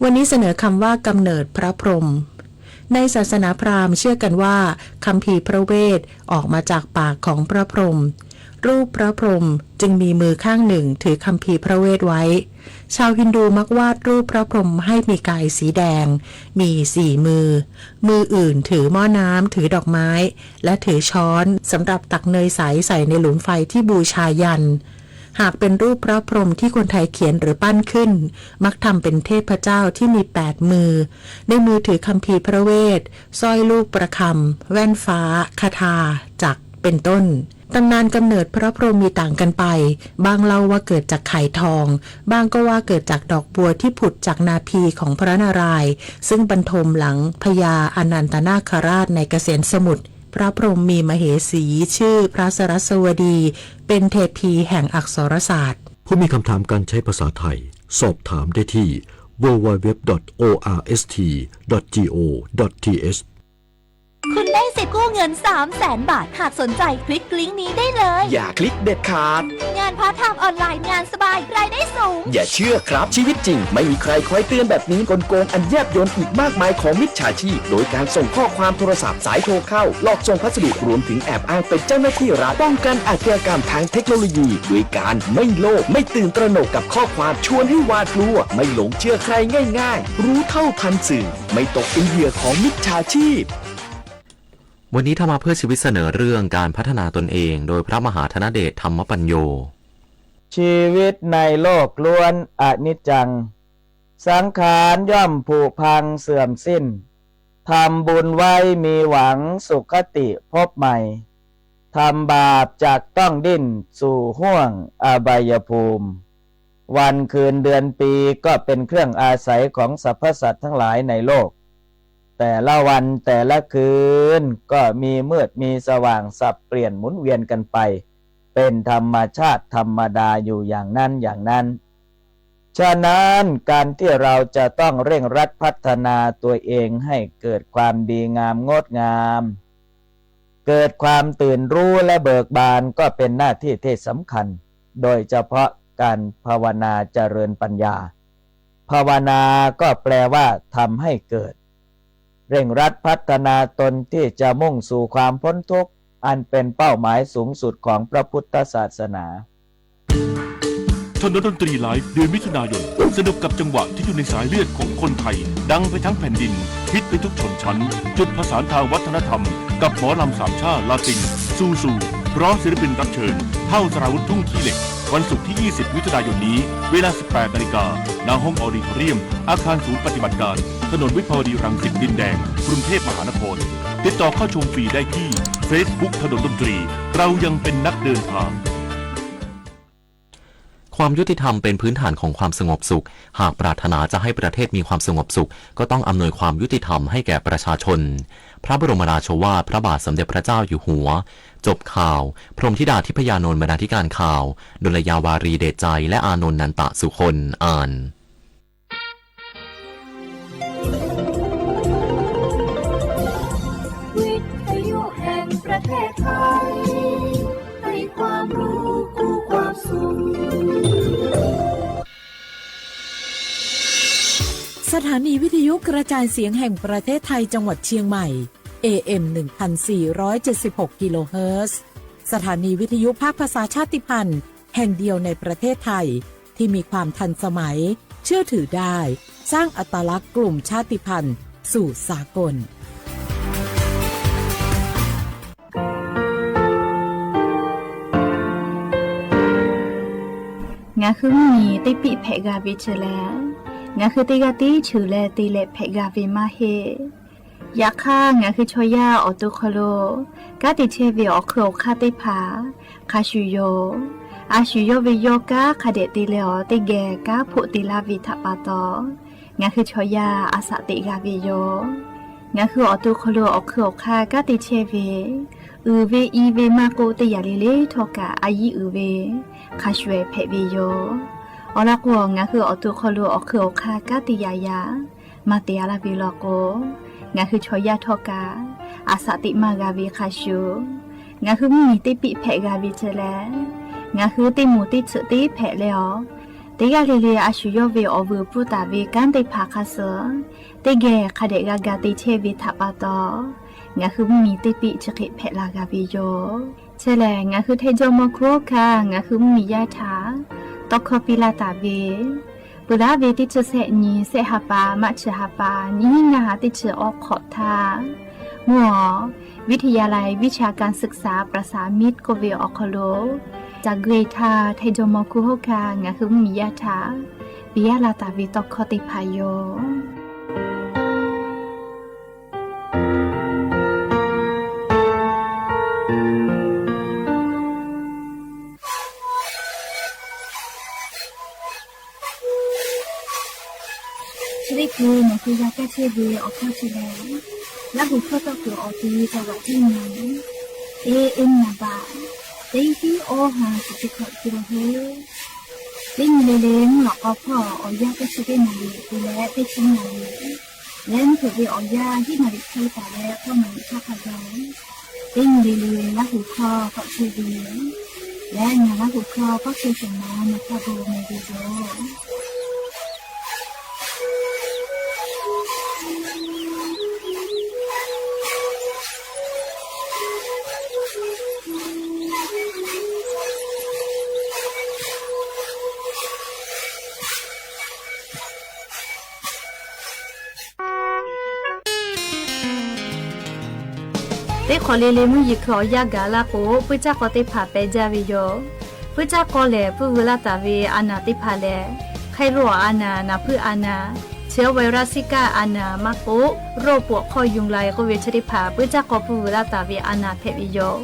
วันนี้เสนอคำว่ากำเนิดพระพรหม ในศาสนาพราหมณ์เชื่อกันว่าคัมภีร์พระเวทออกมาจากปากของพระพรหม รูปพระพรหมจึงมีมือข้างหนึ่งถือคัมภีร์พระเวทไว้ ชาวฮินดูมักวาดรูปพระพรหมให้มีกายสีแดง มีสี่มือ มืออื่นถือหม้อน้ำ ถือดอกไม้ และถือช้อนสำหรับตักเนยใสใส่ในหลุมไฟที่บูชายัน หากเป็นรูปพระพรหมที่คนไทยเขียนหรือปั้นขึ้น มักทำเป็นเทพเจ้าที่มีแปดมือ ในมือถือคัมภีร์พระเวท สร้อยลูกประคำ แว่นฟ้า คาถา จักร เป็นต้น ตำนานกำเนิดพระพรหมมีต่างกันไป บ้างเล่าว่าเกิดจากไข่ทอง บ้างก็ว่าเกิดจากดอกบัวที่ผุดจากนาภีของพระนารายณ์ ซึ่งบรรทมหลังพญาอานันตนาคราชในเกษรสมุทร พระพรหมมีมเหสีชื่อพระสรัสวดี เป็นเทพีแห่งอักษรศาสตร์ ผู้มีคำถามการใช้ภาษาไทย สอบถามได้ที่ ดับเบิลยู ดับเบิลยู ดับเบิลยู ดอท โอ อาร์ เอส ที ดอท จี โอ ดอท ที เอช คุณได้สิทธิ์กู้เงินสามแสนบาท หากสนใจคลิกลิงก์นี้ได้เลย อย่าคลิกเด็ดขาด งานพาร์ทไทม์ออนไลน์ งานสบาย รายได้สูง อย่าเชื่อครับ ชีวิตจริงไม่มีใครคอยเตือนแบบนี้ กลโกงอันแยบยลอีกมากมายของมิจฉาชีพ โดยการส่งข้อความโทรศัพท์ สายโทรเข้า หลอกส่งพัสดุ รวมถึงแอบอ้างเป็นเจ้าหน้าที่รัฐ ป้องกันอาชญากรรมทางเทคโนโลยี ด้วยการไม่โลภ ไม่ตื่นตระหนกกับข้อความชวนให้หวาดกลัว ไม่หลงเชื่อใครง่ายๆ รู้เท่าทันสื่อ ไม่ตกเป็นเหยื่อของมิจฉาชีพ วันนี้ธรรมะเพื่อชีวิตเสนอเรื่องการพัฒนาตนเอง โดยพระมหาธนเดช ธรรมปัญโญ ชีวิตในโลกล้วนอนิจจัง สังขารย่อมผุพังเสื่อมสิ้น ทำบุญไว้มีหวังสุคติภพใหม่ ทำบาปจักต้องดิ้นสู่ห้วงอบายภูมิ วันคืนเดือนปีก็เป็นเครื่องอาศัยของสรรพสัตว์ทั้งหลายในโลก แต่ละวันแต่ละคืนก็มีมืดมีสว่างสับเปลี่ยนหมุนเวียนกันไป เป็นธรรมชาติธรรมดาอยู่อย่างนั้นอย่างนั้น ฉะนั้นการที่เราจะต้องเร่งรัดพัฒนาตัวเองให้เกิดความดีงามงดงาม เกิดความตื่นรู้และเบิกบานก็เป็นหน้าที่ที่สำคัญ โดยเฉพาะการภาวนาเจริญปัญญา ภาวนาก็แปลว่าทำให้เกิด เร่งรัดพัฒนาตนที่จะมุ่งสู่ความพ้นทุกข์ อันเป็นเป้าหมายสูงสุดของพระพุทธศาสนา ถนนดนตรีไลฟ์ เดือนมิถุนายน สนุกกับจังหวะที่อยู่ในสายเลือดของคนไทย ดังไปทั้งแผ่นดิน ฮิตไปทุกชนชั้น จุดผสานทางวัฒนธรรม กับหมอลำสามชาติลาติน ซูซู พร้อมศิลปินรับเชิญ เท่า สราวุธ ทุ่งขี้เหล็ก วันศุกร์ที่ ยี่สิบ มิถุนายนนี้ เวลา สิบแปด นาฬิกา ณ ห้องออดิทอเรียม อาคารศูนย์ปฏิบัติการ ถนนวิภาวดีรังสิตดินแดง กรุงเทพมหานคร ติดต่อเข้าชมฟรีได้ที่ Facebook ถนนดนตรี เรายังเป็นนักเดินทาง ความยุติธรรมเป็นพื้นฐานของความสงบสุข หากปรารถนาจะให้ประเทศมีความสงบสุข ก็ต้องอำนวยความยุติธรรมให้แก่ประชาชน พระบรมราโชวาทพระบาทสมเด็จพระเจ้าอยู่หัว จบข่าว พรหมธิดาทิพยานนท์ บรรณาธิการข่าว ดลยาวารี เดชใจ และอานนท์ นันตะสุคน อ่าน วิทยุแห่งประเทศไทย ให้ความรู้คู่ความสุข สถานีวิทยุกระจายเสียงแห่งประเทศไทยจังหวัดเชียงใหม่ เอ เอ็ม หนึ่งพันสี่ร้อยเจ็ดสิบหก กิโลเฮิรตซ์ สถานีวิทยุภาคภาษาชาติพันธุ์แห่งเดียวในประเทศไทย ที่มีความทันสมัย เชื่อถือได้ สร้างอัตลักษณ์กลุ่มชาติพันธุ์สู่สากล Ngaˬ hui mvuhˇ miˬ teˇ piˆ hpehꞈ g'a ve chi leh, ngaˬ hui teˇ g'aˇ tiˉ cheuˬ leh te leh hpehꞈ g'a ve maˇ heˆ. Yaꞈ hk'aˇ, ngaˬ hui chaw yaˇ awˬ to hk'aw lo kanˉ te chehˇ ve awˬ hk'eun awˬ hk'aˇ teˇ hpaˍ hk'a shuˍ yoˬ. A shuˍ yawˇ ve yawˇ kanˉ hk'a dehꞈ te leh awˬ teˇ geh kanˉ hpoˆ te laˇ ve htaꞈ pa taw, ngaˬ hui chaw yaˇ a shaꞈ teꞈ g'a ve yoˬ. Ngaˬ hui awˬ to hk'aw lo awˬ hk'eun awˬ hk'aˇ kanˉ te chehˇ ve, uiˍ ve i ve maˇ k'oˆ, teˇ yanˇ le le htawˇ kaꞈ a yiˇ uiˍ ve hk'a shuˍ hpehꞈ ve yoˬ. Awˬ lawn k'o, ngaˬ hui awˬ to hk'aw lo awˬ hk'eun awˬ hk'aˇ kanˉ te yaꞈ yaꞈ maˇ te a laˇ ve law k'o, ngaˬ hui chaw yaˇ htawˇ kaꞈ a shaꞈ teꞈ maˇ g'a ve hk'a shuˍ, ngaˬ hui mvuhˇ miˬ teˇ piˆ hpehꞈ g'a ve chi leh, ngaˬ hui teˇ moˍ teˇ tsuhꞈ teˇ hpehꞈ leh awˬ, Teˇ g'aˇ le le a shu yawˇ ve awˬ vuiˬ pfuhˇ taˍ ve kanˉ teˇ hpaˍ hk'a suh teˇ geh hk'a dehꞈ g'a ga te chehˇ ve htaꞈ pa taw, ngaˬ hui mvuhˇmiˬ teˇ piˆ chi hk'e hpehꞈ la g'a ve yoˬ. Chi lehˬ, ngaˬ hui Htaiˍ Jawˇmawˇ Hkunˉ Hawˉ Hkanˇ ngaˬ hui mvuhˇmiˬ yaˇ htaꞈ tawˇ hkawˇ piˇ laˇ taˍ ve, peuˬ laˉ ve teˇ chi sehˆ nyi, sehˆ ha pa, March ha pa, nyiˇ hinˉ ngaˇ ha teˇ chi awˬ hk'awꞈ htaˇ, mvuhˇ awˬ วิทยาลัยวิชาการศึกษาประสามิตร k'oˆ ve awˬ hk'aw lo, ca gui htaˇ Htaiˍ Jawˇmawˇ Hkunˉ Hawˉ Hkanˇ ngaˬ hui mvuhˇmiˬ yaˇ htaꞈ piˇ laˇ taˍ ve tawˇ hkawˇ teˇ hpaˍ yoˬ. Chi teˇ hkui nawˬ hui g'a kaˇ chehˇ ve awˬ hkawˇ chi lehˬ, Laˇ huˍ hkawˇ tawˇ kuiˬ awˬ ti ca g'aꞈ teˇ nyi, teˇ nyi baꞈ, teˇ hinˉ awˇ ha chi teˇ hkawꞈ te la hui. Teˇ nyi le le mvuhˇ lawꞈ k'aw hpawˇ awˬ yanˇ teˇ chi teˇ naˍ riˍ te leh teˇ chi naˍ riˍ, leh mvuhˇ hpeuꞈ ve awˬ yanˇ hiˉ naˍ riˍ hk'e taˍ leh hpawˇ naˍ riˍ hk'aˇ hk'a gaˬ, teˇ nyi le le Laˇ huˍ hkawˇ tawˆ chehˇ ve yoˬ. Leh ngaˬ Laˇ huˍ hkawˇ tawˆ chehˇ shehˍ ma nawˬ hk'a gaˬ meh ve yoˬ. Teˇ hk'awꞈ le le mvuhˇ yeˬ hkui awˬ yanˇ gaˬ laˇ k'o, puiˉ caˇ k'aw teˇ hpaˍ pehˬ jaˇ ve yoˬ. Puiˉ caˇ k'aw lehˬ, pfuhˇ veu laˇ taˍ ve a naˍ teˇ hpaˍ lehˬ, hk'aˇ loˇ awˬ a naˍ, naˍ hpuiˇ a naˍ, chi awˬ virus kaˆ a naˍ maˇ k'oˆ, โรคปวดข้อยุงลาย k'oˆ ve chi teˇ hpaˍ puiˉ caˇ k'aw pfuhˇ veu laˇ taˍ ve a naˍ hpehꞈ ve yoˬ.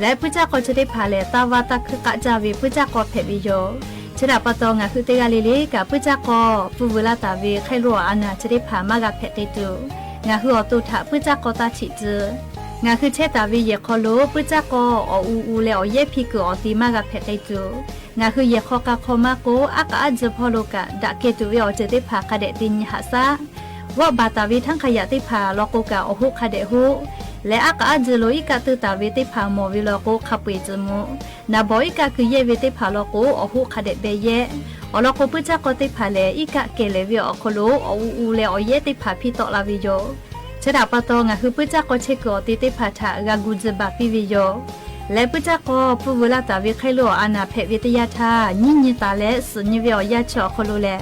Leh puiˉ caˇ k'aw chi teˇ hpaˍ lehˬ, taˇ vaˇ taˇ hkuiˇ k'aˆ caˇ ve puiˉ caˇ k'aw hpehꞈ ve yoˬ. Chi htaꞈ pa taw, ngaˬ hui teˇ g'aˇ le le kaꞈ puiˉ caˇ k'aw pfuhˇ veu laˇ taˍ ve hk'aˇ loˇ awˬ a naˍ chi teˇ hpaˍ maˇ g'a hpehꞈ k'ai tuˬ, ngaˬ hui awˬ to htaꞈ puiˉ caˇ k'aw taˇ chiꞈ tcuh. Ngaˬ hui chehˇ taˍ ve yehˬ hk'aw lo puiˉ caˇ k'aw awˬ u u leh awˬ yehˉ hpiˇ kuiˬ awˬ ti maˇ g'a hpehꞈ k'ai tuˬ, ngaˬ hui yehˬ hk'aw k'a hk'aw maˇ k'oˆ, aˉ k'aꞈ aˉ tcuh hpawˇ lo kaꞈ daꞈ keh tuˬ ve awˬ ceuˬ teˇ hpaˍ hk'a dehꞈ te nyi haꞈ shaˉ. G'awˇ baˬ taˍ ve htaˇ hk'a yaꞈ teˇ hpaˍ law k'o kaꞈ awˬ hoˆ hk'a dehꞈ hoˆ. Leh aˉ k'aꞈ aˉ tcuh lo iˉ kaˆ teuˇ taˍ ve teˇ hpaˍ mawˬ ve law k'o hk'a peu-eˬ tcuh mvuh. Naˍ bawˬ iˉ kaˆ keu yehˇ ve teˇ hpaˍ law k'o awˬ hoˆ hk'a dehꞈ beh yehˇ. Awˬ lawn k'o, puiˉ caˇ k'aw teˇ hpaˍ lehˬ, iˉ kaˆ kehˬ lehˬ ve awˬ hk'aw lo awˬ u u leh awˬ yehˉ teˇ hpaˍ hpiˇ tawˆ la ve yoˬ. Chi htaꞈ pa taw, ngaˬ hui puiˉ caˇ k'aw chehˇ kuiˬ awˬ te teˇ hpaˍ htaꞈ g'a gu tcuh baˬ piˇ ve yoˬ. Leh puiˉ caˇ k'aw pfuhˇ veu laˇ taˍ ve hk'aˇ loˇ awˬ a naˍ hpehꞈ ve teˇ yanˇ htaˇ, nyiˉ nyi taˍ leh suhˍ nyi ve awˬ yanˇ chi awˬ hk'aw lo lehˬ,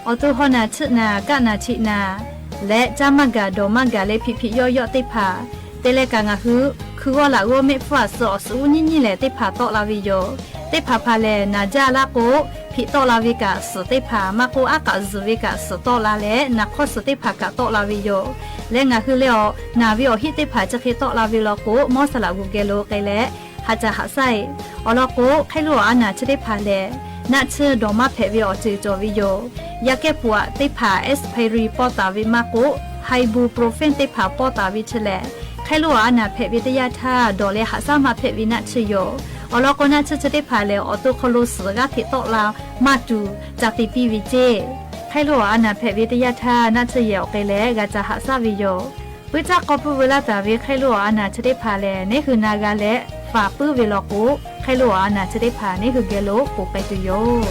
awˬ to haw naˍ chiˆ naˍ kaˆ naˍ chiˆ naˍ leh caˇ maˇ gaˬ dawˬ maˇ gaˬ leh hpiꞈ hpiꞈ yawˆ yawˆ teˇ hpaˍ te leh kaꞈ, ngaˬ hui hkui g'awˇ laꞈ g'awˇ mehˆ hpfuhˇ aˬ suh awˬ suhˍ uˉ nyiˉ nyiˉ lehˬ teˇ hpaˍ tawˆ la ve yoˬ. Teˇ hpaˍ hpaˍ lehˬ, naˍ jaˇ laˇ k'o, hpiꞈ tawˆ la ve kaꞈ suhˍ teˇ hpaˍ maˇ k'oˆ, aˉ k'aꞈ zuhˬ ve kaꞈ suhˍ tawˆ la leh, naˍ hk'awˇ suhˍ teˇ hpaˍ kaꞈ tawˆ la ve yoˬ. Leh ngaˬ hui lehˬ, awˬ naˍ ve awˬ hiˆ teˇ hpaˍ chi hk'e tawˆ la ve law k'o, mawˇ saˍ laꞈ g'uˬ geh lo k'ai leh, haꞈ caˍ haꞈ shaˉ-e. Awˬ lawn k'o, hk'aˇ loˇ awˬ a naˍ chi teˇ hpaˍ lehˬ, naˆ tsuhˇ dawˬ maˇ hpehꞈ ve awˬ ceuˬ cawˬ ve yoˬ. Yaˇ kehˉ puꞈ aꞈ teˇ hpaˍ expiry pawˇ taˍ ve maˇ k'oˆ, ibuprofen teˇ hpaˍ pawˇ taˍ ve chi lehˬ, hk'aˇ loˇ awˬ a naˍ hpehꞈ ve teˇ yanˇ htaˇ dawˬ leh haꞈ shaˉ maˇ hpehꞈ ve naˆ tsuhˇ yoˬ. Awˬ lawn k'o, naˆ tsuhˇ chi teˇ hpaˍ lehˬ, awˬ to hk'aw lo suhˍ g'aˇ hteꞈ tawˆ la maˇ tuˬ ca te piˇ ve ceˇ. Hk'aˇ loˇ awˬ a naˍ hpehꞈ ve teˇ yanˇ htaˇ naˆ tsuhˇ yehˬ awˬ k'ai leh g'a ca haꞈ shaˉ ve yoˬ. Puiˉ caˇ k'aw pfuhˇ veu laˇ taˍ ve hk'aˇ loˇ awˬ a naˍ chi teˇ hpaˍ lehˬ, neˉ hui na g'a leh faˍ puiˉ ve law k'o, hk'aˇ loˇ awˬ a naˍ chi teˇ hpaˍ neˉ hui geh lo poˬ k'ai tuˬ yoˬ.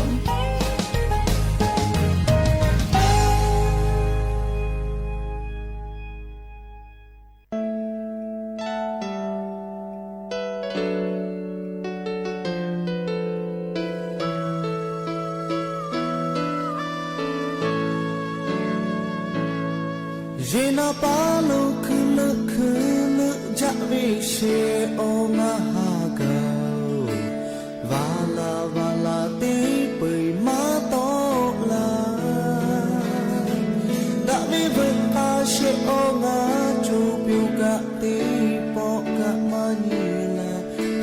Yeˬ naˍ paˍ lo hkui leuˆ hkui leuˆ jaˆ ve sheˍ awˬ ngaˬ ha gaˬ-oˬ, vaˬ laˬ vaˬ laˬ teˇ peu-eˬ maˇ tawˆ la. Daꞈ ve veuꞈ k'a sheˍ awˬ ngaˬ co pyo kaꞈ teˇ pawˆ kaꞈ maˇ nyi la.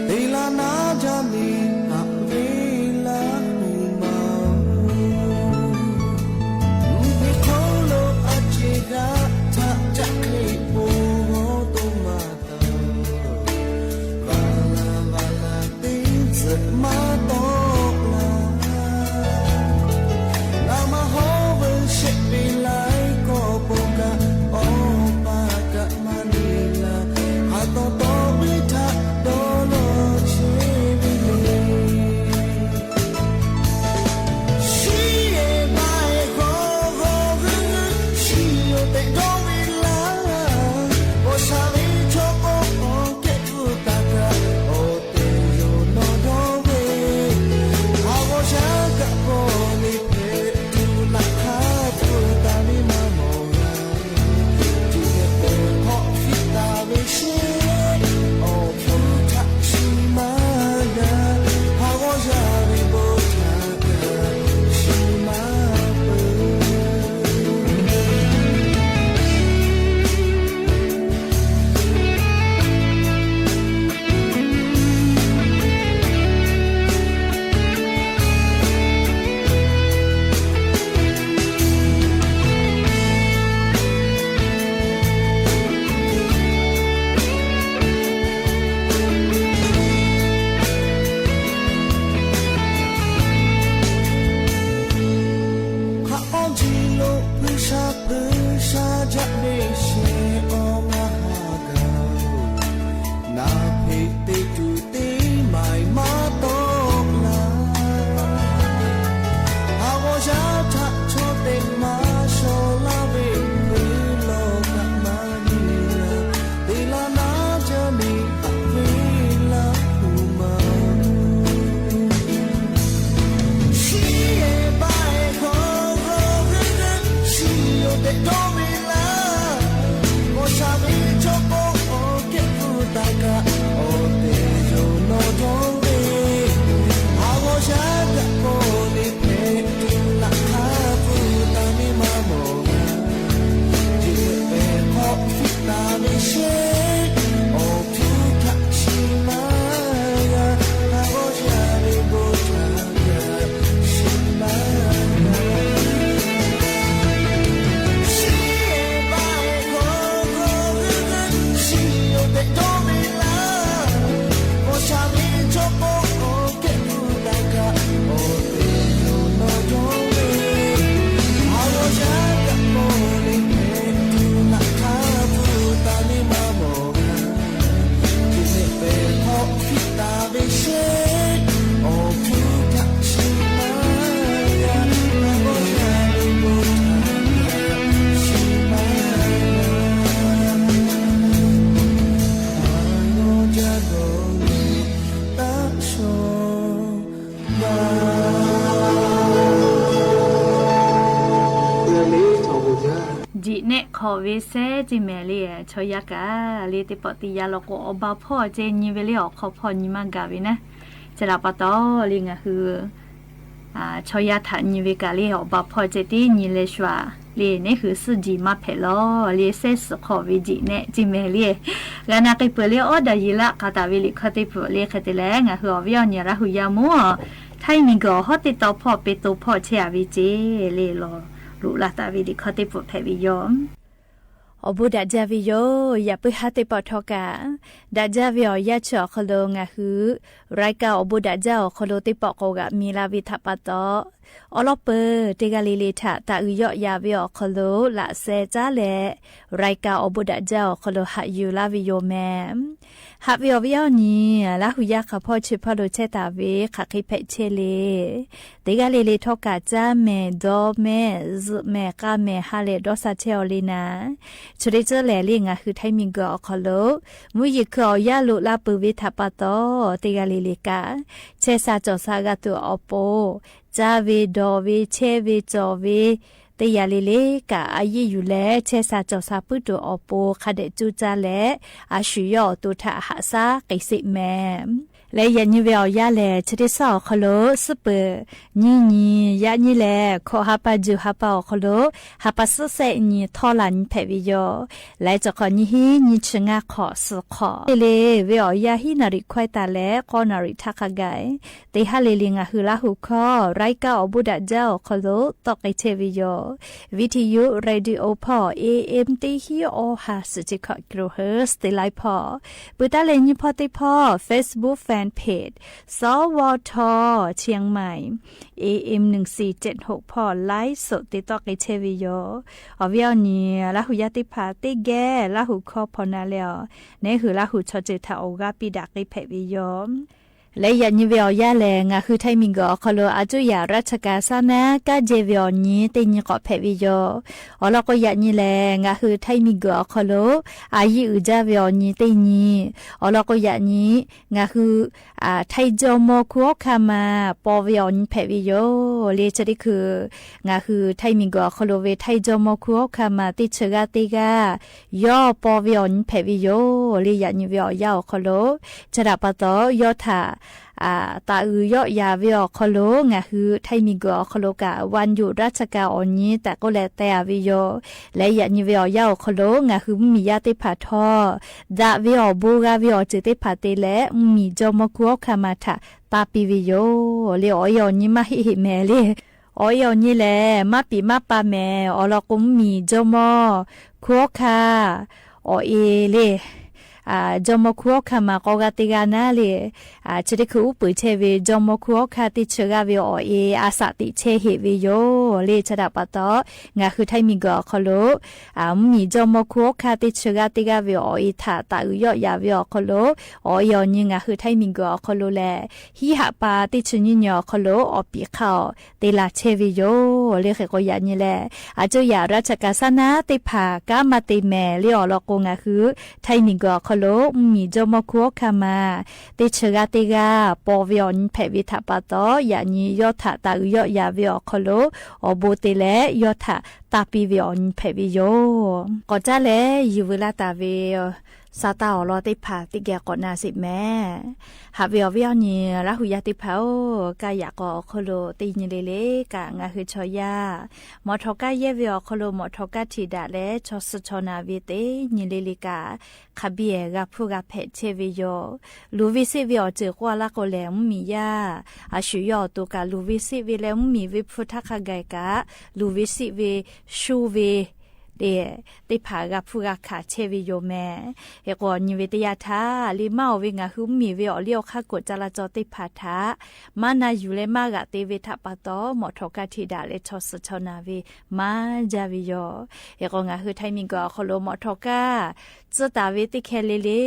Te la naˉ jaˇ ve haꞈ ve laˇ hu ma-oˬ. Mvuhˇ miˬ hk'oˆ lo a ceˬ g'aˇ htaꞈ caˆ hk'e po g'awˇ to maˍ taˍ-oˬ, vaˬ laˬ vaˬ laˬ teˇ tcuhꞈ maˇ tawˆ la. Ngaˬ maˇ hawˉ veu shehˆ ve laiˉ kawˆ bon kaꞈ, awˬ pa kaꞈ maˇ nyi la. dawˇ ve laˇ, g'awˬ sha ve chaw k'o, awˬ kehˉ pfuhˇ taˍ kaꞈ, awˬ tehˬ yoˬ nawˬ dawˇ ve, a g'awˬ yaˇ kaꞈ k'awꞈ le hpehꞈ tuˬ laꞈ hk'aˇ pfuhˇ taˍ ve maˇ mawˬ g'a. Jeꞈ leh pehˬ hk'awꞈ hpiˆ taˍ ve sheˉ, awˬ hpfuhˇ htaꞈ shiˍ maˇ g'a, a g'awˬ yaˇ ve bon htaꞈ shiˍ maˇ g'a. Shiˍ-e baˆ-e hk'aw hk'aw g'uˇ g'uˇ, shiˍ-oˬ tehꞈ dawˇ ve laˇ, g'awˬ sha ve chaw k'o, awˬ kehˉ pfuhˇ taˍ kaꞈ, awˬ tehˬ yoˬ nawˬ dawˇ ve, a g'awˬ yaˇ kaꞈ k'awꞈ le hpehꞈ tuˬ laꞈ hk'aˇ pfuhˇ taˍ ve maˇ mawˬ g'a. Jeꞈ leh pehˬ hk'awꞈ hpiˆ taˍ ve sheˉ, awˬ hpfuhˇ htaꞈ shiˍ maˇ g'a, a g'awˬ yaˇ ve bon htaꞈ shiˍ maˇ g'a. A g'awˬ yaˇ dawˇ ve taˇ shawˍ gaˇ. Jeꞈ nehˆ hk'awꞈ ve sehˉ ceˇ mehˍ le, chaw yaˇ kaꞈ le teˇ pawˆ teˇ yanˇ law k'o, awˬ ba hpawˇ ceh nyi ve le, awˬ hk'aw hpawˇ nyi maˇ gaˬ ve naˉ. Chi htaꞈ pa taw le ngaˬ hui chaw yaˇ htaꞈ nyi ve kaꞈ le, awˬ ba hpawˇ ceh tiˉ nyi leh shu aꞈ le, neˉ hui suhˉ jeˬ maˇ hpehꞈ law le, sehˉ suhˍ hk'awꞈ ve jeꞈ nehˆ ceˇ mehˍ le. G'a na k'ai peuˬ le, awˉ daꞈ yeˬ laˆ k'a taˍ ve liꞈ hkawˇ teˇ pfuhˍ le hk'e te leh, ngaˬ hui awˬ viˉ awˬ nyi Laˇ hu yaˇ mawˇ Htaiˇ miˬguiˬ awˬ hawˉ teˇ taw hpawˇ pe to hpawˇ chehˇ a ve ceˇ le, law loꞈ la taˍ ve liꞈ hkawˇ teˇ pfuhˍ hpehꞈ ve yoˬ. Awˬ bon daꞈ jaˇ ve yoˬ. Yaꞈ puiˉ haˉ teˇ pawˆ htawˇ kaꞈ, daꞈ jaˇ ve awˬ yanˇ chi awˬ hk'aw lo ngaˬ hui รายการ awˬ bon daꞈ jaˇ awˬ hk'aw lo teˇ pawˆ k'awꞈ g'aꞈ mi la ve htaꞈ pa taw, awˉ lawˉ peuˬ teˇ g'aˇ le le htaꞈ taˍ uiˍ yawˆ yan ve awˬ hk'aw lo laꞈ sheh caˉ leh, รายการ awˬ bon daꞈ jaˇ awˬ hk'aw lo haꞈ yuˬ laˇ ve yoˬ mehˍ. Haꞈ ve awˬ viˉ awˬ nyi, Laˇ hu yaˇ hk'aˬ hpawˇ chi hpawˇ lo chehˇ taˍ ve hk'aˬ hk'e hpehꞈ chehˇ le. Teˇ g'aˇ le le htawˇ kaꞈ caˇ mehˍ, dawˇ mehˍ, zuhꞈ mehˍ, k'a mehˍ ha lehˬ dawˇ sha chehˇ aw le naˍ. Chi teˇ ceuˬ lehˬ le ngaˬ hui Htaiˇ miˬguiˬ awˬ hk'aw lo mvuhˇ yeˬ hkui awˬ yanˇ loꞈ la peuˬ ve htaꞈ pa taw, teˇ g'aˇ le le kaꞈ chehˇ sha cawˬ sha g'a tuˬ awˬ pon, caˇ ve, dawˬ ve, chehˇ ve, cawˬ ve, teˇ yanˇ le le kaꞈ a yeˇ yuˬ leh chehˇ sha cawˬ sha puiˉ tuˬ awˬ pon hk'a dehꞈ cuˇ caˇ leh, a shu yawˇ awˬ to htaꞈ haꞈ shaˉ k'ai sheˆ mehˍ. Leh yaꞈ nyi ve awˬ yanˇ lehˬ, chi teˇ shaˉ awˬ hk'aw lo suhˉ peuˬ nyiˇ nyi, yaꞈ nyi lehˬ hkawꞈ ha pa juˬ ha pa awˬ hk'aw lo ha pa suhˉ shehˆ nyi htawˇ laˬ nyi hpehꞈ ve yoˬ. Leh chi hk'awꞈ nyiˇ hinˉ nyiˇ chi ngaˇ hk'awꞈ suhˍ hk'awꞈ le le ve awˬ yanˇ hiˉ naˍ riˍ hkawehˇ taˍ leh k'awˇ naˍ riˍ htaˇ hk'a gaˬ, teˇ haˉ le le ngaˬ hui Laˇ hu hkawˇ รายการ awˬ bon daꞈ jaˇ awˬ hk'aw lo tawˆ k'ai chehˇ ve yoˬ. Video radio hpawˇ A M teˇ hinˉ awˬ ha suhˍ chi hkawꞈ kilohertz teˇ laiˉ hpawˇ, peuˬ taˉ leh nyiˇ hpawˇ teˇ hpawˇ Facebook fan page สวท เชียงใหม่ A M หนึ่งสี่เจ็ดหก hpawˇ ไลฟ์สด te tawˆ k'ai chehˇ ve yoˬ. Awˬ viˉ awˬ nyi Laˇ hu yaˇ teˇ hpaˍ teˇ geh Laˇ hu hkawˇ hpaw na leh awˬ, neˉ hui Laˇ hu chaw ceuˬ htaꞈ awˬ g'aˇ piˇ daꞈ k'ai hpehꞈ ve yoˬ. Leh yaꞈ nyi ve awˬ yanˇ lehˬ, ngaˬ hui Htaiˇ miˬguiˬ awˬ hk'aw lo a cuˇ yaꞈ ราชการ shaˉ naˉ kanˉ jehˇ ve awˬ nyi teˇ nyi k'awꞈ hpehꞈ ve yoˬ. Awˬ lawn k'o yaꞈ nyi lehˬ, ngaˬ hui Htaiˇ miˬguiˬ awˬ hk'aw lo a yiˇ uiˍ jaˇ ve awˬ nyi teˇ nyi, awˬ lawn k'o yaꞈ nyi ngaˬ hui Htaiˇ jawˇmawˇ hkunˉ hawˉ hkanˇ ma paw ve awˬ nyi hpehꞈ ve yoˬ le. Chi teˇ hkui ngaˬ hui Htaiˇ miˬguiˬ awˬ hk'aw lo ve Htaiˇ jawˇmawˇ hkunˉ hawˉ hkanˇ ma teˇ chi g'aˇ teˇ g'aˇ yawˇ paw ve awˬ nyi hpehꞈ ve yoˬ le. Yaꞈ nyi ve awˬ yanˇ awˬ hk'aw lo, chi htaꞈ pa taw yawˇ htaꞈ taˍ uiˍ yawˆ yan ve awˬ hk'aw lo ngaˬ hui Htaiˇ miˬguiˬ awˬ hk'aw lo kaꞈ วันหยุดราชการ awˬ nyi tehꞈ k'oˆ leh teh a ve yoˬ. Leh yaꞈ nyi ve awˬ yanˇ awˬ hk'aw lo ngaˬ hui mvuhˇmiˬ yaˇ teˇ hpaˍ htawˇ, daꞈ ve awˬ bon g'a ve awˬ ceuˬ teˇ hpaˍ te leh mvuhˇmiˬ jawˇmawˇ hkunˉ hawˉ hkanˇ ma htaꞈ taˇ piˇ ve yoˬ le. Awˬ e awˬ nyi maˇ heˆ heˆ mehˍ le. Awˬ e awˬ nyi lehˬ maˇ piˍ maˇ pa mehˍ. Awˬ lawn k'o mvuhˇmiˬ jawˇmawˇ hkunˉ hawˉ hkanˇ awˬ e le, jawˇmawˇ hkunˉ hawˉ hkanˇ ma k'awˇ g'aˇ teˇ g'aˇ naˉ le, chi teˇ hkui uˉ peunˍ chehˇ ve jawˇmawˇ hkunˉ hawˉ hkanˇ teˇ chi g'aˇ ve awˬ e a shaꞈ teꞈ chehˇ heˆ ve yoˬ le. Chi htaꞈ pa taw ngaˬ hui Htaiˇ miˬguiˬ awˬ hk'aw lo mvuhˇmiˬ jawˇmawˇ hkunˉ hawˉ hkanˇ teˇ chi g'aˇ teˇ g'aˇ ve awˬ e htaꞈ taˍ uiˍ yawˆ yan ve awˬ hk'aw lo, awˬ e awˬ nyi ngaˬ hui Htaiˇ miˬguiˬ awˬ hk'aw lo lehˬ, hiˉ haꞈ pa teˇ chi nyiˇ nyi awˬ hk'aw lo awˬ piˍ hk'a awˬ te la chehˇ ve yoˬ le. Hk'e k'o yaꞈ nyi lehˬ, a cuˇ yaꞈ ราชการ shaˉ naˉ teˇ hpaˍ kanˉ maˇ te mehˍ le. Awˬ lawn k'o ngaˬ hui Htaiˇ miˬguiˬ awˬ hk'aw lo mvuhˇmiˬ jawˇmawˇ hkunˉ hawˉ hkanˇ ma teˇ chi g'aˇ teˇ g'aˇ paw ve awˬ nyi hpehꞈ ve htaꞈ pa taw, yaꞈ nyi yawˇ htaꞈ taˍ uiˍ yawˆ yaꞈ ve awˬ hk'aw lo awˬ bon te leh yawˇ htaꞈ tanˇ piˇ ve awˬ nyi hpehꞈ ve yoˬ. K'awꞈ caˇ leh yuˬ veu laˇ taˍ ve Saˍtanˍ awˬ lawn teˇ hpaˍ teˇ geh k'awꞈ na sheˍ mehˍ. Haꞈ ve awˬ viˉ awˬ nyi Laˇ hu yaˇ teˇ hpaˍ-oˬ, kaˇ yaꞈ k'aw awˬ hk'aw lo teˇ nyi le le kaꞈ ngaˬ hui chaw yaˇ mawꞈ htawꞈ kaˇ yehˇ ve awˬ hk'aw lo mawꞈ htawꞈ kaˇ htiꞈ daꞈ leh chaw suh chaw naˬ ve teˇ nyi le le kaꞈ, hk'a biˇ g'a hpuˇ g'a hpehꞈ chehˇ ve yoˬ. Luˬ ve seˆ ve awˬ ceuˬ k'oˆ a laˇ k'o lehˬ, mvuhˇmiˬ yaˇ a shu yawˇ awˬ to kaꞈ luˬ ve seˆ ve leh mvuhˇmiˬ ve hpu htaˇ hk'a gaˬ kaꞈ, luˬ ve seˆ ve, shu ve le teˇ hpaˍ g'a hpuˇ g'a hkanˍ chehˇ ve yoˬ mehˍ. Hk'e k'o awˬ nyi ve teˇ yanˇ htaˇ, le maˇ oˬ ve ngaˬ hui mvuhˇmiˬ ve awˬ liˇ awˬ hk'aˇ koꞈ ca la caw teˇ hpaˍ htaꞈ maˇ na yuˬ leh maˇ g'aꞈ te ve htaꞈ pa taw, mawꞈ htawꞈ kaˇ htiꞈ daꞈ leh chaw suh chaw naˬ ve maˇ jaˇ ve yoˬ. Hk'e k'o ngaˬ hui Htaiˇ miˬguiˬ awˬ hk'aw lo mawꞈ htawꞈ kaˇ tcuhˉ taˍ ve teˇ hkeh le le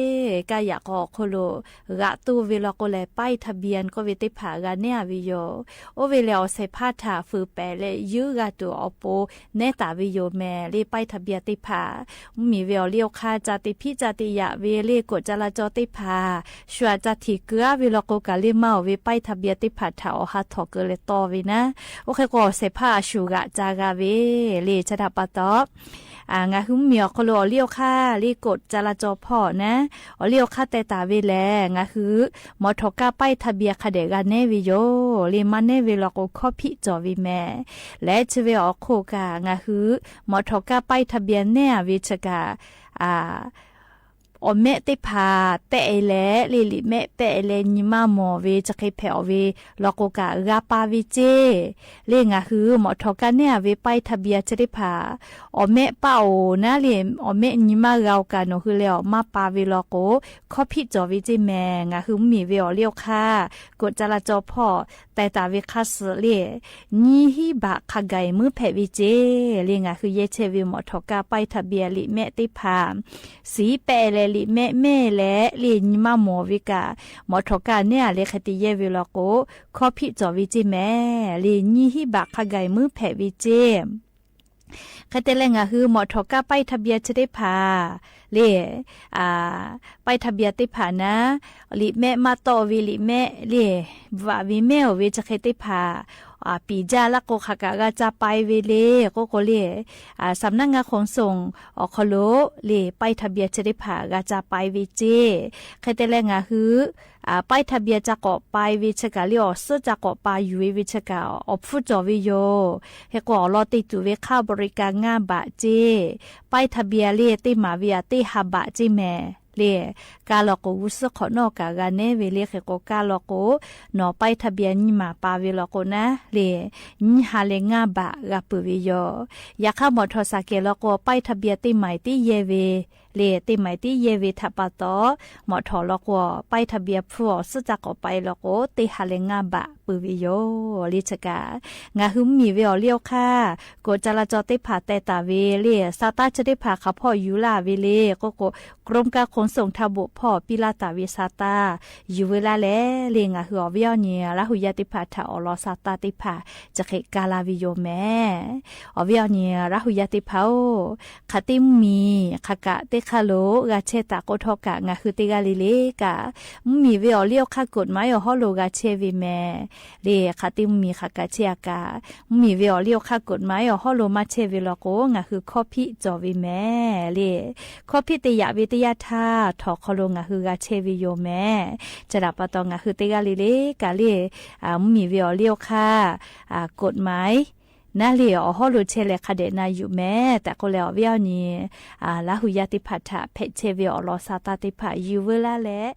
kaˇ yaꞈ k'aw awˬ hk'aw lo g'aꞈ toˇ ve law k'o lehˬ, ป้ายทะเบียน k'oˆ ve teˇ hpaˍ g'a nehˉ a ve yoˬ. Oˇ ve lehˬ, awˬ shehˍ hpaˇ htaꞈ fuiˍ pehˍ leh yuˇ g'a tuˬ awˬ pon nehˉ taˍ ve yoˬ mehˍ. Le ป้ายทะเบียน teˇ hpaˍ, mvuhˇmiˬ ve awˬ liˇ awˬ hk'aˇ ca te hpiˉ ca te yaꞈ ve le koꞈ ca la caw teˇ hpaˍ shu aꞈ ca htiꞈ keu aˉ ve law k'o kaꞈ, le maˇ oˬ ve ป้ายทะเบียน teˇ hpaˍ htaꞈ awˬ ha htawꞈ keu leh tawˇ ve naˉ. Oˇ hk'e k'o awˬ shehˍ hpaˇ a shu g'aꞈ ca g'a ve le chi htaꞈ pa taw, ngaˬ hui mvuhˇmiˬ awˬ hk'aw lo awˬ liˇ awˬ hk'aˇ le koꞈ ca la caw hpawˇ naˉ, awˬ liˇ awˬ hk'aˇ teh taˍ ve lehˬ, ngaˬ hui mawꞈ htawꞈ kaˇ ป้ายทะเบียน hk'a dehꞈ g'a nehˉ ve yoˬ. Le maˇ nehˉ ve law k'o, hkawˇ hpiˆ cawˬ ve mehˍ. Leh chi ve awˬ hk'oˆ kaꞈ ngaˬ hui mawꞈ htawꞈ kaˇ ป้ายทะเบียน nehˉ a ve chi kaꞈ, awˬ mehˆ teˇ hpaˍ pehˆ e leh le, liꞈ mehˆ pehˆ e leh nyi maˇ mawˬ ve chi hk'e hpehꞈ awˬ ve law k'o kaꞈ g'a pa ve ceˇ. Le ngaˬ hui mawꞈ htawꞈ kaˇ nehˉ a ve ป้ายทะเบียน chi teˇ hpaˍ awˬ mehˆ paˆ oˬ naˉ le, awˬ mehˆ nyi maˇ g'a oˬ kaꞈ nawˬ hui leh awˬ maˇ pa ve law k'o, hkawˇ hpiˆ cawˬ ve ceˇ mehˍ. Ngaˬ hui mvuhˇmiˬ ve awˬ liˇ awˬ hk'aˇ koꞈ ca la caw hpawˇ teh taˍ ve hk'a suh le, nyiˇ hinˉ baꞈ hk'a gaˬ muiˉ hpehꞈ ve ceˇ. Le ngaˬ hui yehˇ chehˇ ve mawꞈ htawꞈ kaˇ ป้ายทะเบียน liꞈ mehˆ teˇ hpaˍ siˉ pehˆ leh liꞈ mehˆ mehˆ leh le nyi maˇ mawˬ ve kaꞈ, mawꞈ htawꞈ kaˇ nehˉ a leh hk'e te yehˇ ve law k'o, hkawˇ hpiˆ cawˬ ve ceˇ mehˍ. Le nyiˇ hinˉ baꞈ hk'a gaˬ muiˉ hpehꞈ ve ceˇ. Hk'e te leh ngaˬ hui mawꞈ htawꞈ kaˇ ป้ายทะเบียน chi teˇ hpaˍ le, ป้ายทะเบียน teˇ hpaˍ naˉ, liꞈ mehˆ maˇ tawˆ ve liꞈ mehˆ le, bvuhꞈ ve mehˆ oˬ ve chi hk'e teˇ hpaˍ piˍ jaˇ laˇ k'o hk'aˬ kaꞈ g'a ca pai ve le k'oˆ k'o le, สำนักงานขนส่ง awˬ hk'aw lo le ป้ายทะเบียน chi teˇ hpaˍ g'a ca pai ve ceˇ. Hk'e te leh ngaˬ hui ป้ายทะเบียน ca k'awꞈ pai ve chi kaꞈ le awˬ suhˉ ca k'awꞈ pa yuˬ e ve chi kaꞈ awˬ hpfuhˇ cawˬ ve yoˬ. Hk'e k'o awˬ lawn te tuˬ ve ค่าบริการ ngaˇ baꞈ ceˇ. ป้ายทะเบียน le teˇ maˍ ve aꞈ teˇ ha baꞈ ceˇ mehˍ. Le kaˇ law k'o g'uˇ suhˉ hk'awꞈ nawˉ kaꞈ g'a nehˉ ve le. Hk'e k'o kaˇ law k'o nawˬ ป้ายทะเบียน nyiˇ maˍ pa ve law k'o naˉ le, nyiˇ ha leh ngaˇ baꞈ g'a peuˬ ve yoˬ. Yaꞈ hk'aˇ mawꞈ htawꞈ saˍ kehˬ law k'o ป้ายทะเบียน teˇ maˍ tiˉ yehˇ ve le, teˇ maˍ tiˉ yehˇ ve htaꞈ pa taw, mawꞈ htawꞈ law k'o ป้ายทะเบียน hpfuhˇ awˬ suhˉ ca k'awꞈ pai law k'o teˇ ha leh ngaˇ baꞈ peuˬ ve yoˬ. Le chi kaꞈ ngaˬ hui mvuhˇmiˬ ve awˬ liˇ awˬ hk'aˇ koꞈ ca la caw teˇ hpaˍ teh taˍ ve le, sa taˇ chi teˇ hpaˍ hk'aˬ hpawˇ yuˬ laˇ ve le k'oˆ k'o, กรมการขนส่งทางบก hpawˇ piˇ laˇ taˍ ve sa taˇ yuˬ veu laˇ leh le, ngaˬ hui awˬ viˉ awˬ nyi Laˇ hu yaˇ teˇ hpaˍ htaꞈ awˬ lawn sa taˇ teˇ hpaˍ chi hk'e kaˇ laˇ ve yoˬ mehˍ. Awˬ viˉ awˬ nyi Laˇ hu yaˇ teˇ hpaˍ-oˬ, hk'aˬ teˇ mvuhˇmiˬ hk'aˬ kaꞈ teˇ hk'aˇ lo g'a chehˇ taˍ k'oˆ htawˇ kaꞈ ngaˬ hui teˇ g'aˇ le le kaꞈ, mvuhˇmiˬ ve awˬ liˇ awˬ hk'aˇ กฎหมาย awˬ hawˉ lo g'a chehˇ ve mehˍ. Le hk'aˬ teˇ mvuhˇmiˬ hk'aˬ kaꞈ chehˇ a kaꞈ, mvuhˇmiˬ ve awˬ liˇ awˬ hk'aˇ กฎหมาย awˬ hawˉ lo maˇ chehˇ ve law k'o ngaˬ hui hkawˇ hpiˆ cawˬ ve mehˍ. Le hkawˇ hpiˆ te yaꞈ ve teˇ yanˇ htaˇ htawnˍ hk'aw lo ngaˬ hui g'a chehˇ ve yoˬ mehˍ. Chi htaꞈ pa taw ngaˬ hui teˇ g'aˇ le le kaꞈ le, mvuhˇmiˬ ve awˬ liˇ awˬ hk'aˇ กฎหมาย naˉ le awˬ hawˉ lo chehˇ leh hk'a dehꞈ na yuˬ mehˍ tehꞈ k'oˆ leh awˬ viˉ awˬ nyi Laˇ hu yaˇ teˇ hpaˍ htaꞈ hpehꞈ chehˇ ve awˬ lawn sa taˇ teˇ hpaˍ yuˬ veu laˇ leh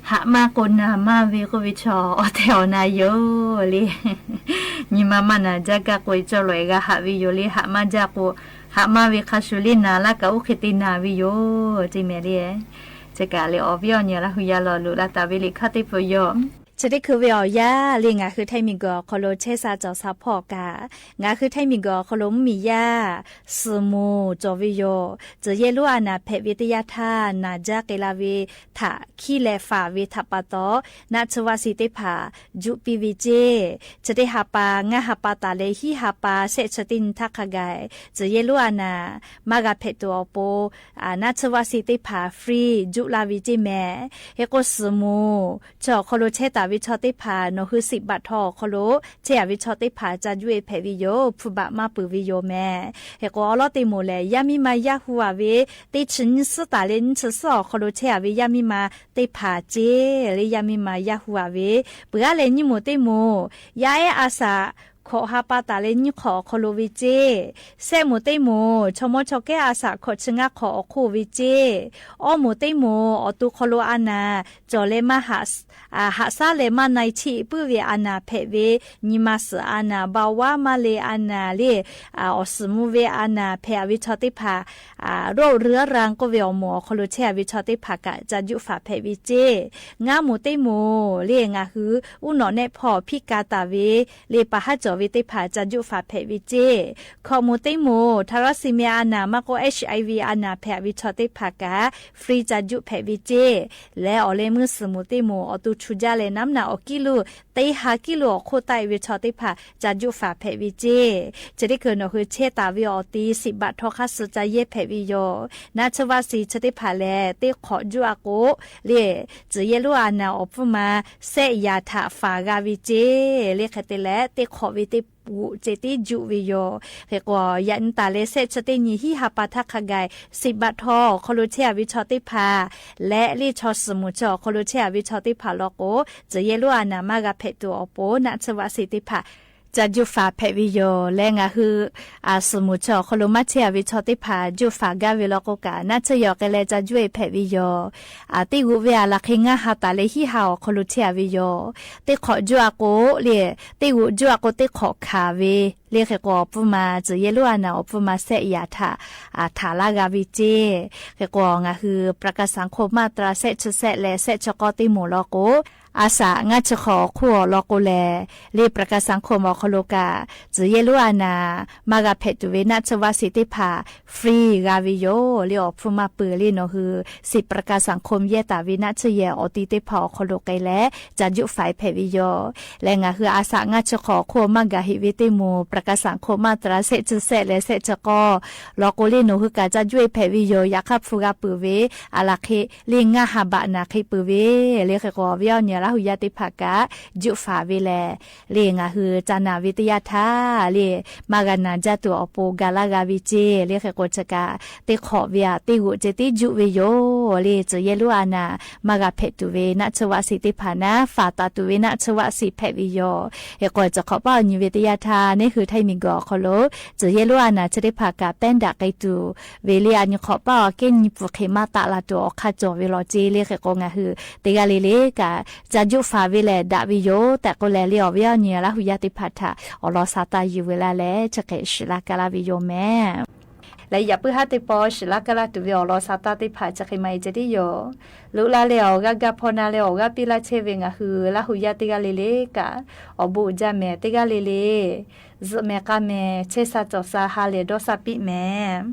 Haꞈ maˇ k'o naˬ maˇ ve k'oˆ ve chaw awˬ tehˬ awˬ na yoˬ le. Nyi ma maˇ naˬ jaˇ gaˇ k'o, cawˬ lawˬ-e g'a haꞈ ve yoˬ le. Haꞈ maˇ jaˇ k'o, haꞈ maˇ ve hk'a shuˍ le naˬ laˇ kaꞈ oˇ hk'e te naˬ ve yoˬ ceˇ mehˍ le. Chi kaꞈ le awˬ viˉ awˬ nyi Laˇ hu yaˇ lawˬ loꞈ la taˍ ve liꞈ hk'aˇ teˇ peuˬ yoˬ. Chi teˇ hkui ve awˬ yanˇ le ngaˬ hui htaiˇ miˬguiˬ awˬ hk'aw lo chehˇ sha cawˬ sha hpawˇ kaꞈ, ngaˬ hui htaiˇ miˬguiˬ awˬ hk'aw lo mvuhˇmiˬ yaˇ suhˍ moˍ cawˬ ve yoˬ. Tcuh yehˇ lonˉ a naˍ hpehꞈ ve teˇ yanˇ htaˇ, naˬ jaˇ k'ai la ve htaꞈ hkiˇ leh faˍ ve htaꞈ pa taw, naˆ tsuhˇ vaˆ shiˍ teˇ hpaˍ juˆ piˇ ve ceˇ. Chi teˇ ha pa, ngaˇ ha pa taˍ leh hiˉ ha pa shehˆ chi teˇ nyi htaˇ hk'a gaˬ, tcuh yehˇ lonˉ a naˍ maˇ g'a hpehꞈ tuˬ awˬ pon, naˆ tsuhˇ vaˆ shiˍ teˇ hpaˍ free juˆ laˇ ve ceˇ mehˍ. Hk'e k'o suhˍ moˍ chi awˬ hk'aw lo chehˇ taˍ ve chaw teˇ hpaˍ, nawˬ hui siꞈ baꞈ htaw awˬ hk'aw lo chehˇ a ve chaw teˇ hpaˍ ca juˆ-e hpehꞈ ve yoˬ. Hpu baꞈ maˇ peuˬ ve yoˬ mehˍ. Hk'e k'o awˬ lawn teˇ moˍ lehˬ, yaˇ miˇ ma yaˇ hu a ve teˇ chi nyiˇ suhˉ taˍ leh nyiˇ chi suhˉ awˬ hk'aw lo chehˇ a ve yaˇ miˇ ma teˇ hpaˍ ceˇ le. Yaˇ miˇ ma yaˇ hu a ve peuˬ aˉ leh nyiˇ moˍ teˇ moˍ, yaˇ ehˉ a shaꞈ hkawꞈ ha pa taˍ leh nyiˇ hk'awꞈ awˬ hk'aw lo ve ceˇ. Sehˆ moˍ teˇ moˍ, chaw mawˇ chaw kehˉ a shaꞈ hkawꞈ chi ngaˇ hk'awꞈ awˬ hk'oˆ ve ceˇ. Awˇ moˍ teˇ moˍ, awˬ to hk'aw lo a naˍ cawˬ leh maˇ haꞈ saˉ leh maˇ na-e chiˆ puiˉ ve a naˍ hpehꞈ ve, nyi ma suhˍ a naˍ, ba vaˉ maˇ le a naˍ le, awˬ suhˍ mvuh ve a naˍ hpehꞈ ve chaw teˇ hpaˍ, โรคเรื้อรัง k'oˆ ve awˬ moˍ awˬ hk'aw lo chehˇ a ve chaw teˇ hpaˍ kaꞈ ca juˆ faˍ hpehꞈ ve ceˇ. Ngaˇ moˍ teˇ moˍ le ngaˬ hui uˉ nawꞈ nehˆ hpawˇ hpiˇ ka taˍ ve le pa haˉ cawˬ ve teˇ hpaˍ ca juˆ faˍ hpehꞈ ve ceˇ. Hkawꞈ moˍ teˇ moˍ, thaˍ raˇ siˍ mehˍ a naˍ maˇ k'o HIV a naˍ hpehꞈ ve chaw teˇ hpaˍ kaꞈ free ca juˆ hpehꞈ ve ceˇ. Leh awˬ leh meuˇ suhˍ moˍ teˇ moˍ awˬ to chu jaˇ leh naˉ naˍ awˬ kiˉ lo teˇ ha kiˉ lo awˬ hk'oˆ taˆ-e ve chaw teˇ hpaˍ ca juˆ faˍ hpehꞈ ve ceˇ. Chi teˇ hkui nawˬ hui chehˇ taˍ ve awˬ ti siꞈ baꞈ htaw hk'aˇ suh ca yehˇ hpehꞈ ve yoˬ. Naˆ tsuhˇ vaˆ shiˍ chi teˇ hpaˍ lehˬ, teˇ hk'awꞈ juˆ a k'o le, tcuh yehˇ lonˉ a naˍ awˬ pfuhˇ ma shehˆ yaꞈ htaꞈ faˍ g'a ve ceˇ le. Hk'e te leh teˇ hk'awꞈ ve teˇ g'oꞈ ceh tiˉ juˆ ve yoˬ. Hk'e k'o yaꞈ nyi taˍ leh shehˆ chi teˇ nyi hiˉ ha pa htaˇ hk'a gaˬ siꞈ baꞈ htaw awˬ hk'aw lo chehˇ a ve chaw teˇ hpaˍ leh le chaw suhˍ moˍ chi awˬ hk'aw lo chehˇ a ve chaw teˇ hpaˍ law k'o, tcuh yehˇ lonˉ a naˍ maˇ g'a hpehꞈ tuˬ awˬ pon naˆ tsuhˇ vaˆ shiˍ teˇ hpaˍ ca juˆ faˍ hpehꞈ ve yoˬ. Leh ngaˬ hui suhˍ moˍ chi awˬ hk'aw lo maˇ chehˇ a ve chaw teˇ hpaˍ juˆ faˍ gaˇ ve law k'o kaꞈ, naˆ tsuhˇ yaw k'ai leh ca juˆ-e hpehꞈ ve yoˬ. Teˇ g'oꞈ ve a laˬ hk'e ngaˇ ha taˍ leh hiˉ ha awˬ hk'aw lo chehˇ a ve yoˬ. Teˇ hk'awꞈ juˆ a k'o le, teˇ g'oꞈ juˆ a k'o teˇ hk'awꞈ hkanˍ ve le. Hk'e k'o awˬ pfuhˇ ma tcuh yehˇ lonˉ a naˍ awˬ pfuhˇ ma shehˆ yaꞈ htaꞈ htaˍ laˇ g'a ve ceˇ. Hk'e k'o ngaˬ hui ประกันสังคม maˇ tra shehˆ chi shehˆ leh shehˆ chi k'awˇ teˇ moˍ law k'o, a shaꞈ ngaˇ chi hk'awꞈ awˬ hk'oˆ awˬ lawn k'o lehˬ, le ประกันสังคม awˬ hk'aw lo kaꞈ tcuh yehˇ lonˉ a naˍ maˇ g'a hpehꞈ tuˬ ve naˆ tsuhˇ vaˆ shiˍ teˇ hpaˍ free g'a ve yoˬ. Le awˬ hpfuhˇ maˇ peuˬ le nawˬ hui siꞈ ประกันสังคม yehˇ taˍ ve naˆ tsuhˇ yehˬ awˬ ti teˇ hpaˍ awˬ hk'aw lo k'ai leh ca juˆ faˍ hpehꞈ ve yoˬ. Leh ngaˬ hui a shaꞈ ngaˇ chi hk'awꞈ awˬ hk'oˆ maˇ gaˬ heꞈ ve teˇ moˍ ประกันสังคม maˇ tra shehˆ chi shehˆ leh shehˆ chi k'awˇ law k'o le nawˬ hui kaꞈ ca juˆ-e hpehꞈ ve yoˬ. Yaꞈ hk'aˇ hpu g'a peuˬ ve a laˬ hk'e le ngaˇ ha baꞈ naˍ hk'e peuˬ ve le. Hk'e k'o awˬ viˉ awˬ nyi Laˇ hu yaˇ teˇ hpaˍ kaꞈ juˆ faˍ ve lehˬ, le ngaˬ hui ca naˬ ve teˇ yanˇ htaˇ le maˇ g'a naˬ jaˇ tuˬ awˬ pon ga laˇ g'a ve ceˇ. Le hk'e k'o chi kaꞈ teˇ hk'awꞈ ve aꞈ teˇ g'oꞈ ceh tiˉ juˆ ve yoˬ. Le tcuh yehˇ lonˉ a naˍ maˇ g'a hpehꞈ tuˬ ve naˆ tsuhˇ vaˆ shiˍ teˇ hpaˍ naˉ, faˍ taˍ tuˬ ve naˆ tsuhˇ vaˆ shiˍ hpehꞈ ve yoˬ. Hk'e k'o chi hk'awꞈ paˆ awˬ nyi ve teˇ yanˇ htaˇ neˇ hui htaiˇ miˬguiˬ awˬ hk'aw lo tcuh yehˇ lonˉ a naˍ chi teˇ hpaˍ kaꞈ pehˉ daꞈ k'ai tuˬ ve le a nyi hk'awꞈ paˆ awˬ kehˉ nyi pfuhˍ hk'e maˇ taˆ la tuˬ awˬ hk'aˇ cawˬ ve law ceˇ. Le hk'e k'o ngaˬ hui teˇ g'aˇ le le kaꞈ ca juˆ faˍ ve lehˬ daꞈ ve yoˬ tehꞈ k'oˆ leh le awˬ viˉ awˬ nyi Laˇ hu yaˇ teˇ hpaˍ htaꞈ awˬ lawn sha taˇ yuˬ ve laˇ leh chi hk'e shiˍ laˇ kaˇ laˇ ve yoˬ mehˍ. Leh yaꞈ puiˉ haˉ teˇ pawˆ shiˍ laˇ kaˇ laˇ tuˬ ve awˬ lawn sha taˇ teˇ hpaˍ chi hk'e maˇ heˆ ceh tiˉ yoˬ. Loꞈ la leh awˬ g'aˇ gaˇ hpawˇ na leh awˬ g'aˇ piˇ laˇ chehˇ ve ngaˬ hui Laˇ hu yaˇ teˇ g'aˇ le le kaꞈ awˬ bon uiˍ jaˇ mehˍ. Teˇ g'aˇ le le zuhꞈ mehˍ k'a mehˍ chehˇ sha cawˬ sha ha lehˬ dawˇ sha piˇ mehˍ.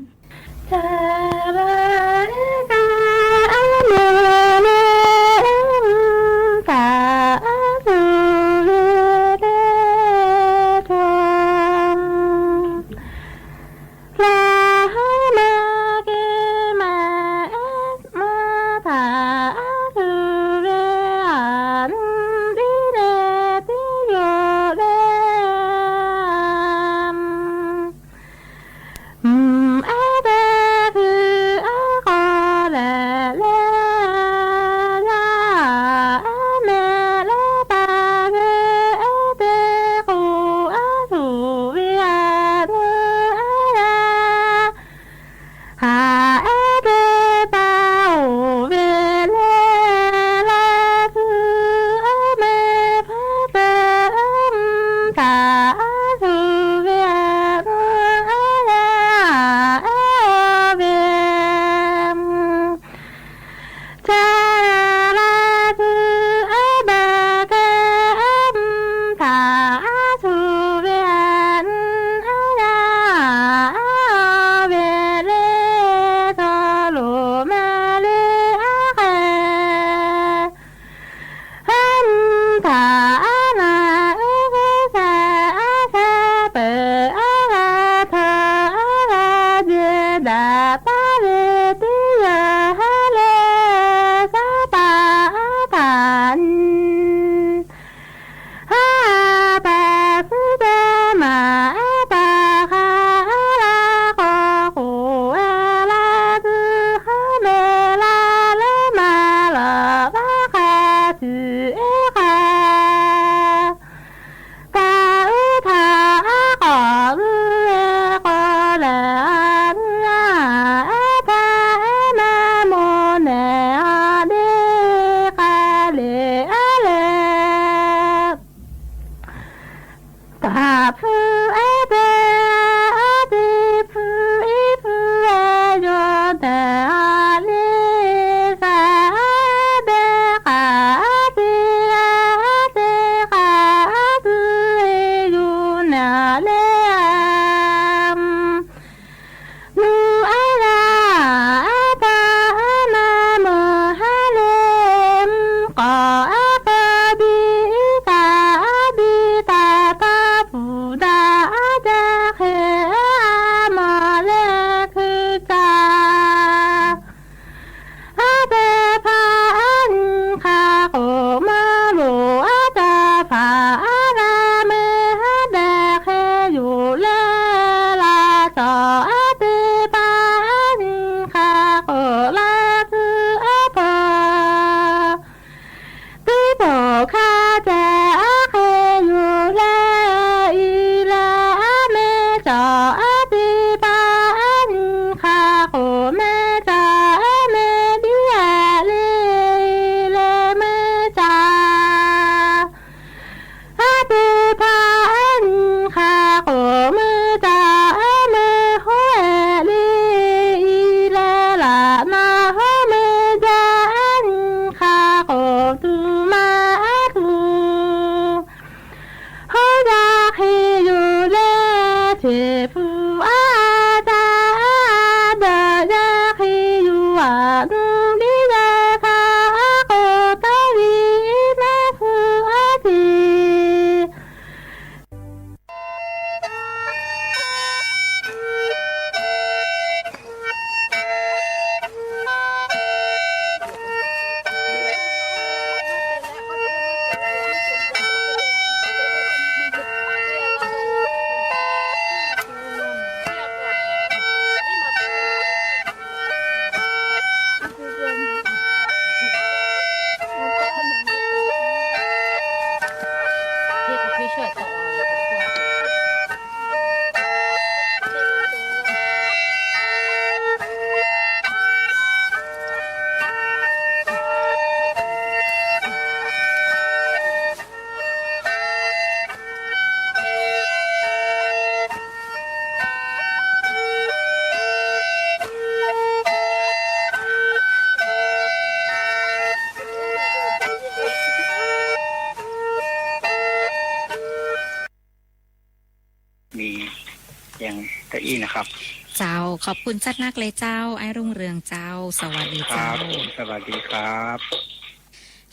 เจ้า ขอบคุณจัดนักเลยเจ้า อ้ายรุ่งเรืองเจ้า สวัสดีเจ้า ครับผม สวัสดีครับ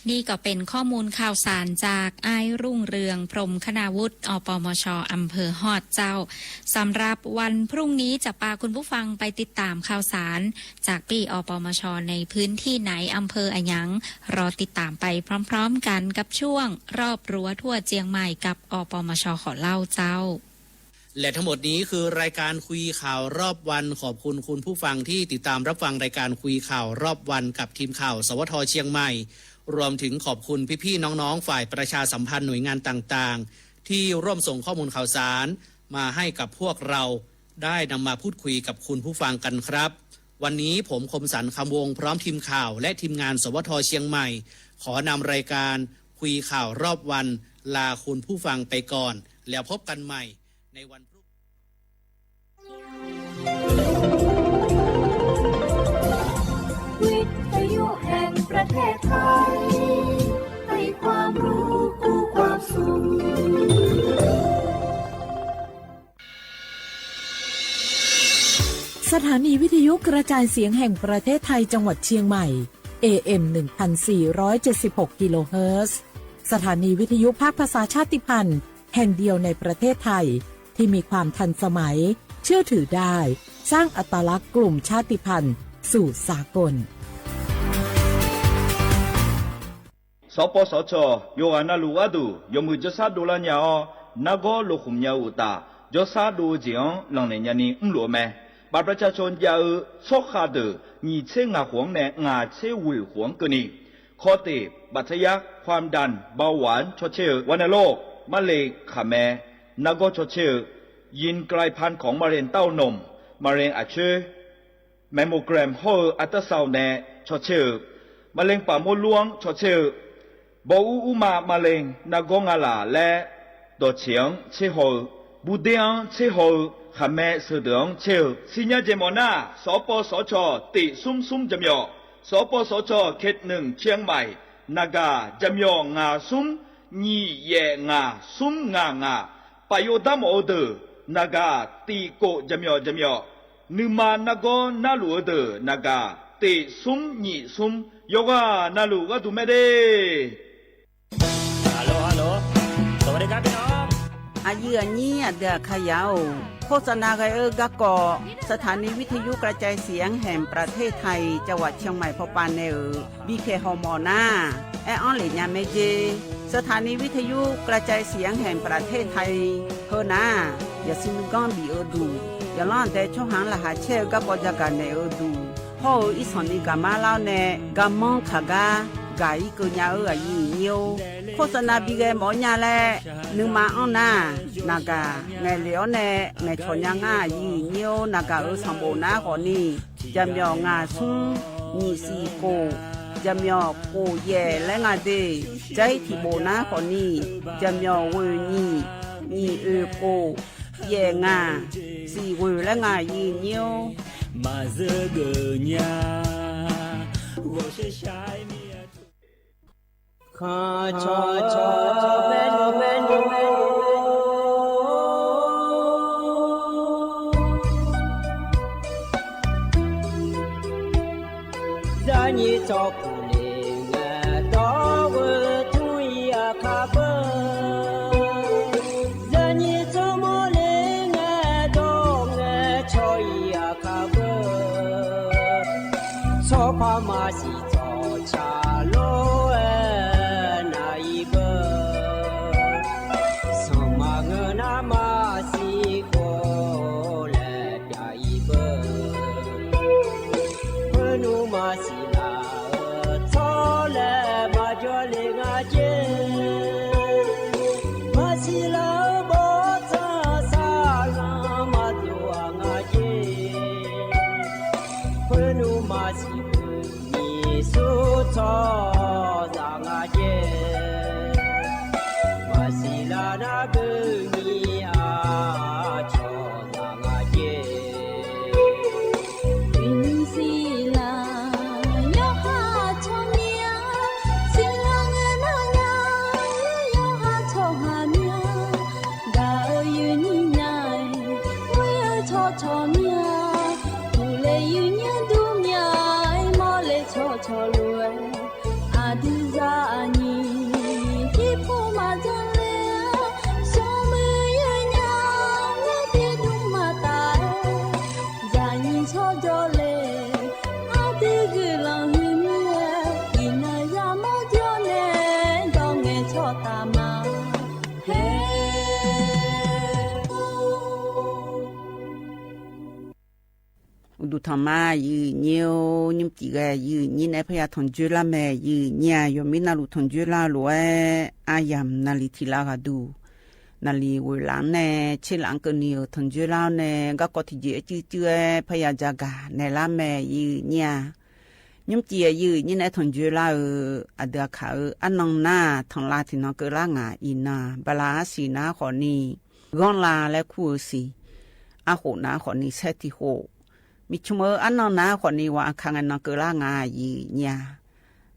นี่ก็เป็นข้อมูลข่าวสารจากอ้ายรุ่งเรือง พรหมคณาวุฒิ อปมช อำเภอฮอดเจ้า สำหรับวันพรุ่งนี้จะพาคุณผู้ฟังไปติดตามข่าวสารจากปี้ อปมช ในพื้นที่ไหน อำเภออะหยัง รอติดตามไปพร้อมๆกันกับช่วงรอบรั้วทั่วเจียงใหม่กับ อปมช ขอเล่าเจ้า และทั้งหมดนี้คือรายการคุยข่าวรอบวัน ขอบคุณคุณผู้ฟังที่ติดตามรับฟังรายการคุยข่าวรอบวันกับทีมข่าว สวท เชียงใหม่ รวมถึงขอบคุณพี่ๆน้องๆฝ่ายประชาสัมพันธ์หน่วยงานต่างๆ ที่ร่วมส่งข้อมูลข่าวสารมาให้กับพวกเราได้นำมาพูดคุยกับคุณผู้ฟังกันครับ วันนี้ผมคมสันต์ คำวงศ์ พร้อมทีมข่าวและทีมงาน สวท เชียงใหม่ ขอนำรายการคุยข่าวรอบวันลาคุณผู้ฟังไปก่อน แล้วพบกันใหม่ในวันพรุ่ง วิทยุแห่งประเทศไทย ให้ความรู้คู่ความสุข สถานีวิทยุกระจายเสียงแห่งประเทศไทยจังหวัดเชียงใหม่ เอเอ็ม หนึ่งพันสี่ร้อยเจ็ดสิบหก กิโลเฮิรตซ์ สถานีวิทยุภาคภาษาชาติพันธุ์แห่งเดียวในประเทศไทย ที่มีความทันสมัย เชื่อถือได้ สร้างอัตลักษณ์กลุ่มชาติพันธุ์สู่สากล สปสช ယွၤဂၤနၢ်လူႇဂၢၢ်ဒူႇ ယွၤမုၢ် ကျောင်းစ ဒိၣ်လၢညါအီၤ နၢ်ဂီၢ်လိာ်ဃုာ်မၠါအုၣ်အတၢ် ကျောင်းစ ဒိၣ်အုၣ်ကဵင်ဢီၤ လီၢ်နဲၣ်ညါနံၤ မုၢ်လိာ်အမဲ บัตรประชาชน ယၢအု ဆီၣ်ဃာ်ဒၢၣ် ညီၣ်ဆံငါၢ်ဃု နဲၣ် ငါၢ်ဆံဝၢၢ်ဃု ကၢၢ်နံၤ ခီၣ်တ့ၢ် บัตรทะยัก ความดัน เบาหวาน ဆီၣ်ဆ့ၣ်ဧၢ ဝဲန့ၣ်လိၣ် မလ့ၣ်ခးမဲ နၢ်ဂီၢ်ဆီၣ်ဆ့ၣ်ဧၢ ယိၣ်ကလၢၢ်ဖၢၼ်ခွင် มะเร็งเต้านม มะเร็งอาเชื้อ แมมโมแกรม ဟီၣ်ဧၢ อัลตราซาวน์ နဲၣ် ဆီၣ်ဆ့ၣ်ဧၢ มะเร็งปากมดลูก ဆီၣ်ဆ့ၣ်ဧၢ ဘီအူ အူမၢ် มะเร็ง နၢ်ဂီၢ် ငါလၢ် လၢ ဒီၢ်ဆ့ၣ်ဧၢ ဆ့ဟီၣ်ဧၢ ဘူးဒ့ဧၢ ဆ့ဟီၣ်ဧၢ ခးမဲ ဆၢၣ်ဒၢၣ်ဧၢ ဆ့ဟီၣ်ဧၢ စံးညါ ကဲမီၤနၢ် စပစချ တ့ၢ်သုမ်းသုမ်း ကၠၢမၠီၣ် စပစချ เขตหนึ่ง เชียงใหม่ နဂၤ ကၠၢမၠီၣ် ငါသုမ်း ညိယဲၢ် ငါသုမ်း ငါငါ ပာ်ယိၣ်တၢ်မီၣ်အုးဒၢၣ် နဂၤ တံၣ်ကိၣ် ကၠၢမၠီၣ် ကၠၢမၠီၣ် နုၢ်မၤနၢ်ဂီၢ်နၢ်လူၢ်အုးဒၢၣ် နဂၤ တ့ၢ်သုမ်း ညိသုမ်း ယွၤဂၤနၢ်လူၢ်ဂၢၢ်ဒူၣ်မဲဒၣ် အယုၢ်အညံ အဒုးအခါယၤအိၣ် โฆษณา ဂဲၤအၢ ကၢ်ကီၢ် สถานีวิทยุกระจายเสียงแห่งประเทศไทย จังหวัดเชียงใหม่ ဖီပၤနဲၣ်ဧၢ ဘံၣ်ခဲဟီၣ်မီၣ်နၢ် အဲၣ်အီလ့ၣ်ညါမ့ၢ်က့ สถานีวิทยุกระจายเสียงแห่งประเทศไทย ဟၢနၢ် ယစံမုၢ်ကီၢ်ဘံၣ်အၢဒူၣ် ယလီၢ်ဒဲးဆီဟၣ်လၢဟးဆဲး ကၢ်ကီၢ်ယၤဂၤနဲၣ်အၢဒူၣ် ဟီၣ်ဧၢ အံၣ်စီၣ်နံၤ ကမါလီၤ နဲၣ် ကမီၣ်ခးဂၤ ကၢ်အံၤကၢၢ်ညါအၢ အယုၢ်အညံအိၣ် โฆษณา ဘံၣ်ဂဲၤမီၣ်ညါလၢ နုၢ်မၤအီၣ်နၢ် နဂၤ ငဲၤလ့ၣ်အီၤနဲၣ် ငဲၤဆီၣ်ညါ ငါယုၢ်အညံအိၣ် နဂၤဧၢ ဆီၣ်ဘိၣ်နၢ်ဃီၣ်နံၤ ကၠၢမၠီၣ် ငါသုမ်း ညိၣ်သံၣ်ကိၣ် ကၠၢမၠီၣ် ကိၣ်ယဲၢ်လၢ ငါဒ့ၣ် ကၠဲထံၣ်ဘိၣ်နၢ်ဃီၣ်နံၤ ကၠၢမၠီၣ် ဝဲၢ်ညိၣ် ညိၣ်အုၣ်ကိၣ် ယဲၢ် ငါ သံၣ်ဝဲၢ်လၢ ငါယုၢ်အညံအိၣ် မၤစၢၤဂၢၢ်ညါ ဂီၤရှဲရှဲ မ့ၢ် Yaꞈ nyi tawˇ hkawˇ lehˬ, ngaˬ dawˇ g'uiˬ htuˇ yaꞈ hk'a peuˬ. Yaꞈ nyi tawˇ mawˇ lehˬ, ngaˬ dawˇ ngaˬ chaw yaꞈ hk'a peuˬ. Chaw hpaˇ maˇ shiˍ tawˍ chaˍ lonˉ naˍ i peuˬ. Suhˍ maˬ ngeuˍ naˉ maˇ shiˍ k'oˆ leh pyaꞈ i peuˬ. Hpeuꞈ nuˇ maˇ shiˍ laˬ, htawˇ lehˬ maˇ jaw le ngaˬ jehˬ. Maˇ shiˍ laˬ, bawˆ tcuhˉ saˍ laꞈ maˇ tuˬ a ngaˬ jehˬ. Hpeuꞈ nuˇ maˇ shiˍ peuˬ, nyi suˉ htawˇ zaꞈ ngaˬ jehˬ. Maˇ shiˍ laˬ naˉ beuꞈ nyi a cawˬ zaꞈ ngaˬ jehˬ. Nyi shiˍ laˬ, yawˇ haˉ chaw nyi a, shiˍ laˬ ngaˬ na Tuˬ htaꞈ ma, yehˬ nyi-oˬ, nyiˇ tiꞈ geh yehˬ nyi nehˬ hpaˇ yaˇ htawnˍ jawˇ laˇ mehˍ, yehˬ nyi-a. Yawˬ miˇ naˆ luˬ htawnˍ jawˇ laˇ loꞈ-e, aˉ yaˬ naˍ liˍ htiꞈ laˇ g'a duˬ. Naˍ liˍ g'oˍ laꞈ nehˬ, cheˇ laꞈ keu ni-oˬ, htawnˍ jawˇ laˇ-oˬ nehˬ, gaˇ k'aw htiꞈ jeˬ ehˉ cuˇ cuˇ-e hpaˇ yaˇ jaˇ gaˬ nehˬ laˇ mehˍ, yehˬ nyi-a. Nyiˇ tiꞈ yehˬ nyi nehˬ htawnˍ jawˇ laˇ-euˬ, aˬ deuˬ aˬ hkaꞈ-euˬ aˉ naˆ naˉ htawnˍ la htiꞈ naw keu laˇ ngaˬ iˍ naˍ, baˬ laꞈ aˉ shiˍ naˉ hk'awꞈ ni, g'aˇ la leh hkuˇ-euˬ shiˍ, aˉ hoꞈ naˉ hk'awꞈ ni shehˉ htiꞈ hoꞈ, miˬ chawˇ meuˇ aˉ naˆ naˉ hk'awꞈ ni wa aˬ hkaꞈ ngaˬ naw keu laˇ ngaˬ yehˬ nyi-a.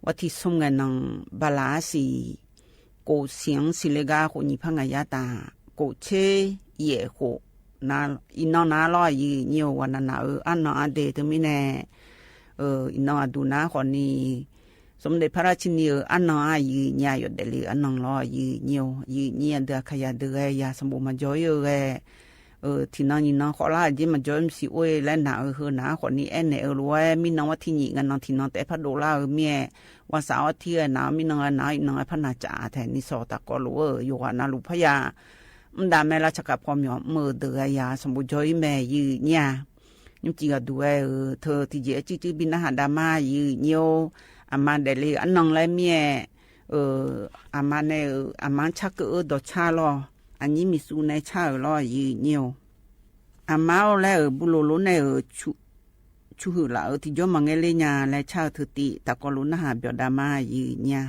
Vaˇ htiˇ suhˉ ngaˬ naw, baˬ laꞈ aˉ shiˍ, koꞈ shiˍ-anˉ shiˍ leh gaˇ k'o nyi hpaˇ ngaˬ yaˇ taˍ, koꞈ cheˇ yehˬ hoꞈ, iˍ naw naˉ lawˇ yehˬ nyi-oˬ. Wa naˍ naˍ-euˬ aˉ naˆ aˉ deh teu miˇ nehˬ, iˍ naw aˬ duˬ naˉ hk'awꞈ ni, suhˍ mvuh dehꞈ hpaˇ raˇ chi ni-euˬ aˉ naˆ aˉ yehˬ nyi-a. Yawˬ dehꞈ le aˉ naˆ lawˇ yehˬ nyi-oˬ. Yehˬ nyi aˬ deuˬ aˬ hkaꞈ yaˇ deuˬ g'a yaˇ saˍ bon maˬ jawˇ-e-eu geh, htiꞈ naw nyi naw hk'awꞈ laˇ jeˇ maˬ jawˇ-e mvuhˇ shiˍ oˇ-e leh naˍ-euˬ hui naˉ hk'awꞈ ni ehˉ nehˬ-eu loꞈ-e, miˇ naw vaˇ htiˇ nyi ngaˬ naw htiꞈ naw tehꞈ hpaˇ doꞈ laˇ-euˬ miˇ-e, wa shaˍ vaˇ htiˇ-e naˍ miˇ naw g'a naˍ iˍ naw g'a hpaˇ naˍ caꞈ tehꞈ ni shawˍ taˍ k'aw loꞈ-e. Yawˬ g'aꞈ naˍ loꞈ hpaˇ yaˇ mvuhˇ daꞈ meh laˇ chaꞈ kaꞈ hpaw miˬ-awˬ meuˇ deuˬ g'a yaˇ saˍ bon jawˇ-e mehˍ, yehˬ nyi-a. Nyiˇ tiꞈ g'a duˬ-e-euˬ hteu htiꞈ jeˬ ehˉ cuˇ cuˇ biˇ naˆ haꞈ daꞈ maˇ, yehˬ nyi-oˬ. Aˬ ma dehꞈ le aˉ naˆ leh miˇ-e, aˬ ma nehˬ-euˬ aˬ ma chaˇ keu-euˬ dawˬ chaˇ lawˇ, aˬ nyi miˬ shu nehˬ chaˇ-euˬ lawˇ yehˬ nyi-oˬ. Aˬ ma-oˬ leh-euˬ buˇ loꞈ lonˉ nehˬ-euˬ chu heuꞈ laꞈ-euˬ htiꞈ jawˇ maˬ ngeh le nyi-a leh chaˇ-eu hteu tiꞈ taˍ k'aw lo naˆ haꞈ byawˬ daꞈ maˇ, yehˬ nyi-a.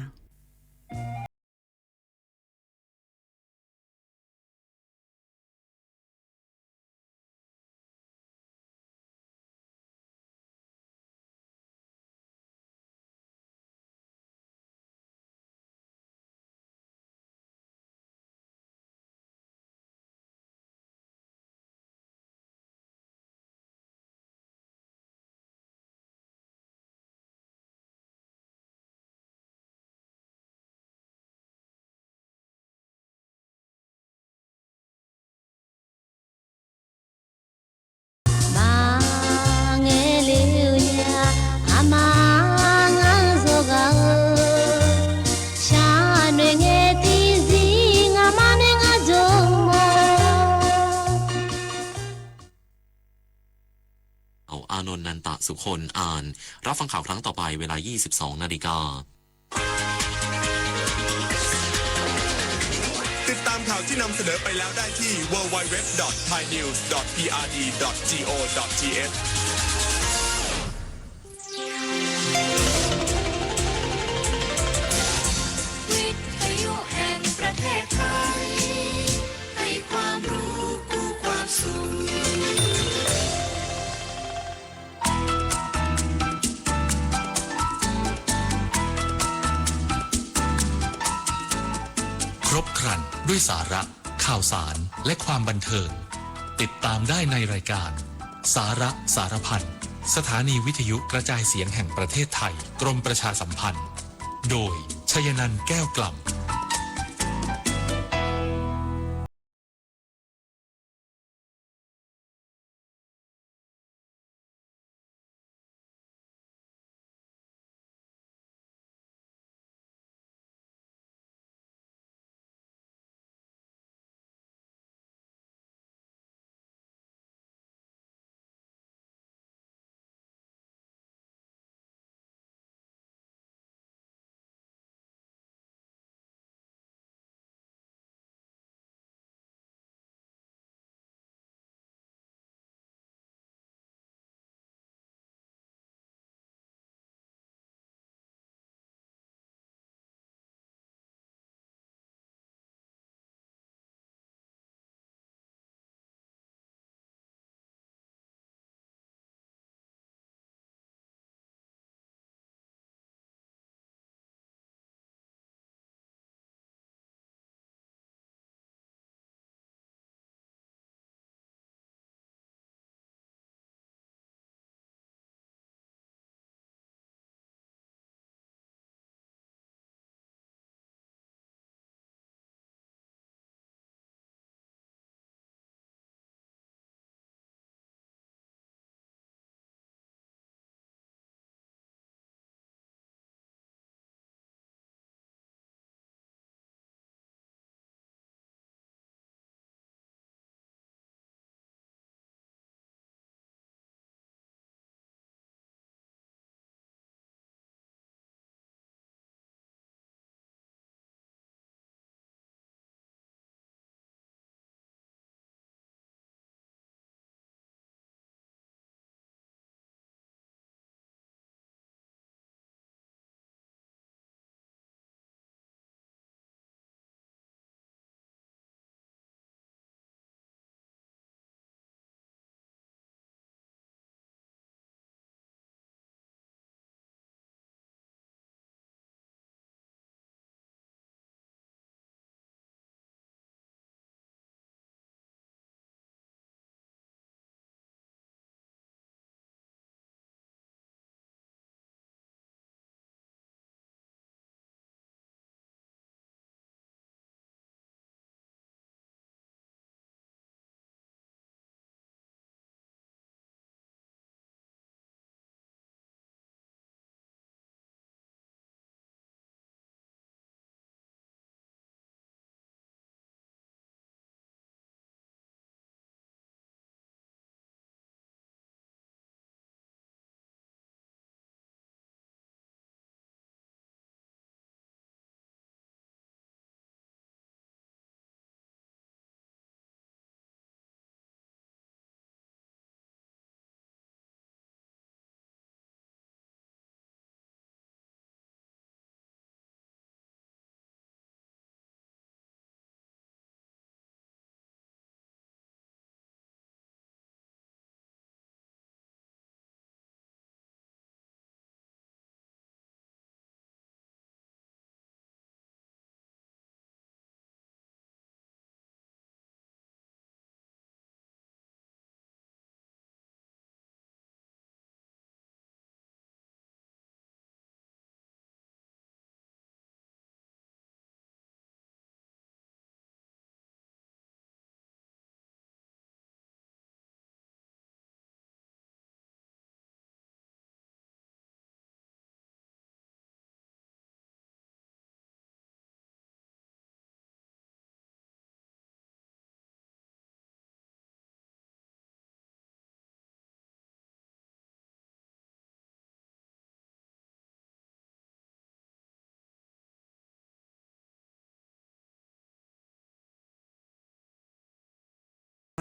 Aˍnonˍ Nantaꞈ Suˍhon อ่าน รับฟังข่าวครั้งต่อไปเวลา ยี่สิบสองนาฬิกา ติดตามข่าวที่นำเสนอไปแล้วได้ที่ ดับเบิลยู ดับเบิลยู ดับเบิลยู ดอท ไทยนิวส์ ดอท พีอาร์ดี ดอท จี โอ ดอท ที เอช วิทยุแห่งประเทศไทย ให้ความรู้คู่ความสุข ครบครันด้วยสาระ ข่าวสาร และความบันเทิง ติดตามได้ในรายการ สาระสารพัน สถานีวิทยุกระจายเสียงแห่งประเทศไทย กรมประชาสัมพันธ์ โดย ชยนันท์ แก้วกล่ำ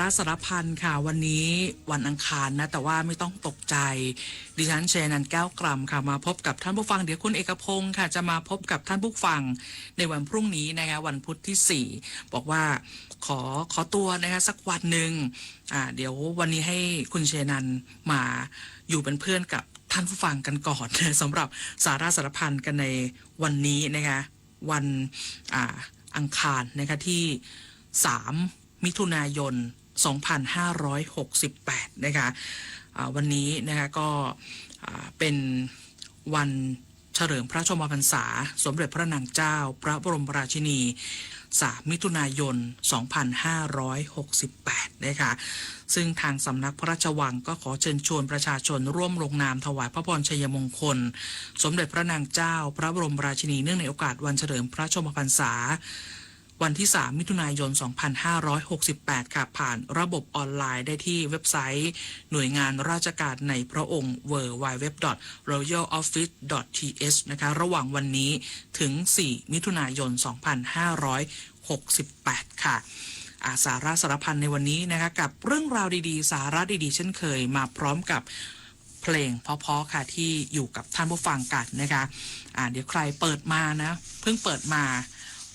ระสารพันค่ะ วันนี้วันอังคารนะ แต่ว่าไม่ต้องตกใจ ดิฉันชัยนันท์ แก้วกล่ำค่ะ มาพบกับท่านผู้ฟัง เดี๋ยวคุณเอกพงศ์ค่ะ จะมาพบกับท่านผู้ฟังในวันพรุ่งนี้นะคะ วันพุธที่สี่ บอกว่าขอขอตัวนะคะสักวันหนึ่ง อ่า เดี๋ยววันนี้ให้คุณชัยนันท์มาอยู่เป็นเพื่อนกับท่านผู้ฟังกันก่อนนะ สำหรับสาระสารพันกันในวันนี้นะคะ วัน อ่า อังคารนะคะ ที่ สาม มิถุนายน สองพันห้าร้อยหกสิบแปด นะคะ อ่า วันนี้นะคะ ก็ อ่า เป็นวันเฉลิมพระชนมพรรษา สมเด็จพระนางเจ้า พระบรมราชินี สาม มิถุนายน สองพันห้าร้อยหกสิบแปด นะคะ ซึ่งทางสำนักพระราชวังก็ขอเชิญชวนประชาชนร่วมลงนามถวายพระพรชัยมงคล สมเด็จพระนางเจ้า พระบรมราชินี เนื่องในโอกาสวันเฉลิมพระชนมพรรษา วันที่ สาม มิถุนายน สองพันห้าร้อยหกสิบแปด ค่ะ ผ่านระบบออนไลน์ได้ที่เว็บไซต์หน่วยงานราชการในพระองค์ ดับเบิลยู ดับเบิลยู ดับเบิลยู ดอท รอยัล ออฟฟิศ ดอท ที เอช นะคะ ระหว่างวันนี้ถึง สี่ มิถุนายน สองพันห้าร้อยหกสิบแปด ค่ะ อ่า สาระสารพันในวันนี้นะคะ กับเรื่องราวดีๆ สาระดีๆ เช่นเคย มาพร้อมกับเพลงเพราะๆ ค่ะ ที่อยู่กับท่านผู้ฟังกันนะคะ อ่า เดี๋ยวใครเปิดมานะ เพิ่งเปิดมา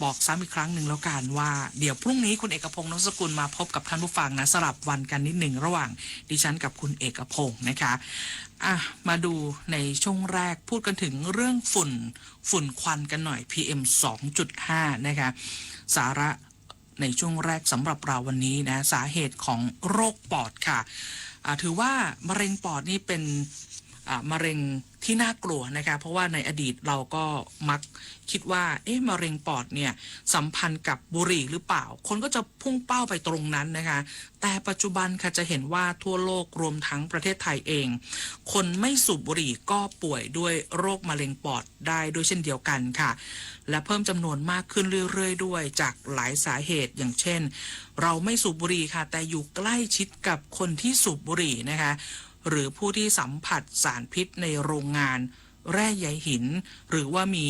บอกซ้ำอีกครั้งหนึ่งแล้วกันว่า เดี๋ยวพรุ่งนี้คุณเอกพงษ์ นพสกุล มาพบกับท่านผู้ฟังนะ สลับวันกันนิดหนึ่งระหว่างดิฉันกับคุณเอกพงษ์นะคะ อ่ะ มาดูในช่วงแรก พูดกันถึงเรื่องฝุ่น ฝุ่นควันกันหน่อย พีเอ็ม สองจุดห้า นะคะ สาระในช่วงแรกสำหรับเราวันนี้นะ สาเหตุของโรคปอดค่ะ อ่า ถือว่ามะเร็งปอดนี่เป็น อ่ามะเร็งที่น่ากลัวนะคะ เพราะว่าในอดีตเราก็มักคิดว่า เอ๊ะ มะเร็งปอดเนี่ยสัมพันธ์กับบุหรี่หรือเปล่า คนก็จะพุ่งเป้าไปตรงนั้นนะคะ แต่ปัจจุบันค่ะ จะเห็นว่าทั่วโลกรวมทั้งประเทศไทยเอง คนไม่สูบบุหรี่ก็ป่วยด้วยโรคมะเร็งปอดได้ด้วยเช่นเดียวกันค่ะ และเพิ่มจำนวนมากขึ้นเรื่อยๆ ด้วย จากหลายสาเหตุ อย่างเช่น เราไม่สูบบุหรี่ค่ะ แต่อยู่ใกล้ชิดกับคนที่สูบบุหรี่นะคะ หรือผู้ที่สัมผัสสารพิษในโรงงานแร่ใยหิน หรือว่ามี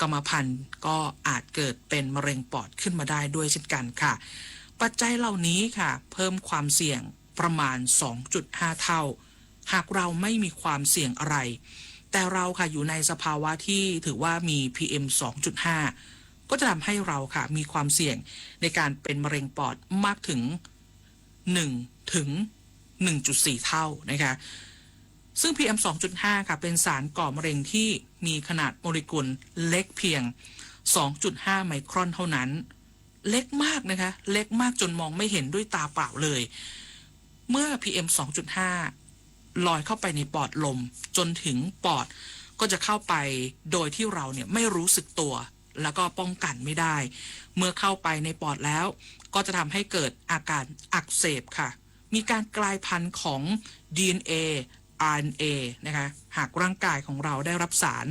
กรรมพันธุ์ ก็อาจเกิดเป็นมะเร็งปอดขึ้นมาได้ด้วยเช่นกันค่ะ ปัจจัยเหล่านี้ค่ะ เพิ่มความเสี่ยงประมาณ สองจุดห้า เท่า หากเราไม่มีความเสี่ยงอะไร แต่เราค่ะ อยู่ในสภาวะที่ถือว่ามี พีเอ็ม สองจุดห้า ก็จะทำให้เราค่ะ มีความเสี่ยงในการเป็นมะเร็งปอดมากถึง หนึ่ง ถึง หนึ่งจุดสี่ เท่านะคะ ซึ่ง พีเอ็ม สองจุดห้า ค่ะ เป็นสารก่อมะเร็งที่มีขนาดโมเลกุลเล็กเพียง สองจุดห้า ไมครอนเท่านั้น เล็กมากนะคะ เล็กมากจนมองไม่เห็นด้วยตาเปล่าเลย เมื่อ พีเอ็ม สองจุดห้า ลอยเข้าไปในปอดลม จนถึงปอด ก็จะเข้าไปโดยที่เราเนี่ยไม่รู้สึกตัว แล้วก็ป้องกันไม่ได้ เมื่อเข้าไปในปอดแล้ว ก็จะทำให้เกิดอาการอักเสบค่ะ มีการกลายพันธุ์ของ ดีเอ็นเอ อาร์เอ็นเอ นะคะ หากร่างกายของเราได้รับสาร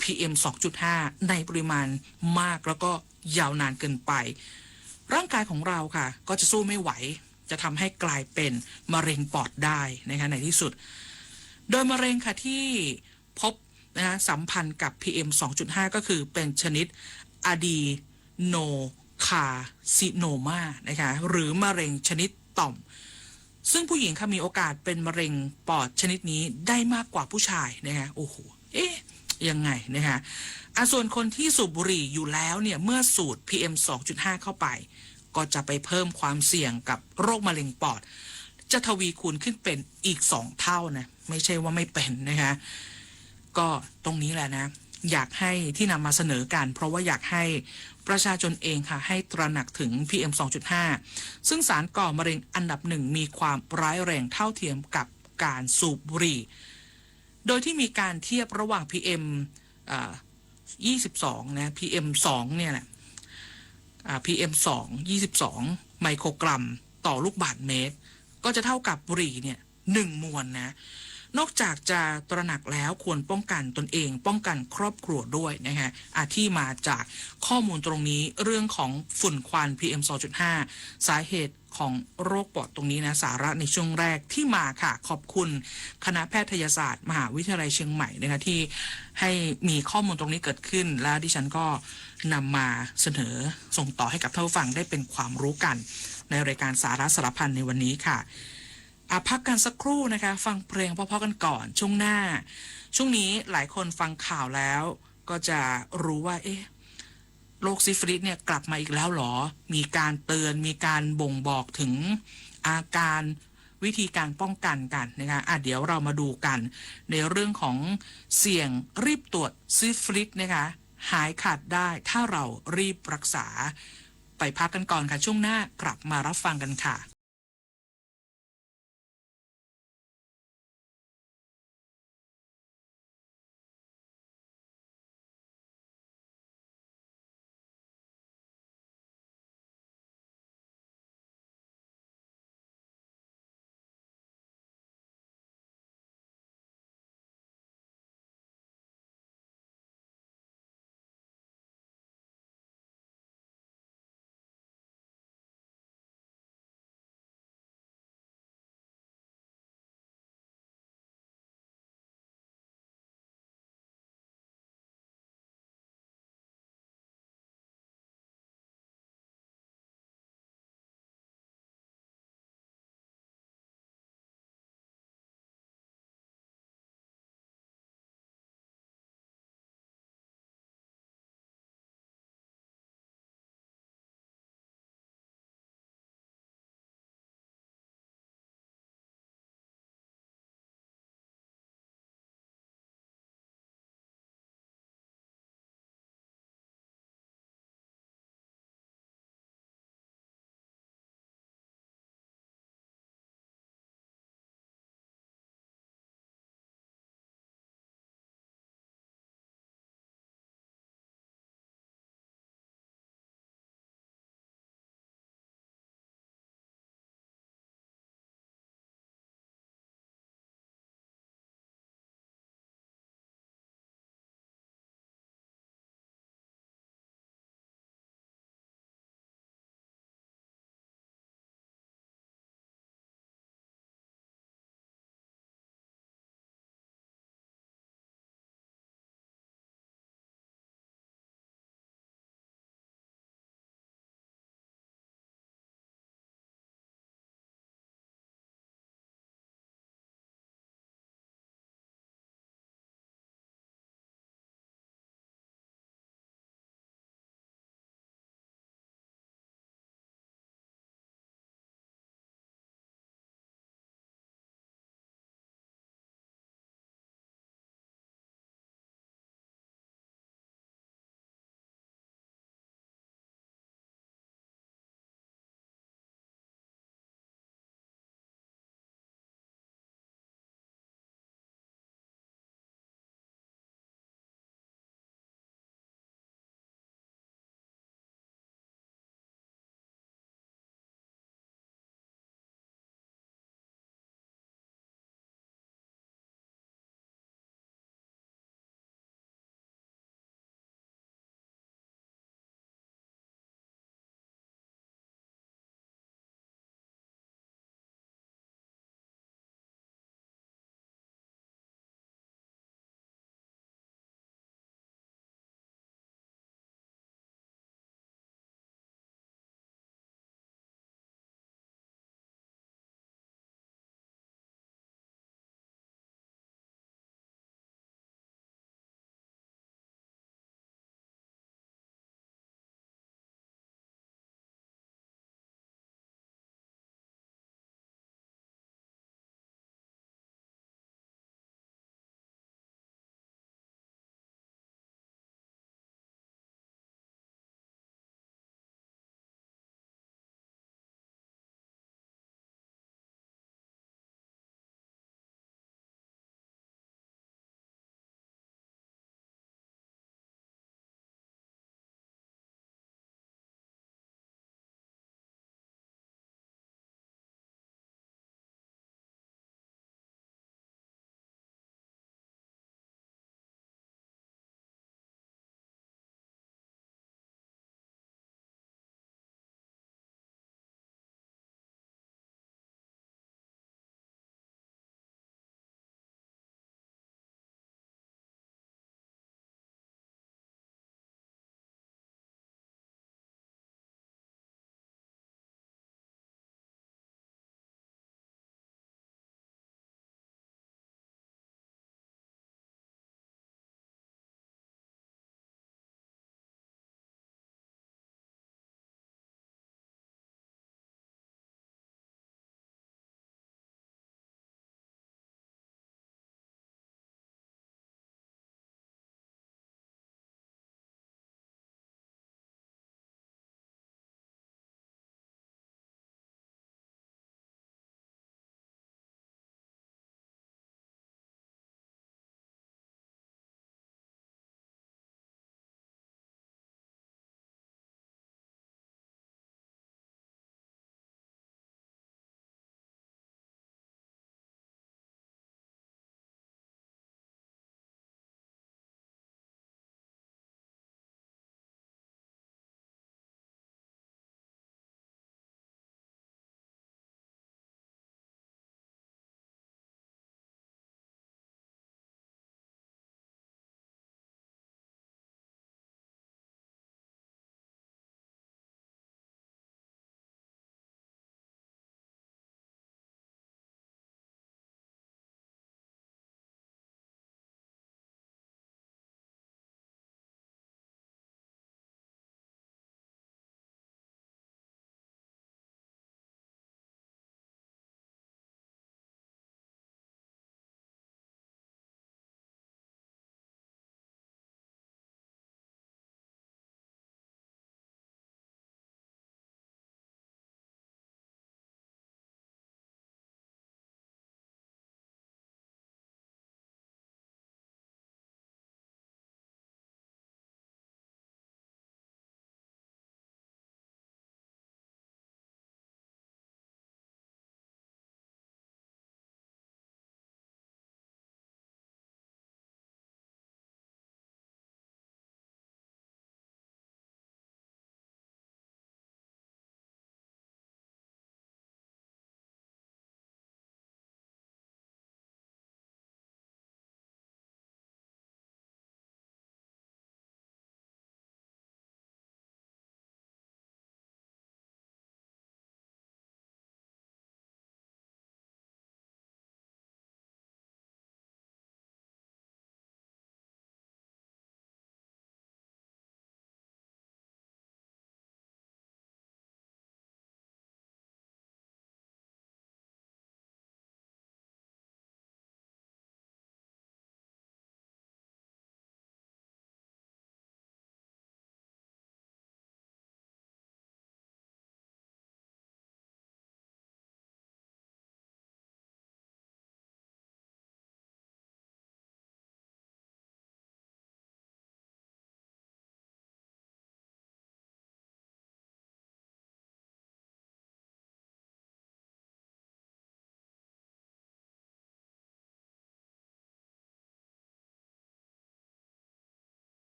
พีเอ็ม สองจุดห้า ในปริมาณมากแล้วก็ยาวนานเกินไป ร่างกายของเราค่ะ ก็จะสู้ไม่ไหว จะทำให้กลายเป็นมะเร็งปอดได้นะคะ ในที่สุด โดยมะเร็งค่ะ ที่พบนะคะ สัมพันธ์กับ พีเอ็ม สองจุดห้า ก็คือเป็นชนิด adenocarcinoma นะคะ หรือมะเร็งชนิดต่อม ซึ่งผู้หญิงค่ะ มีโอกาสเป็นมะเร็งปอดชนิดนี้ได้มากกว่าผู้ชายนะคะ โอ้โห เอ๊ะ ยังไงนะคะ อ่ะ ส่วนคนที่สูบบุหรี่อยู่แล้วเนี่ย เมื่อสูด พีเอ็ม สองจุดห้า เข้าไป ก็จะไปเพิ่มความเสี่ยงกับโรคมะเร็งปอด จะทวีคูณขึ้นเป็นอีกสองเท่านะ ไม่ใช่ว่าไม่เป็นนะคะ ก็ตรงนี้แหละนะ อยากให้ที่นำมาเสนอกัน เพราะว่าอยากให้ประชาชนเองค่ะ ให้ตระหนักถึง พีเอ็ม สองจุดห้า ซึ่งสารก่อมะเร็งอันดับหนึ่ง มีความร้ายแรงเท่าเทียมกับการสูบบุหรี่ โดยที่มีการเทียบระหว่าง พีเอ็ม อ่า ยี่สิบสอง นะ พีเอ็ม สอง เนี่ยแหละ อ่า พีเอ็ม สอง ยี่สิบสอง ไมโครกรัมต่อลูกบาศก์เมตร ก็จะเท่ากับบุหรี่เนี่ย หนึ่ง มวลนะ นอกจากจะตระหนักแล้วควรป้องกันตนเองป้องกันครอบครัวด้วยนะฮะอ่ะที่มาจากข้อมูลตรงนี้เรื่องของฝุ่นควัน พีเอ็ม สองจุดห้า สาเหตุของโรคปอดตรงนี้นะสาระในช่วงแรกที่มาค่ะขอบคุณคณะแพทยศาสตร์มหาวิทยาลัยเชียงใหม่นะคะที่ให้มีข้อมูลตรงนี้เกิดขึ้น และดิฉันก็นำมาเสนอส่งต่อให้กับท่านผู้ฟังได้เป็นความรู้กันในรายการสาระสารพันในวันนี้ค่ะ อ่ะพักกันสักครู่นะคะฟังเพลงเพราะๆกันก่อนช่วงหน้าช่วงนี้หลายคนฟังข่าวแล้วก็จะรู้ว่าเอ๊ะโรคซิฟิลิสเนี่ยกลับมาอีกแล้วหรอมีการเตือนมีการบ่งบอกถึงอาการวิธีการป้องกันกันนะคะอ่ะเดี๋ยวเรามาดูกันในเรื่องของเสี่ยงรีบตรวจซิฟิลิสนะคะหายขาดได้ถ้าเรารีบรักษาไปพักกันก่อนค่ะช่วงหน้ากลับมารับฟังกันค่ะ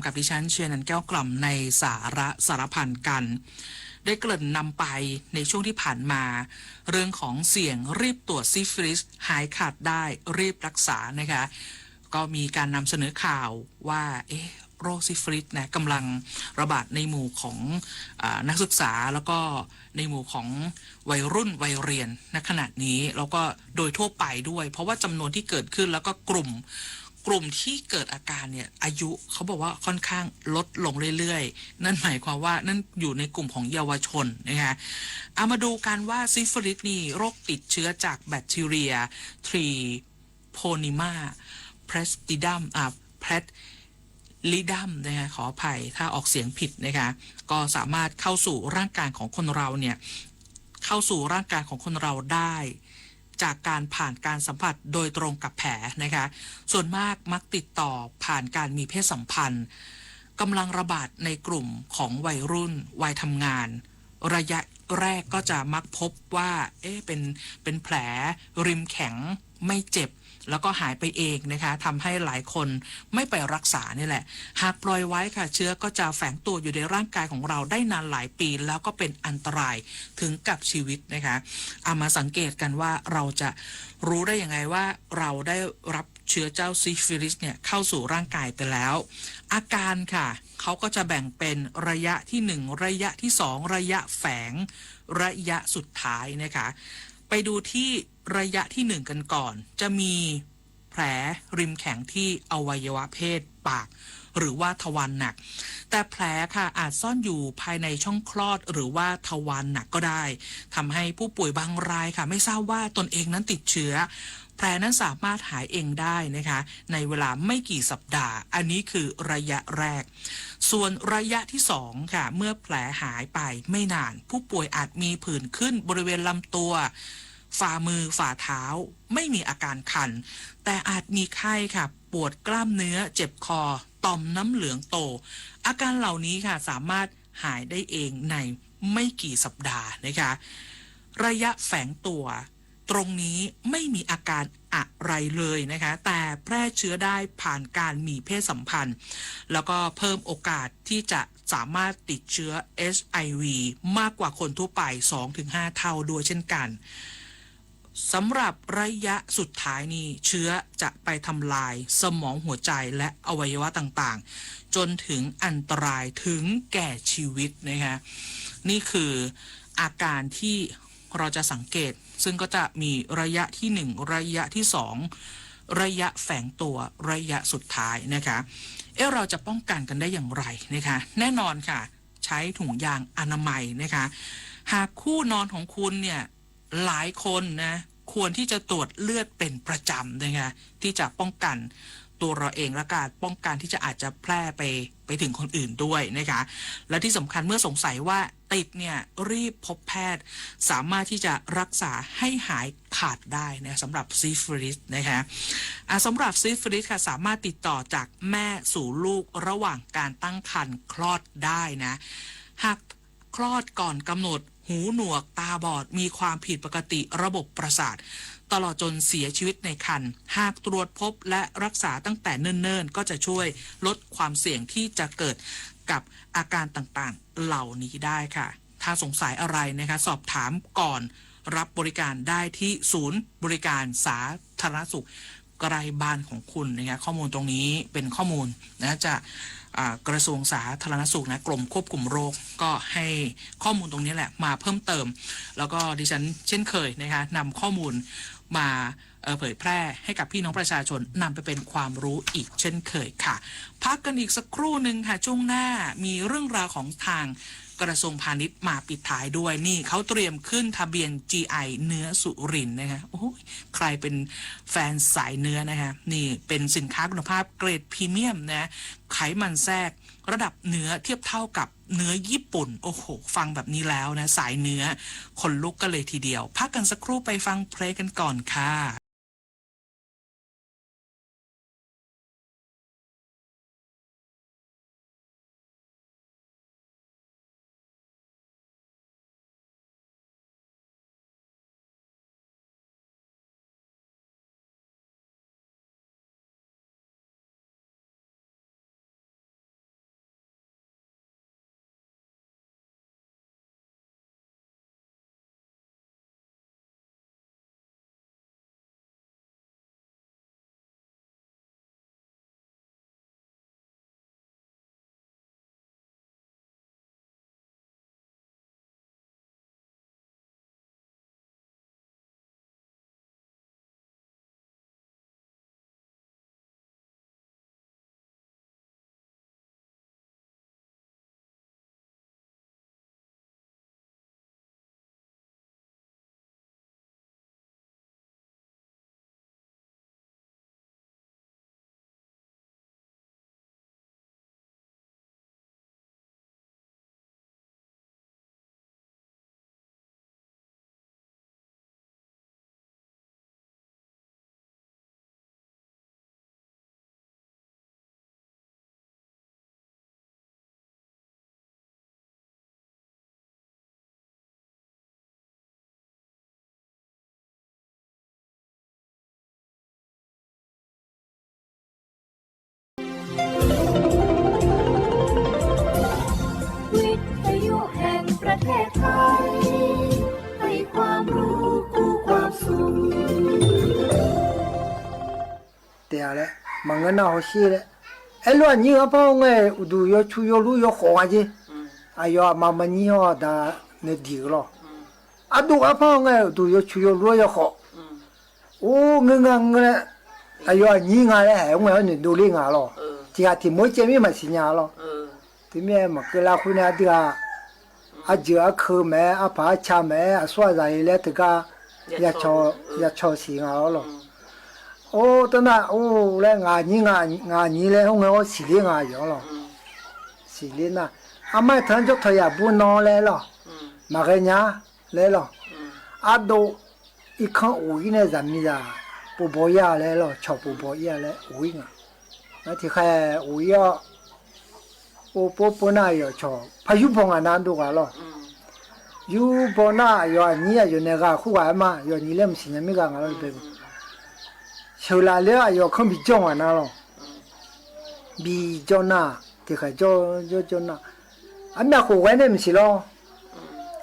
กับดิฉัน เชยร์นันท์ แก้วกล่ำ ในสาระสารพันกัน ได้เกริ่นนำไปในช่วงที่ผ่านมา เรื่องของเสี่ยงรีบตรวจซิฟิลิส หายขาดได้รีบรักษานะคะ ก็มีการนำเสนอข่าวว่า เอ๊ะ โรคซิฟิลิสนะกำลังระบาดในหมู่ของอานักศึกษา แล้วก็ในหมู่ของวัยรุ่นวัยเรียนณขณะนี้ แล้วก็โดยทั่วไปด้วย เพราะว่าจำนวนที่เกิดขึ้น แล้วก็กลุ่ม กลุ่มที่เกิดอาการเนี่ย อายุเขาบอกว่าค่อนข้างลดลงเรื่อยๆ นั่นหมายความว่านั่นอยู่ในกลุ่มของเยาวชนนะคะ เอามาดูกันว่าซิฟิลิสนี่โรคติดเชื้อจากแบคทีเรีย Treponema pallidum อ่า pallidum นะคะ ขออภัยถ้าออกเสียงผิดนะคะ ก็สามารถเข้าสู่ร่างกายของคนเราเนี่ย เข้าสู่ร่างกายของคนเราได้ จากการผ่านการสัมผัสโดยตรงกับแผลนะคะ ส่วนมากมักติดต่อผ่านการมีเพศสัมพันธ์ กำลังระบาดในกลุ่มของวัยรุ่นวัยทำงาน ระยะแรกก็จะมักพบว่า เอ๊ะ เป็น เป็นแผลริมแข็ง ไม่เจ็บ แล้วก็หายไปเองนะคะ ทำให้หลายคนไม่ไปรักษานี่แหละ หากปล่อยไว้ค่ะ เชื้อก็จะแฝงตัวอยู่ในร่างกายของเราได้นานหลายปี แล้วก็เป็นอันตรายถึงกับชีวิตนะคะ เอามาสังเกตกันว่าเราจะรู้ได้ยังไงว่าเราได้รับเชื้อเจ้าซิฟิลิสเนี่ยเข้าสู่ร่างกายไปแล้ว อาการค่ะ เขาก็จะแบ่งเป็นระยะที่หนึ่ง ระยะที่สอง ระยะแฝง ระยะสุดท้ายนะคะ ไปดูที่ระยะที่หนึ่งกันก่อน จะมีแผลริมแข็งที่อวัยวะเพศ ปาก หรือว่าทวารหนัก แต่แผลค่ะอาจซ่อนอยู่ภายในช่องคลอดหรือว่าทวารหนักก็ได้ ทำให้ผู้ป่วยบางรายค่ะไม่ทราบว่าตนเองนั้นติดเชื้อ แผลนั้นสามารถหายเองได้นะคะ ในเวลาไม่กี่สัปดาห์ อันนี้คือระยะแรก ส่วนระยะที่สองค่ะ เมื่อแผลหายไปไม่นาน ผู้ป่วยอาจมีผื่นขึ้นบริเวณลำตัว ฝ่ามือ ฝ่าเท้า ไม่มีอาการคัน แต่อาจมีไข้ค่ะ ปวดกล้ามเนื้อ เจ็บคอ ต่อมน้ำเหลืองโต อาการเหล่านี้ค่ะ สามารถหายได้เองในไม่กี่สัปดาห์นะคะ ระยะแฝงตัว ตรงนี้ไม่มีอาการอะไรเลยนะคะ แต่แพร่เชื้อได้ผ่านการมีเพศสัมพันธ์ แล้วก็เพิ่มโอกาสที่จะสามารถติดเชื้อ เอช ไอ วี มากกว่าคนทั่วไป สองถึงห้า เท่าด้วยเช่นกัน สำหรับระยะสุดท้ายนี่เชื้อจะไปทำลายสมองหัวใจและอวัยวะต่างๆ จนถึงอันตรายถึงแก่ชีวิตนะคะ นี่คืออาการที่เราจะสังเกต ซึ่งก็จะมีระยะที่หนึ่ง ระยะที่สอง ระยะแฝงตัว ระยะสุดท้ายนะคะ เอ๊ะ เราจะป้องกันกันได้อย่างไรนะคะ แน่นอนค่ะ ใช้ถุงยางอนามัยนะคะ หากคู่นอนของคุณเนี่ย หลายคนนะ ควรที่จะตรวจเลือดเป็นประจำนะคะ ที่จะป้องกันตัวเราเอง และการป้องกันที่จะอาจจะแพร่ไปไปถึงคนอื่นด้วยนะคะ และที่สำคัญเมื่อสงสัยว่าติดเนี่ย รีบพบแพทย์ สามารถที่จะรักษาให้หายขาดได้นะ สำหรับซิฟิลิสนะคะ อ่ะ สำหรับซิฟิลิสค่ะ สามารถติดต่อจากแม่สู่ลูกระหว่างการตั้งครรภ์คลอดได้นะ หากคลอดก่อนกำหนด หูหนวก ตาบอด มีความผิดปกติระบบประสาท ตลอดจนเสียชีวิตในครรภ์ หากตรวจพบและรักษาตั้งแต่เนิ่นๆ ก็จะช่วยลดความเสี่ยงที่จะเกิดกับอาการต่างๆ เหล่านี้ได้ค่ะ ถ้าสงสัยอะไรนะคะ สอบถามก่อนรับบริการได้ที่ศูนย์บริการสาธารณสุขใกล้บ้านของคุณนะคะ ข้อมูลตรงนี้เป็นข้อมูลนะ จะอ่ากระทรวงสาธารณสุขนะ กรมควบคุมโรค ก็ให้ข้อมูลตรงนี้แหละมาเพิ่มเติม แล้วก็ดิฉันเช่นเคยนะคะ นำข้อมูลมาเอ่อเผยแพร่ให้กับพี่น้องประชาชนนำไปเป็นความรู้อีกเช่นเคยค่ะ พักกันอีกสักครู่หนึ่งค่ะ ช่วงหน้ามีเรื่องราวของทางกระทรวงพาณิชย์มาปิดท้ายด้วย นี่เขาเตรียมขึ้นทะเบียน จี ไอ เนื้อสุรินทร์นะคะ โอ้ย ใครเป็นแฟนสายเนื้อนะคะ นี่เป็นสินค้าคุณภาพเกรดพรีเมียมนะ ไขมันแทรกระดับเนื้อเทียบเท่ากับเนื้อญี่ปุ่น โอ้โห ฟังแบบนี้แล้วนะ สายเนื้อขนลุกกันเลยทีเดียว พักกันสักครู่ไปฟังเพลงกันก่อนค่ะ แก้ไข ให้ความรู้กู้ความสุข Te a leh, maˬ ngeuˇ naˆ haw sheˉ leh, ehˉ lo a nyi g'a hpaˇ ngaˬ uˬ duˬ yaw chu yaw luˉ yaw hk'awꞈ a ceˇ. A yaw a ma ma nyi haw daꞈ ne diˬ law. A doˆ g'a hpaˇ ngaˬ uˬ duˬ yaw chu yaw luˉ yaw hk'awꞈ. Oˇ ngeuˇ ngaˬ ngeuˇ leh, a yaw a nyi ngaˬ leh hehꞈ ngaˬ awˬ nuˬ do le ngaˬ law. Tiꞈ haꞈ tiꞈ meuˉ ceh miˇ maˬ shiˍ nyaˇ law. Te miˇ maˬ keu la hk'oˆ ne a diˇ g'a, a jeuˬ a hkeu mehˍ, a hpaˍ a chaˇ mehˍ, a shu a zaˬ e leh teˇ g'aˇ yaˇ chaw shiˍ ngaˬ law. Oˇ teˇ naˆ oˇ leh ngaˬ nyi, ngaˬ nyi leh oˇ ngaˬ oˇ shiˍ le ngaˬ yawˬ law. Shiˍ le naˆ, a maˇ hteˇ jawˇ htawꞈ yaꞈ buˇ naw leh law, maˬ g'a nyaˇ leh law. A doꞈ, i hkanˇ oˍ iˉ neh zaˬ miˬ zaˬ po baw yaˇ leh law, chaw po baw yaˇ leh oˍ iˉ ngaˬ. Tiꞈ hk'e oˍ iˉ a, oˇ po po naˆ yawˬ chaw hpaˇ yuˇ baw ngaˬ na do g'a law. Yuˇ baw naˆ a yaw a nyi a yaw neh g'a hk'oˆ g'a maˇ yaw nyi leh maˬ shiˍ nyaˇ miˇ g'a ngaˬ law. Sheuˍ laˬ leh a yaw hkanˇ biˬ jawˇ ngaˬ na law. Biˬ jawˇ naˆ, teˇ hk'aˬ jawˇ jawˇ jawˇ naˆ, a mehˆ k'oˍ g'a nehˆ miˬ shiˍ law.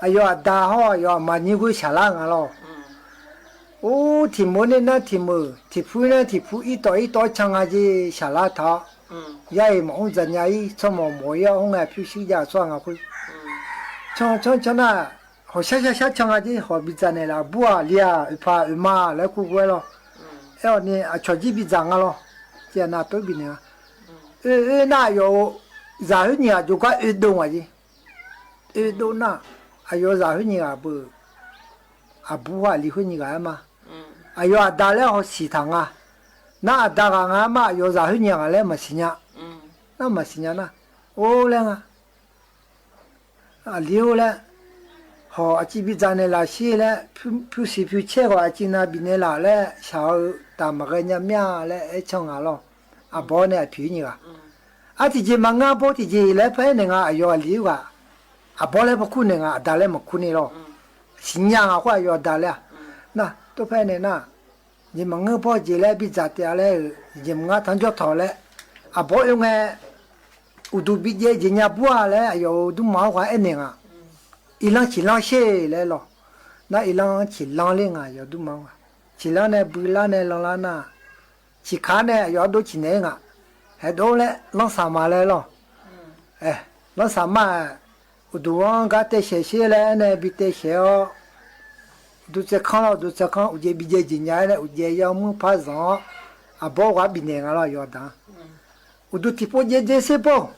A yaw a da hawˇ a yaw a ma nyi g'uˇ shaˍ laˇ ngaˬ law. Oˇ hteꞈ meuˉ neˇ naˆ hteꞈ meuˉ, hteꞈ hpuˇ naˆ hteꞈ hpuˇ, iˉ tawꞈ iˉ tawꞈ chaˇ ngaˬ ceˇ shaˍ laˇ htaꞈ. Yaˇ e maꞈ uˉ tzaꞈ nyaˇ iˉ, chaw mawˬ mawˬ yaˇ oˇ ngaˬ hpuˇ shiˉ jaˇ a shu a ngaˬ hk'oˆ. Chaw chaw chaw naˆ, hawˬ shaˉ shaˉ shaˉ chaˇ ngaˬ ceˇ, hawˬ biˇ tzaꞈ nehˬ laˬ buˇ a liˇ a, uiˍ hpaˍ uiˍ ma leh kuˇ gu e law. Ehˉ awˬ nyi a chaw jiˇ biˇ tzaꞈ ngaˬ law. Ceˇ a na toˉ biˇ nehˬ a, oˇ naˆ a yaw, zaˬ huˉ nyi g'aꞈ joˬ kaꞈ oˇ doˆ ngaˬ ceˇ. Oˇ doˆ naˆ, a yaw zaˬ huˉ nyi g'aꞈ beuꞈ, a buˇ a liˇ huˉ nyi g'aꞈ maˇ. A yaw a da leh haw shiˍ htaꞈ ngaˬ, naˆ a da g'aꞈ ngaˬ maˇ a yaw zaˬ huˉ nyi g'aꞈ leh maˬ shiˍ nyaˇ. Naˆ maˬ shiˍ nyaˇ naˆ, oˇ leh ngaˬ a liˇ oˇ leh, hawˬ a ciˉ biˇ tzaꞈ nehˬ laˬ sheˍ leh, hpuˇ shiˍ hpuˇ chehˇ k'awꞈ a ciˉ na biˬ nehˬ laˬ leh shaˍ-eu taˍ maˬ g'a nyaˇ miˇ a leh ehˉ chaw ngaˬ law. A bawˇ nehˬ a hpiˍ nyi g'aꞈ. A tiꞈ jeˬ maˬ ngaˇ bawˇ tiꞈ jeˬ leh hpehꞈ nehˬ ngaˬ a yaw a liˇ oˇ g'aꞈ. A bawˇ leh hpaw hkuˇ nehˬ ngaˬ a da leh maˬ hkuˇ nehˬ law. Shiˍ nyaˇ ngaˬ k'oˆ a yaw a da leh a, naˆ toˉ hpehꞈ nehˬ naˆ, jeˬ maˬ ngaˇ bawˇ jeˬ leh biˇ tzaꞈ te a leh, jeˬ maˬ ngaˇ htaˇ jawˇ htawꞈ leh, a bawˇ oˇ ngaˬ uˬ duˬ biˇ jehˇ jeˬ nyaˇ buˇ a leh a yaw duˇ maˬ oˇ g'aꞈ ehˉ nehˬ ngaˬ, iˉ lanˇ chiˍ lanˇ sheˍ leh law. Naˆ iˉ lanˇ chiˍ lanˇ leh ngaˬ yaw duˇ maˬ oˇ g'aꞈ, chiˍ lanˇ neh bui laˇ neh law laˇ naˆ, chiˍ hkanˉ neh a yaw a doˆ chiˍ nehˬ ngaˬ, heh doˆ leh lanˇ saˍ maˍ leh law. Lanˇ saˍ maˇ, uˬ duˬ g'aˇ gaˇ te shehˍ sheˍ leh neh biˇ te shehˍ a, uˬ duˬ tcuh hkanˇ laˇ, uˬ duˬ tcuh hkanˇ uˬ jehˇ biˇ jehˇ jeˬ nyaˇ leh uˬ jehˇ yaˇ mvuhˇ hpaˇ zanˬ a, a bawˇ g'aꞈ biˇ nehˬ ngaˬ law yaw daꞈ. Uˬ duˬ tiꞈ poˆ jehˇ jehˇ sheˍ pawˆ,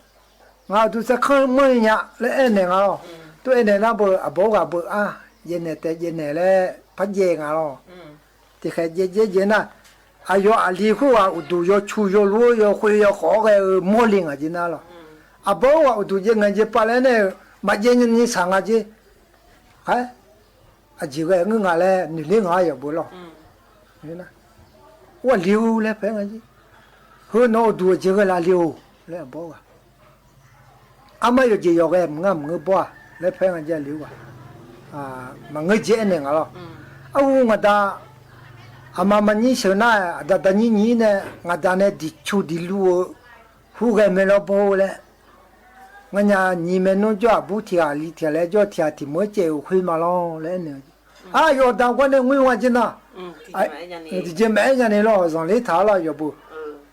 ngaˬ uˬ duˬ tcuh hkanˇ meuˇ nyaꞈ leh ehˉ nehˬ ngaˬ law. Toˇ ehˉ nehˬ naˆ beuꞈ a bawˇ g'aꞈ beuꞈ a, jehˇ nehˬ tehꞈ jehˇ nehˬ leh hpaˇ jehˇ ngaˬ law. Teˇ hk'e jehˇ jehˇ jehˇ naˆ, a yaw a liˇ hk'oˆ g'aꞈ uˬ duˬ yaw chu yaw luˉ yaw hk'oˆ yaw hk'awꞈ g'aꞈ mawˇ le ngaˬ jeˇ naˆ law. A bawˇ g'aꞈ uˬ duˬ jehˇ ngaˬ jeˇ pa leh nehˬ, maꞈ jehˇ nyi saˍ ngaˬ jeˇ. A jeˬ g'aꞈ ngeuˇ ngaˬ leh nuˬ le ngaˬ yaw beuꞈ law. Oˇ a liˇ oˬ leh hpehꞈ ngaˬ jeˇ. Hui nawˬ uˬ duˬ awˬ jeˬ g'aꞈ la le oˬ leh a bawˇ g'aꞈ, a maˇ yaw jeˬ yaw g'aꞈ ngaˬ maˬ ngeuˇ bawˇ a leh hpehꞈ ngaˬ jeˇ a liˇ oˬ g'aꞈ, maˬ ngeuˇ jeˇ ehˉ nehˬ ngaˬ law. A g'uˇ ngaˬ daꞈ, a ma ma nyi sheuˍ naˆ, a daꞈ daꞈ nyi nyi neh ngaˬ daꞈ neh diˬ chu diˬ lu-o, huˉ g'aˇ meh lawˇ bawˇ leh, ngaˬ nyi meh nuˇ jawˇ a buˇ tiꞈ a liˇ tiꞈ a leh jawˇ tiꞈ a tiꞈ meuˉ ceh oˬ hk'oˆ maˬ law leh ehˉ nehˬ. A yaw daꞈ g'aꞈ neh ngeuˇ g'aꞈ jeˇ naˆ, tiꞈ jeˇ mehˉ nyaˇ nehˬ law, zanˬ le htaꞈ laˇ yaw beuꞈ.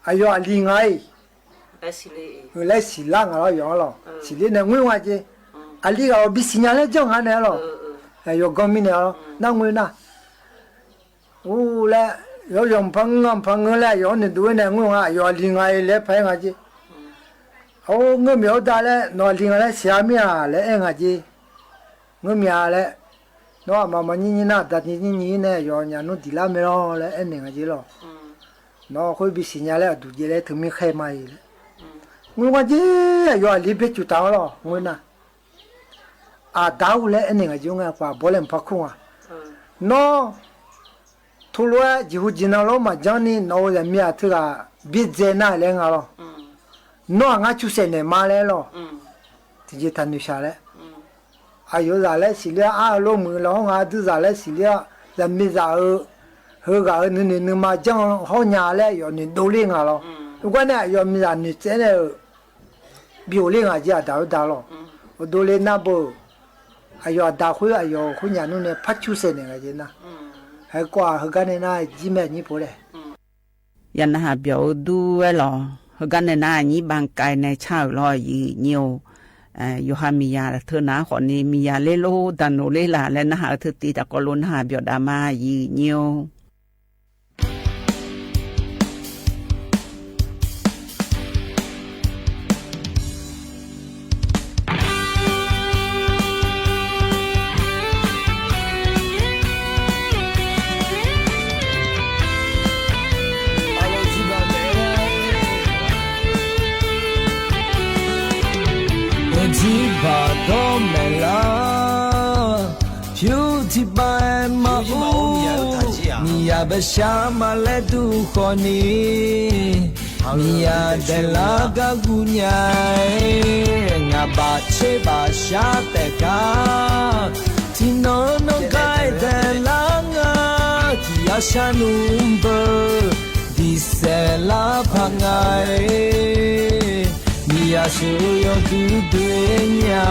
A yaw a liˇ ngaˬ e leh shiˍ laˇ ngaˬ laˇ yaw law. Shiˍ le neh ngeuˇ g'aꞈ jeˇ, a liˇ g'aꞈ awˬ biˇ shiˍ nyaˇ leh jawˇ ngaˬ nehˬ law. Yaw gaˇ miˇ nehˬ a law naˆ ngeuˇ naˆ, oˇ leh, yaw yaw mvuhˇ hpaˇ ngeuˇ ngaˬ mvuhˇ hpaˇ ngeuˇ leh yaw nuˬ duˬ ve nehˬ ngeuˇ g'aꞈ a yaw a liˇ ngaˬ e leh hpehꞈ ngaˬ jeˇ. Oˇ ngeuˇ miˬ oˇ daꞈ leh nawˬ a liˇ ngaˬ leh shiˍ a miˇ a leh ehˉ ngaˬ jeˇ. Ngeuˇ miˬ a leh, nawˬ a ma ma nyi nyi naˆ daꞈ nyi nyi nyi neh yaw nyi nuˇ diˬ laˇ meh law leh ehˉ nehˬ ngaˬ jeˇ law. Nawˬ hk'oˆ biˇ shiˍ nyaˇ leh a duˬ jehˇ leh hteꞈ miˇ hk'e maˇ e leh, ngeuˇ g'aꞈ jeˇ a yaw a liˇ beˇ cuˬ taˍ law ngeuˇ naˆ. A daꞈ oˬ leh ehˉ nehˬ ngaˬ jeˇ ngaˬ pa bawˇ leh mvuhˇ hpaˇ hkuˇ a, nawˬ hto lo a jeˬ hu jeˬ na lo maˬ jaˇ ni nawˬ oˇ yaꞈ miˇ a hteˇ g'aꞈ biˇ dzeˇ naˆ leh ngaˬ law. Nawˬ a ngaˬ cuˇ shehˍ nehˬ ma leh law. Teˇ jeˇ htaꞈ nuˬ shaˍ leh, a yaw zaˬ leh shiˍ le a, a loˇ meuꞈ leh hawˉ ngaˬ a duˇ zaˬ leh shiˍ le a, yaꞈ miˇ zaꞈ-eu, hui g'aꞈ-eu nuˬ nuˬ nuˬ ma jaˇ hawˉ nyi leh yaw nuˬ do le ngaˬ law. Oˇ gaˇ nehˬ a yaw miˇ zaꞈ nuˬ tcuhˉ leh biˇ oˬ le ngaˬ jeˇ a daꞈ oˇ daꞈ law. Awˬ do le naˆ beuꞈ Aˬ yawˬ aˬ daꞈ hk'oˆ aˬ yawˬ hk'oˆ nyaꞈ nuˇ neh hpaˇ cuˇ seh neh g'a ce naˇ. Hk'e k'o aˬ heuˬ gaˇ neh naˇ jiˇ meh nyiˇ po lehˬ. Yaꞈ naˇ haꞈ byawˬ o duˇ ehˉ lawˬ, heuˬ gaˇ neh naˇ nyiˉ ba k'ai neh chaˇ uiˍ lawˬ yiˍ nyi oˬ. Yawˬ ha miˬ yaˍ teu naˍ k'awꞈ ni miˬ yaˍ leˇ lonˉ daꞈ noˍ leˇ laˬ leh naˇ haꞈ teu te taꞈ k'aw lo naˇ haꞈ byawˬ daꞈ ma yiˍ nyi oˬ. Jiˇ baˬ dawˇ mehˍ laˇ, hpu tiꞈ baˬ maˇ oˇ, miˬ yaˍ baˬ sha maˇ leh duˇ hk'awꞈ ni, miˬ yaˍ dehꞈ laˇ gaˇ gu nyi, ngaˬ baˬ chehˇ baˬ sha tehꞈ kaꞈ, tiꞈ nawˉ nawˉ k'ai dehꞈ laˇ ngaˇ, tiꞈ yaˇ sha nuˇ beuꞈ diˬ sehˍ laˇ hpaˇ ngaˇ e, miˬ yaˍ shuˍ yawˇ duˇ duˇ e nyi a.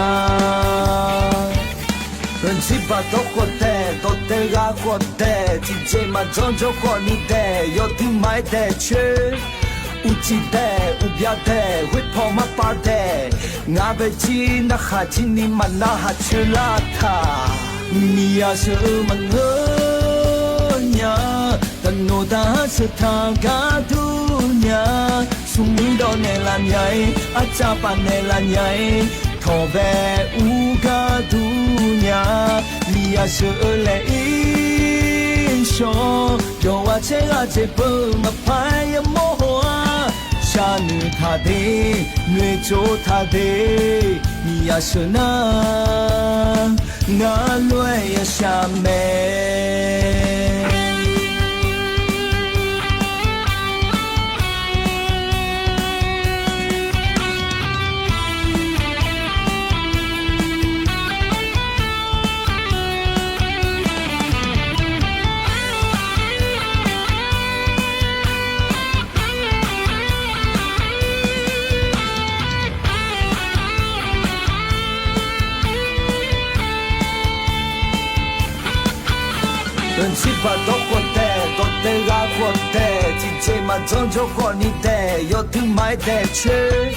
Jiˇ baˬ dawˇ k'awꞈ tehꞈ, dawˬ tehꞈ g'a k'awꞈ tehꞈ, tiꞈ ceh maˇ jawˇ jawˇ k'awꞈ ni dehꞈ, yawˇ duˇ maˇ e dehꞈ chehˇ. Uˉ ciˍ dehꞈ, uˉ byaˇ dehꞈ, hoˆ hpawˇ maˇ pa dehꞈ, ngaˬ ve jiˇ naˇ hk'aˬ jiˇ ni maˇ naˇ haꞈ cheu laˇ htaˇ, miˬ yaˍ shuˍ maˇ ngeuˉ nyi a. Taˍ noˍ taˍ haˉ suh htaˇ gaˇ tuˬ nyi a, suh muiˉ dawˇ neh la nyi e, a caˇ paˍ neh la nyi e, htawꞈ veh uˉ gaˇ tuˬ nyi a. Miˬ yaˍ shuˍ lehˬ iˉ shaw, yawˬ wa chehˇ g'aˇ ceh peuˬ maˇ hpaˇ yaˇ mawˇ haw a. Sha nuˬ htaꞈ te, nuˬ e co htaꞈ te, miˬ yaˍ shuˍ naˇ, ngaˬ loꞈ e yaˇ sha mehˍ. Jiˇ baˬ dawˇ k'awꞈ tehꞈ, dawˬ tehꞈ g'a k'awꞈ tehꞈ, tiꞈ ceh maˇ jawˇ jawˇ k'awꞈ ni dehꞈ, yawˇ tuˉ maˇ e dehꞈ chehˇ.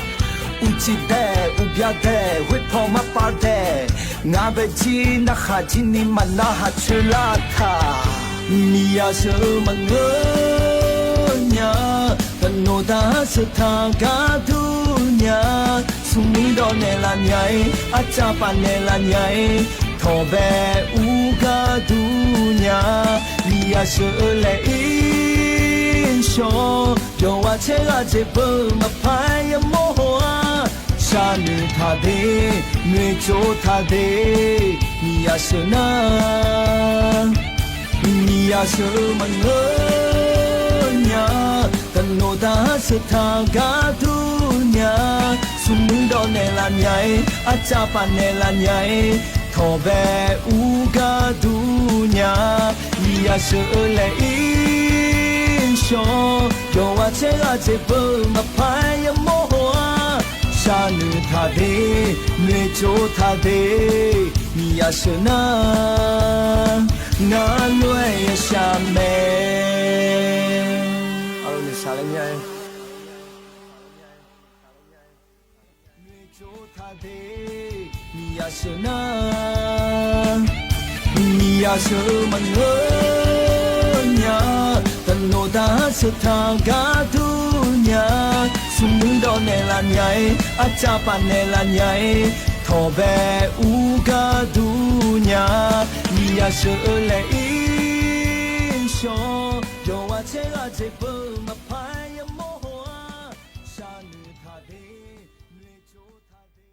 Uˉ ciˍ dehꞈ, uˉ byaˇ dehꞈ, hoˆ hpawˇ maˇ pa dehꞈ, ngaˬ ve jiˇ naˇ hk'aˬ jiˇ ni maˇ naˇ haꞈ cheu laˇ htaˇ, miˬ yaˍ shuˍ maˇ ngeuˉ nyi a. Taˍ noˍ taˍ haˉ suh htaˇ gaˇ tuˬ nyi a, suh muiˉ dawˇ neh la nyi e, a caˇ paˍ neh la nyi e, htawꞈ veh uˉ gaˇ tuˬ nyi a. Miˬ yaˍ shuˍ lehˬ iˉ shaw, yawˬ wa chehˇ g'aˇ ceh peuˬ maˇ hpaˇ yaˇ mawˇ haw a. Sha nuˬ htaꞈ te, nuˬ e co htaꞈ te, miˬ yaˍ shuˍ naˇ, miˬ yaˍ shuˍ maˇ ngeuˉ nyi a. Taˍ noˍ taˍ haˉ suh htaˇ gaˇ tuˬ nyi a, suh muiˉ dawˇ neh la nyi e, a caˇ paˍ neh la nyi e, htawꞈ veh uˉ gaˇ tuˬ nyi a. Miˬ yaˍ shuˍ lehˬ iˉ shaw, yawˬ wa chehˇ g'aˇ ceh peuˬ maˇ hpaˇ yaˇ mawˇ haw a. Sha nuˬ htaꞈ te, nuˬ e co htaꞈ te, miˬ yaˍ shuˍ naˇ, ngaˬ loꞈ e yaˇ sha mehˍ. Nuˬ e co htaꞈ te, miˬ yaˍ shuˍ naˇ, miˬ yaˍ shuˍ maˇ ngeuˉ nyi a. Taˍ noˍ taˍ haˉ suh htaˇ gaˇ tuˬ nyi a, suh muiˉ dawˇ neh la nyi e, a caˇ paˍ neh la nyi e, htawꞈ veh uˉ gaˇ tuˬ nyi a. Miˬ yaˍ shuˍ lehˬ iˉ shaw, yawˬ wa chehˇ g'aˇ ceh peuˬ maˇ hpaˇ yaˇ mawˇ haw a. Sha nuˬ htaꞈ te, nuˬ e co htaꞈ te.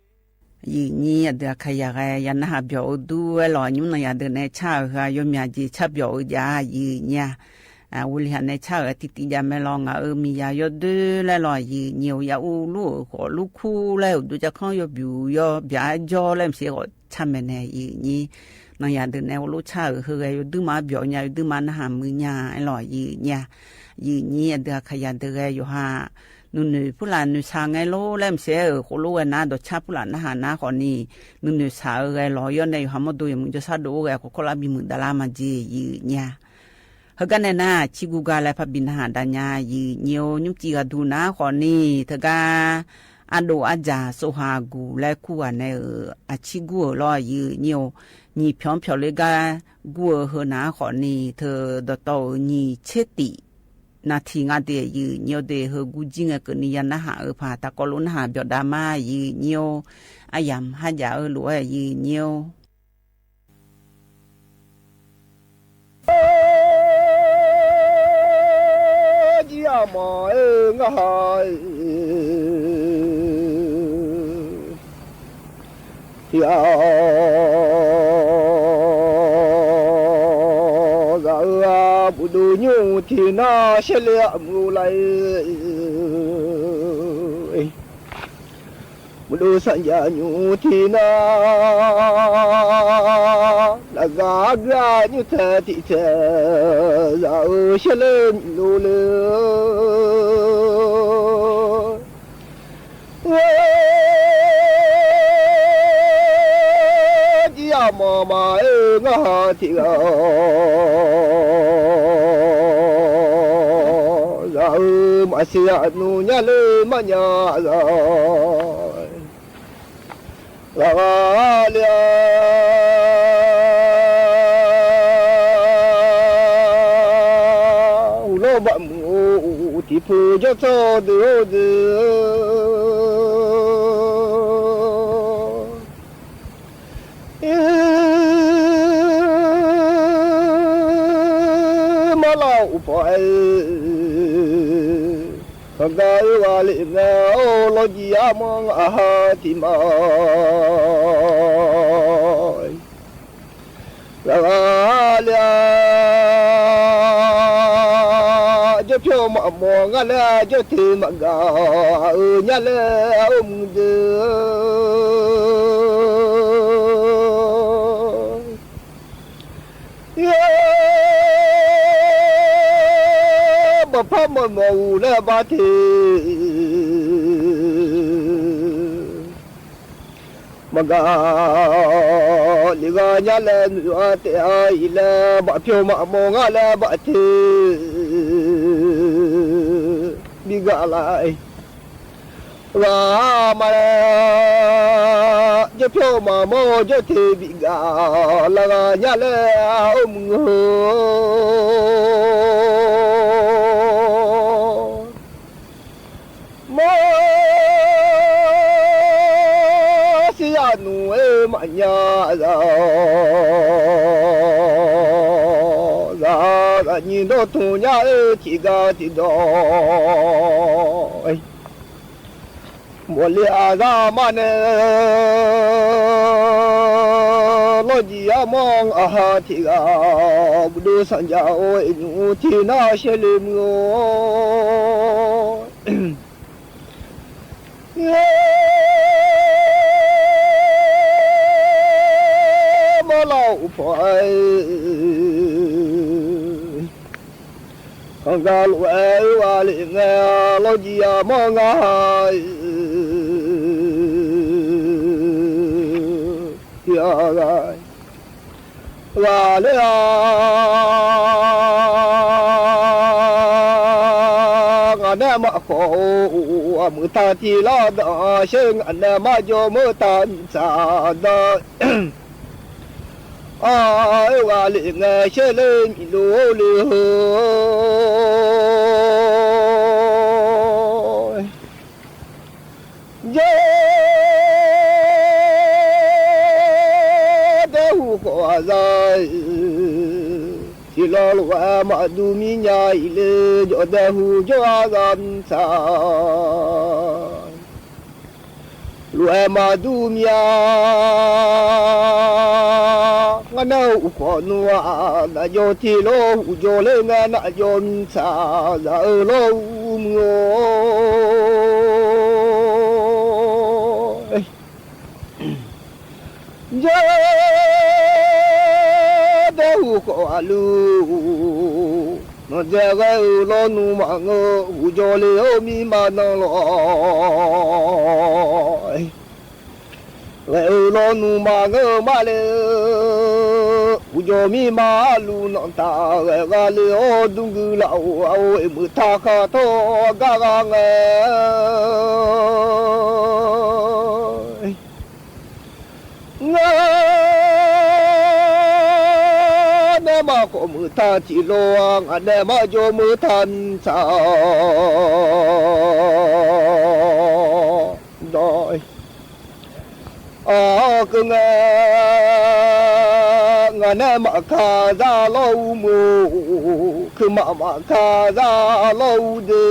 Yiˍ nyi aˬ deuˬ aˬ hk'a yaꞈ g'a yaꞈ naˇ haꞈ byawˬ o duˇ ehˉ lawˬ, nyi mvuhˇ naw yaꞈ deuˬ neh chaˇ uiˍ hui a, yawˇ miˬ yaˍ jeˬ chaˇ byawˬ uiˍ jaˇ yiˍ nyi a. Awˬ liꞈ haꞈ neh chaˇ uiˍ a tiꞈ tiꞈ jaˇ meh lawˬ, ngaˬ hui miˬ yaˍ yawˇ duˇ leh lawˬ yiˍ nyi oˬ. Yaꞈ uˉ luˉ uiˍ k'awꞈ luˉ hkuˇ leh uˍ duˇ ca hk'anˉ yawˇ byuˬ yawˇ byaꞈ jawˇ leh miˬ sheˍ k'awꞈ chaˇ meh neh yiˍ nyi. Naˬ yaꞈ deuˬ neh awˬ lo chaˇ uiˍ hui g'a yawˇ duˇ ma aˉ byawˬ nyi a, yawˇ duˇ ma naˇ haꞈ mui nyi a lawˬ yiˍ nyi a. Yiˍ nyi aˬ deuˬ aˬ hk'a yaꞈ deuˬ g'a yawˬ ha nuˬ nuiˬ puˉ laˬ nuiˬ shaˍ ngeh lonˉ leh mvuhˇ shehˍ uiˍ hk'oˆ lo g'a naˉ dawˬ chaˇ puˉ laˬ naˉ haꞈ naˉ hk'awꞈ ni, nuˬ nuiˬ shaˍ-eu g'a lawˬ yawˇ nehˆ yoˬ ha mawˇ do yoˬ mvuhˇ jawˇ shaˉ do oˇ g'a k'o hkawˇ laˇ biˇ meuꞈ daꞈ laˇ maˇ jeˬ yeuˬ nyi-a. Heuˬ gaˇ nehˬ naˉ, chi gu ga leh hpaˇ biˇ naˉ haꞈ daꞈ nyi-a yeuˬ nyi-o. Nyuˇ ci g'a duˬ naˉ hk'awꞈ ni, heuˬ gaˇ aˉ doꞈ aˉ jaˬ so ha guˬ leh kuˇ g'a nehˬ-euˬ a chi guˇ-euˬ law yeuˬ nyi-o. Nyi hpyaw hpyaw le gaˇ guˇ-eu heu naˉ hk'awꞈ ni, hteu dawˬ tawˆ-euˬ nyi chehˇ tiꞈ naˍ htiˍ ngaˇ te yeuˬ nyi-o de heu gu jiˇ ngeh keunˍ ni yaˇ naˉ haꞈ-euˬ hpaˍ taˍ k'awꞈ lo naˉ haꞈ byawꞈ daꞈ maˇ yeuˬ nyi-o. Aˉ yaꞈ haˉ jaꞈ-eu loꞈ-e yeuˬ nyi-o. Jiˇ a maˬ-e ngaˬ ha tiꞈ-a, zaꞈ-eu a, bvuhꞈ do nyi-o tiꞈ naˉ shehˇ le a mui-o laiˬ. Mvuhꞈ do shaꞈ jaꞈ nyi-o tiꞈ naˉ, laꞈ g'a g'aˇ nyi-o hteˇ tiꞈ hteˇ, zaꞈ-eu shehˇ le miˬ lo le. Jiˇ a maˬ maˬ-e ngaˬ ha tiꞈ g'a, zaꞈ-eu maꞈ shiˍ yaꞈ nu nyaˇ le maˇ nyaˇ zaꞈ. G'a g'a le-a, uˬ lawˇ baꞈ mui-o, tiꞈ hpu jawˇ tcuhˇ deuˬ-o deuˬ. Maˇ laˇ-oˬ hpawꞈ-e, hk'aˬ gaˇ-e g'a liꞈ ngaˬ-oˬ, lawˇ jiˇ a maˇ ngaˬ ha tiꞈ maˬ. G'a g'a le-a, jawˇ hpyawˇ maꞈ mawˬ ngaˇ leh jawˇ hteˇ maꞈ gaˬ-eu nyaˇ leh oˇ mui deuˬ. Baˬ hpaˇ maꞈ mawˬ uˬ leh baˬ hteˇ maꞈ gaˬ liꞈ g'a nyaˇ leh nuˬ a tehꞈ a iˍ leh, baˬ hpyawˇ maꞈ mawˬ ngaˇ leh baˬ hteˇ biˇ gaˬ la-e. G'a maˇ leh, jawˇ hpyawˇ maꞈ mawˬ jawˇ hteˇ biˇ gaˬ la g'a nyaˇ leh oˇ mui-o. Maˇ shiˍ yaꞈ nu-e maꞈ nyaˇ zaꞈ, zaꞈ g'aꞈ nyi dawˇ tuˬ nyaˇ-e tiꞈ gaˇ tiꞈ dawˇ. Mawˬ le a zaˇ maˇ nehˬ, lawˇ jiˇ a maˇ ngaˬ ha tiꞈ g'a, bvuhꞈ do shaꞈ jaꞈ-o, eˬ nyi-o tiꞈ naˉ shehˇ le mui-o. Maˇ laˇ-oˬ hpawꞈ-e, hk'aˬ gaˇ loꞈ-e g'a liꞈ ngaˬ, lawˇ jiˇ a maˇ ngaˬ ha tiꞈ g'a g'a le-a. Ngaˬ nehˆ maꞈ hk'awꞈ-oˬ, a meuꞈ htaˇ tiꞈ laˇ daꞈ sheˍ, ngaˬ nehˆ maˇ jaw meuˇ htaˇ miˬ tcaꞈ daꞈ. A, oˇ g'a liꞈ ngaˬ shehˇ le miˬ lo le-o. Jaˇ dehˇ hu k'awꞈ a za, tiꞈ law loꞈ-e maꞈ du miˇ nya iˍ le, jawˬ dehˇ hu jawˇ a g'a miˇ tcaꞈ. Loꞈ-e maꞈ du miˇ a, ngaˬ nehˆ uˉ hk'awꞈ nu a, daꞈ jaw tiꞈ law hu jaw le ngaˬ naꞈ jaw miˇ tcaꞈ zaꞈ-eu law uˉ mui-o. Jaˇ dehˇ hu k'awꞈ a luˬ Awˬ jehˬ g'ai-euˬ law nuˬ maꞈ ngeu, g'uˬ jaw le-o miˇ ma naˇ law. G'ai-euˬ law nuˬ maꞈ ngeu maˇ le, g'uˬ jaw miˇ ma luˬ nawꞈ taˍ g'a le, awˬ duˇ g'uiˬ laꞈ-oˬ, a-oˬ, eˬ, meuꞈ htaˇ hk'a htawˇ gaˇ g'a ngaˬ ngaˬ nehˬ maˇ k'awꞈ meuꞈ htaˇ tiꞈ law, ngaˬ nehˬ maˇ jaw meuꞈ htaˇ miˬ htaˇ dawˇ. Aˬ, keu ngaˬ, ngaˬ nehˬ maꞈ hkanˍ zaˇ lawˇ-oˬ meuꞈ, hkui maꞈ maꞈ hkanˍ zaˇ lawˇ-oˬ deuˬ.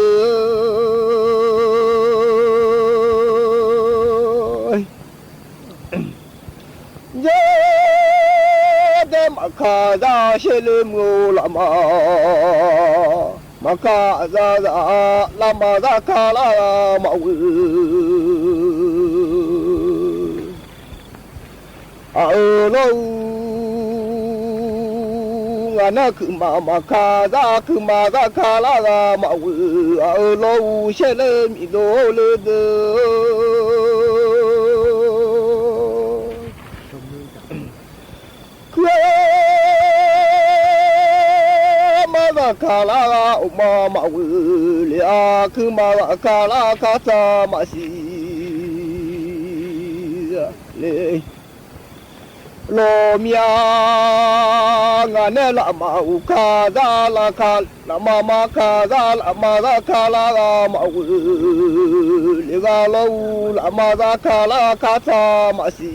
Jehˇ dehˇ maꞈ hkanˍ zaˇ shehˆ le meuꞈ-oˬ, laꞈ ma, maꞈ hkanˍ zaˇ, laꞈ ma zaˇ hkanˍ laˇ maꞈ vuiˬ. Aˬ, euˬ lawˇ-oˬ, ngaˬ nehˬ hkui maꞈ maꞈ hkanˍ zaˇ, hkui maꞈ zaˇ hkanˍ laˇ g'a maꞈ vuiˬ. Aˬ, euˬ lawˇ-oˬ, shehˆ le miˬ doˇ le deuˬ. Hkui maꞈ zaˇ hkanˍ laˇ g'a-oˬ maꞈ, maꞈ vuiˬ le, a, hkui maꞈ zaˇ hkanˍ laˇ hkanˍ htaˇ maꞈ shiˍ le. Lawˬ miˇ-a, ngaˬ nehˬ laꞈ ma uˬ hkanˍ zaˇ laˇ hkanˍ, laꞈ ma maꞈ hkanˍ zaˇ, laꞈ ma zaˇ hkanˍ laˇ g'a maꞈ vuiˬ le g'a lawˇ-oˬ, laꞈ ma zaˇ hkanˍ laˇ hkanˍ htaˇ maꞈ shiˍ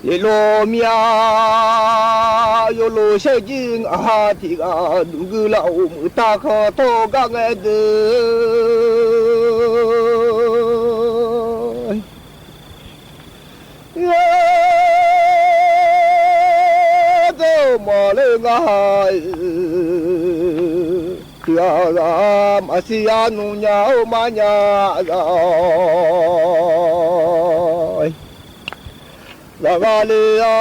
le. Lawˬ miˇ-a, yawˇ lo shehˆ jiˇ ngaˬ ha tiꞈ g'a duˬ g'uiˬ laꞈ-oˬ, meuꞈ htaˇ hk'a htawˇ gaˇ ngaˬ deuˬ. Dawˇ maˬ le ngaˬ ha, hkui-a g'a maꞈ shiˍ-a, nuˬ nyaˇ-oˬ maˇ nyaˇ-a. Laꞈ g'a le-a,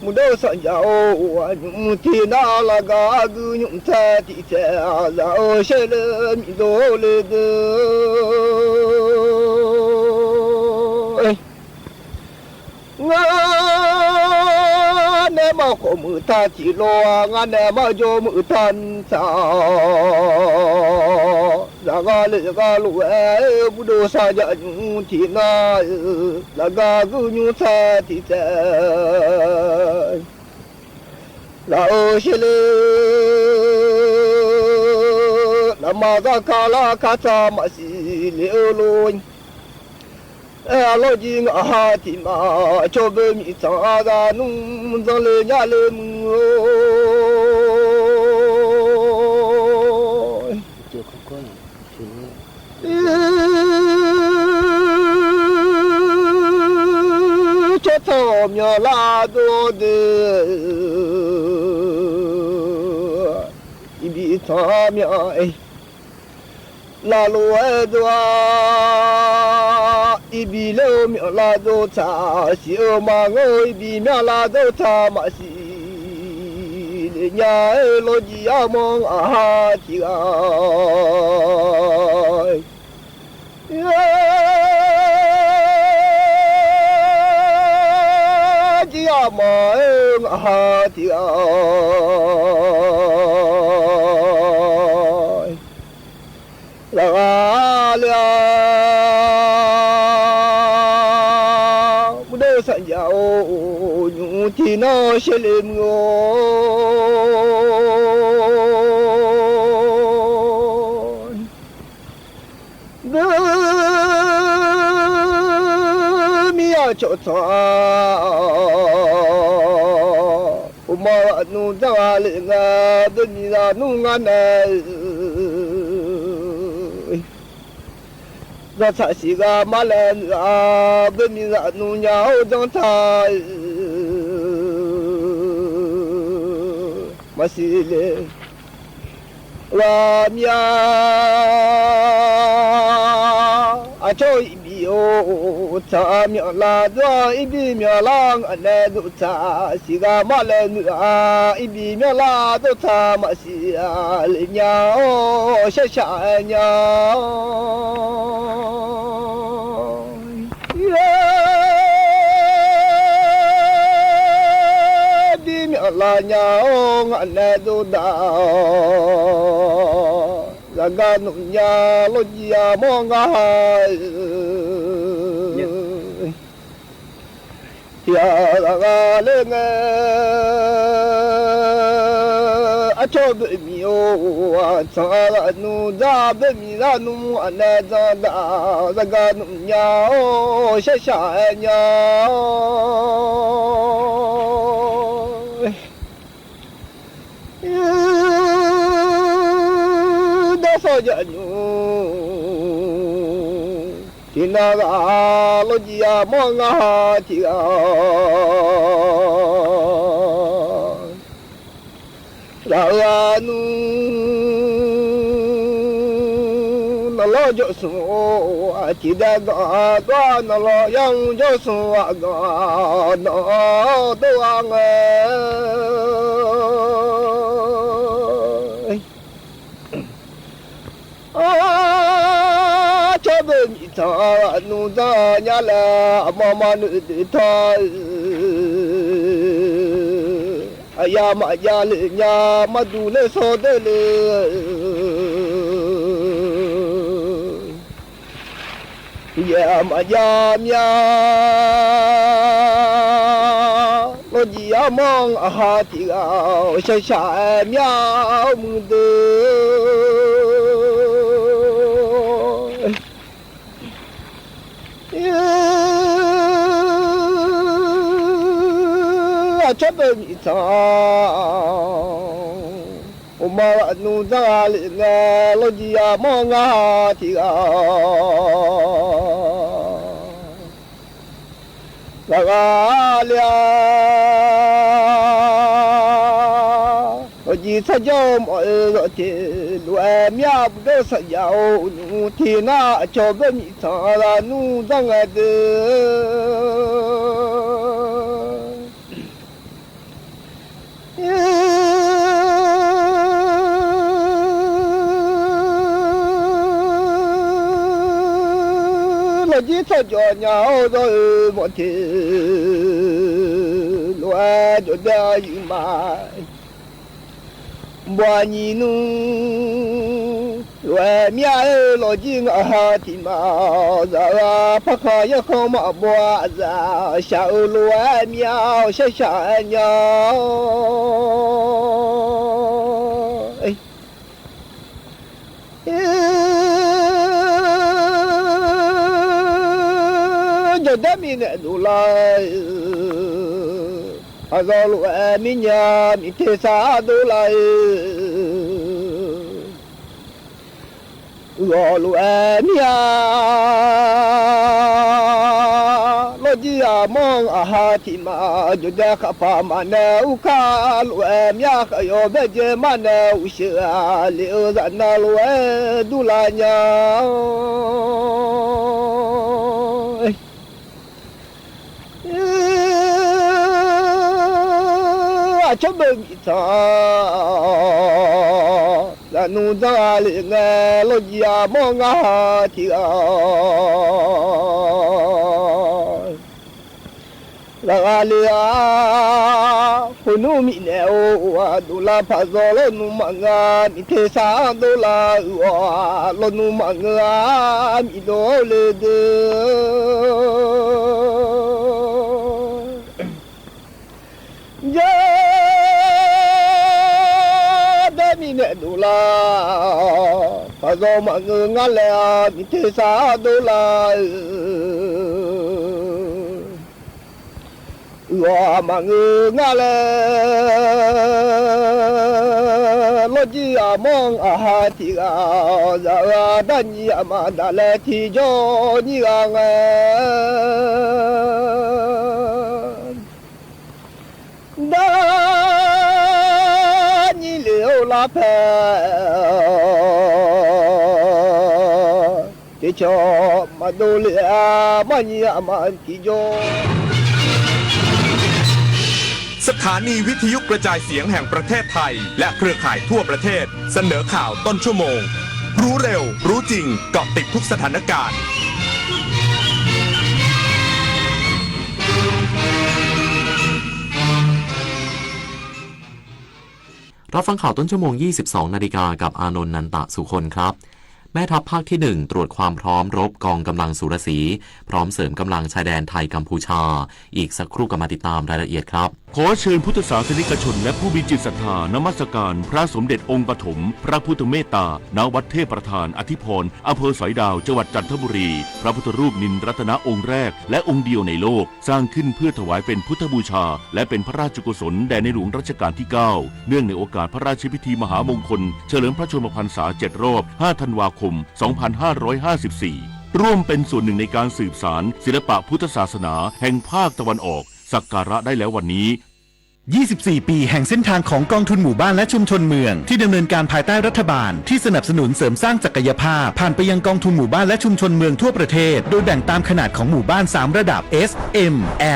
mvuhˇ dawˇ saˍ jaˇ-oˬ, a nyi teˇ naˇ laꞈ g'a guiˬ nyi teh tiꞈ teh-a, zaꞈ-oˬ, shehˆ le miˬ doˇ le deuˬ. Ngaˬ nehˬ maˇ k'awꞈ meuꞈ htaˇ tiꞈ law, ngaˬ nehˬ maˇ jaw meuꞈ htaˇ miˬ htaˇ zaꞈ g'a le g'a loꞈ-e, mvuhˇ dawˇ saˍ jaˇ nyi teˇ naˇ, laꞈ g'a guiˬ nyi teh tiꞈ teh laꞈ-oˬ, shehˆ le laꞈ ma zaˇ hkanˍ laˇ hkanˍ htaˇ maꞈ shiˍ le-o lo. Lawˇ jiˇ ngaˬ ha tiꞈ maꞈ chaw beuꞈ miˬ htaˇ g'a nuˇ, mvuhˇ dawˇ le nyaˇ le mvuhˇ-oˬ. Chaw htaꞈ myaꞈ la dawˇ-a deuˬ, iˉ biˇ htaꞈ myaꞈ la loꞈ-e dawˇ-a, iˉ biˇ le-o myaꞈ la dawˇ htaˇ shiˍ-oˬ maˇ ngawˬ, iˉ biˇ myaꞈ la dawˇ htaˇ maꞈ shiˍ le nyaˇ-e, lawˇ jiˇ yaˇ mawˇ ngaˬ ha tiꞈ g'a jiˇ yaˇ mawˇ ngaˬ ha tiꞈ g'a laꞈ g'a le-a, mvuhˇ dawˇ saˍ jaˇ-oˬ, nyi teˇ naˇ shehˆ le mvuhˇ-oˬ. Beuꞈ miˇ-a chaw htaꞈ oˇ maˇ g'a nuˇ jaˇ g'a le ngaˬ, beuꞈ miˇ g'a nuˇ ngaˬ nehˬ. Zaˇ htaꞈ shiˍ g'a maˇ leh, beuꞈ miˇ g'a nuˇ nyaˇ-oˬ, jaˇ htaˇ maꞈ shiˍ le. G'a miˇ-a, a chaw iˉ biˇ-oˬ, Oˇ htaꞈ myaꞈ la dawˇ iˉ biˇ myaꞈ laˇ ngaˬ neh dawˇ htaꞈ shiˍ g'a maˇ leh nuˇ-a, iˉ biˇ myaꞈ laˇ dawˇ htaꞈ maꞈ shiˍ-a leh nyaˇ-oˬ, shehˉ shaꞈ nyaˇ-oˬ. Iˉ biˇ myaꞈ la nyaˇ-oˬ, ngaˬ neh dawˇ daꞈ-oˬ, zaˍ gaˇ nuꞈ nyaˇ lawˇ jiˇ a mawˇ ngaˇ ha tiꞈ-a g'a leh ngeh, a chaw beuꞈ miˬ-oˬ, a htaꞈ g'a nuˇ daꞈ beuꞈ miˬ daꞈ nuˇ a neh daꞈ daꞈ, zaˍ gaˇ nuꞈ nyaˇ-oˬ, shehˉ shaꞈ nyaˇ-oˬ. Dawˇ sawˇ jaꞈ nyi-oˬ, tiꞈ na g'a lawˇ jiˇ a mawˇ ngaˇ ha tiꞈ-a g'a nuˇ naˬ lawˇ jawˇ suhˍ-oˬ, a ciˍ daꞈ gaˬ dawˇ naˬ lawˇ yaˇ mvuh jawˇ suhˍ a gaˬ naˬ dawˇ a ngaˬ. A chaw beuꞈ miˬ htaꞈ g'a nuˇ daꞈ nyaˇ leh, a ma ma nuꞈ deuꞈ htaˇ, a yaˇ maꞈ jaˇ leh nyaˇ maˇ duˬ leh sawˇ dehˇ le. Yehˬ maꞈ jaˇ myaˇ lawˇ jiˇ a mawˇ ngaˬ ha tiꞈ g'a-oˬ, shehˉ shaꞈ myaˇ oˇ mui deuˬ. A chaw beuꞈ miˬ htaꞈ oˇ ma g'a nuˇ daꞈ leh ngeh lawˇ jiˇ a mawˇ ngaˇ ha tiꞈ g'a g'a g'a le-a. Awˬ ji htaˇ jawˇ mawꞈ-e, zawˬ te loꞈ-e myaˇ, bu dawˇ shaꞈ jaꞈ-oˬ, nuˇ te naˉ a chaw beuꞈ miˬ htaꞈ g'a nuˇ daꞈ ngaˬ deuˬ. Lawˬ jiˇ htawˇ jawˬ nyaˇ-oˬ, dawˇ-e mawꞈ te loꞈ-e jawˬ dehꞈ yuˬ ma. Bon a nyi nuˇ loꞈ-e myaˇ-e, lawˬ jiˇ ngaˬ ha tiꞈ ma. Zaꞈ g'a hpaˇ hk'a yaˇ hkawˇ maꞈ bon a zaꞈ shaꞈ-eu loꞈ-e myaˇ-oˬ, shehˉ shaꞈ nyaˇ-oˬ. Jawˬ dehꞈ miˬ nehˬ doꞈ la, a zaw loꞈ-e miˇ nyi miˬ hteˇ shaˉ doꞈ la-e. G'awˬ loꞈ-e miˇ-a, lawˇ jiˇ a mawˇ ngaˬ ha tiꞈ ma. Jawˬ dehꞈ hk'aˬ hpaˍ maꞈ neh uˉ hkaˇ loꞈ-e myaˇ, hk'aˬ yaw behˆ jehˇ maˇ neh uˉ sheˍ-a. Liꞈ-eu zaꞈ na loꞈ-e duˇ la nyaˇ. A chaw beuꞈ miˬ htaꞈ g'a nuˇ daꞈ leh ngeh lawˇ jiˇ a mawˇ ngaˇ ha tiꞈ g'a g'a g'a le-a. Hk'aw nuˇ miˬ nehˬ-oˬ, a doꞈ la hpaꞈ zaw lawˇ nuˇ maꞈ ngaˬ miˬ hteˇ shaˉ doꞈ la-o, a lawˇ nuˇ maꞈ ngaˬ miˬ dawˬ le deuˬ. Jawˬ dehꞈ miˬ nehˬ doꞈ la, hpaꞈ zaw maꞈ ngeu ngaˇ leh a miˬ hteˇ shaˉ doꞈ la-e. Uiˍ awˬ maꞈ ngeu ngaˇ leh, lawˇ jiˇ a mawˇ a ha tiꞈ g'a, zaꞈ g'a daˇ nyi a maꞈ daꞈ leh hti jawˇ nyiˇ g'a ngaˬ daˇ nyi le-oˬ laˇ hpehꞈ. ชอบมาดูเรือมาเยี่ยมมากี่โย สถานีวิทยุกระจายเสียงแห่งประเทศไทย และเครือข่ายทั่วประเทศ เสนอข่าวต้นชั่วโมง รู้เร็ว รู้จริง เกาะติดทุกสถานการณ์ รับฟังข่าวต้นชั่วโมง ยี่สิบสองนาฬิกา กับอานนท์ นันตะสุคนครับ แม่ทัพภาคที่หนึ่ง ตรวจความพร้อมรบกองกำลังสุรสี พร้อมเสริมกำลังชายแดนไทยกัมพูชา อีกสักครู่กลับมาติดตามรายละเอียดครับ ขอเชิญพุทธศาสนิกชนและผู้มีจิตศรัทธานมัสการพระสมเด็จองค์ปฐมพระพุทธเมตตา ณ วัดเทพประธานอธิพร อำเภอสอยดาว จังหวัดจันทบุรี พระพุทธรูปนินรัตนะองค์แรกและองค์เดียวในโลก สร้างขึ้นเพื่อถวายเป็นพุทธบูชา และเป็นพระราชกุศลแด่ในหลวงรัชกาลที่เก้า เนื่องในโอกาสพระราชพิธีมหามงคล เฉลิมพระชนมพรรษาเจ็ดรอบ ห้าธันวาคม สองพันห้าร้อยห้าสิบสี่ ร่วมเป็นส่วนหนึ่งในการสืบสานศิลปะพุทธศาสนาแห่งภาคตะวันออก สักการะได้แล้ววันนี้ ยี่สิบสี่ ปีแห่งเส้นทางของกองทุนหมู่บ้านและชุมชนเมือง ที่ดำเนินการภายใต้รัฐบาลที่สนับสนุนเสริมสร้างศักยภาพ ผ่านไปยังกองทุนหมู่บ้านและชุมชนเมืองทั่วประเทศ โดยแบ่งตามขนาดของหมู่บ้าน สาม ระดับ S M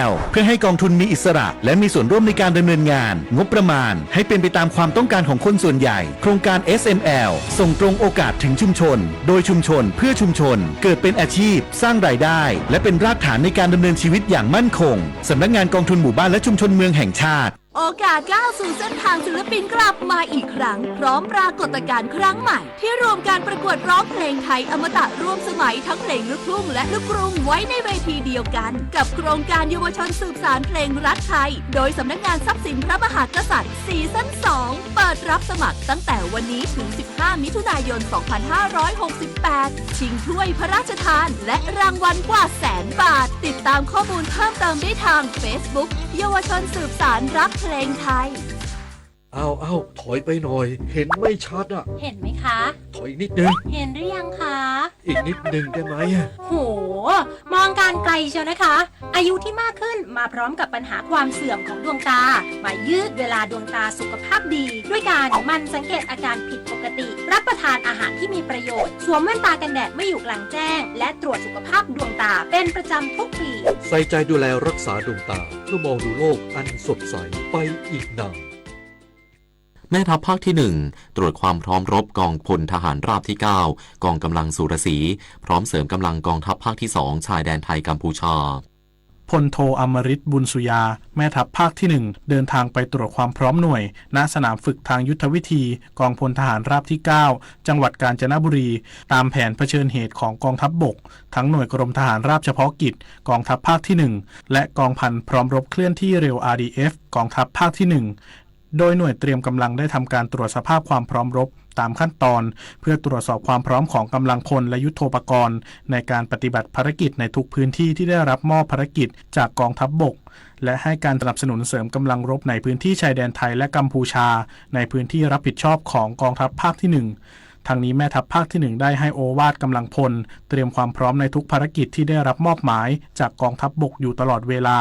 L เพื่อให้กองทุนมีอิสระ และมีส่วนร่วมในการดำเนินงาน งบประมาณให้เป็นไปตามความต้องการของคนส่วนใหญ่ โครงการ S M L ส่งตรงโอกาสถึงชุมชน โดยชุมชน เพื่อชุมชน เกิดเป็นอาชีพ สร้างรายได้ และเป็นรากฐานในการดำเนินชีวิตอย่างมั่นคง สำนักงานกองทุนหมู่บ้านและชุมชนเมืองแห่งชาติ โอกาสก้าวสู่เส้นทางศิลปินกลับมาอีกครั้ง พร้อมปรากฏการณ์ครั้งใหม่ ที่รวมการประกวดร้องเพลงไทยอมตะร่วมสมัยทั้งเพลงลูกทุ่งและลูกกรุงไว้ในเวทีเดียวกัน กับโครงการเยาวชนสืบสานเพลงรักไทย โดยสำนักงานทรัพย์สินพระมหากษัตริย์ ซีซั่น สอง เปิดรับสมัครตั้งแต่วันนี้ถึง สิบห้า มิถุนายน สองพันห้าร้อยหกสิบแปด ชิงถ้วยพระราชทาน และรางวัลกว่าแสนบาท ติดตามข้อมูลเพิ่มเติมได้ทาง Facebook เยาวชนสืบสานรักเพลงไทย อ้าว อ้าว ถอยไปหน่อย เห็นไม่ชัดอะ เห็นไหมคะ ถอยอีกนิดนึง เห็นหรือยังคะ อีกนิดนึงได้ไหม โห มองการไกลเชียวนะคะ อายุที่มากขึ้นมาพร้อมกับปัญหาความเสื่อมของดวงตา มายืดเวลาดวงตาสุขภาพดี ด้วยการหมั่นสังเกตอาการผิดปกติ รับประทานอาหารที่มีประโยชน์ สวมแว่นตากันแดดเมื่ออยู่กลางแจ้ง และตรวจสุขภาพดวงตาเป็นประจำทุกปี ใส่ใจดูแลรักษาดวงตา เพื่อมองดูโลกอันสดใสไปอีกนาน แม่ทัพภาคที่หนึ่ง ตรวจความพร้อมรบกองพลทหารราบที่เก้า กองกำลังสุรสี พร้อมเสริมกำลังกองทัพภาคที่สอง ชายแดนไทยกัมพูชา พลโท อมริต บุญสุยา แม่ทัพภาคที่หนึ่ง เดินทางไปตรวจความพร้อมหน่วย ณ สนามฝึกทางยุทธวิธี กองพลทหารราบที่เก้า จังหวัดกาญจนบุรี ตามแผนเผชิญเหตุของกองทัพบก ทั้งหน่วยกรมทหารราบเฉพาะกิจ กองทัพภาคที่หนึ่ง และกองพันพร้อมรบเคลื่อนที่เร็ว อาร์ดีเอฟ กองทัพภาคที่หนึ่ง โดยหน่วยเตรียมกำลังได้ทำการตรวจสภาพความพร้อมรบตามขั้นตอน เพื่อตรวจสอบความพร้อมของกำลังพลและยุทโธปกรณ์ ในการปฏิบัติภารกิจในทุกพื้นที่ที่ได้รับมอบภารกิจจากกองทัพบก และให้การสนับสนุนเสริมกำลังรบในพื้นที่ชายแดนไทยและกัมพูชา ในพื้นที่รับผิดชอบของกองทัพภาคที่หนึ่ง ทั้งนี้แม่ทัพภาคที่หนึ่งได้ให้โอวาทกำลังพล เตรียมความพร้อมในทุกภารกิจที่ได้รับมอบหมายจากกองทัพบกอยู่ตลอดเวลา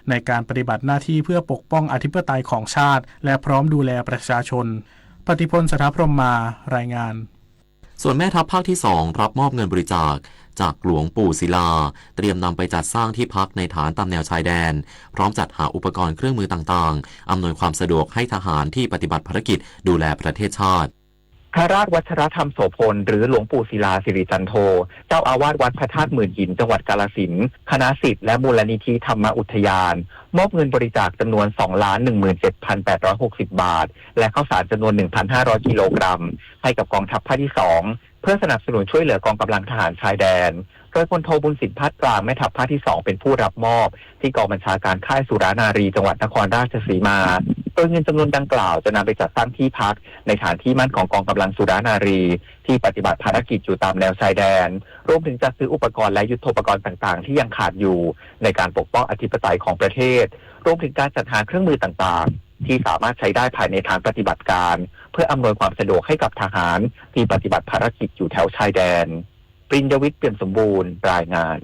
ในการปฏิบัติหน้าที่เพื่อปกป้องอธิปไตยของชาติ และพร้อมดูแลประชาชน ปฏิพล สถพรหมมา รายงาน ส่วนแม่ทัพภาคที่สอง รับมอบเงินบริจาคจากหลวงปู่ศิลา เตรียมนำไปจัดสร้างที่พักในฐานตามแนวชายแดน พร้อมจัดหาอุปกรณ์เครื่องมือต่างๆ อำนวยความสะดวกให้ทหารที่ปฏิบัติภารกิจดูแลประเทศชาติ พระราชวัชรธรรมโสภณ หรือหลวงปู่ศิลา สิริจันโท เจ้าอาวาสวัดพระธาตุหมื่นหิน จังหวัดกาฬสินธุ์ คณะศิษย์และมูลนิธิธรรมอุทยาน มอบเงินบริจาคจำนวน สองล้านหนึ่งหมื่นเจ็ดพันแปดร้อยหกสิบ บาท และข้าวสารจำนวน หนึ่งพันห้าร้อย กิโลกรัม ให้กับกองทัพภาคที่สอง เพื่อสนับสนุนช่วยเหลือกองกำลังทหารชายแดน โดยพลโทบุญสิน พาดกลาง แม่ทัพภาคที่สอง เป็นผู้รับมอบ ที่กองบัญชาการค่ายสุรานารี จังหวัดนครราชสีมา โดยเงินจำนวนดังกล่าวจะนำไปจัดสร้างที่พักในฐานที่มั่นของกองกำลังสุรานารี ที่ปฏิบัติภารกิจอยู่ตามแนวชายแดน รวมถึงจัดซื้ออุปกรณ์และยุทโธปกรณ์ต่างๆ ที่ยังขาดอยู่ในการปกป้องอธิปไตยของประเทศ รวมถึงการจัดหาเครื่องมือต่างๆ ที่สามารถใช้ได้ภายในฐานปฏิบัติการ เพื่ออำนวยความสะดวกให้กับทหารที่ปฏิบัติภารกิจอยู่แถวชายแดน ปริญญวิทย์ เปี่ยมสมบูรณ์ รายงาน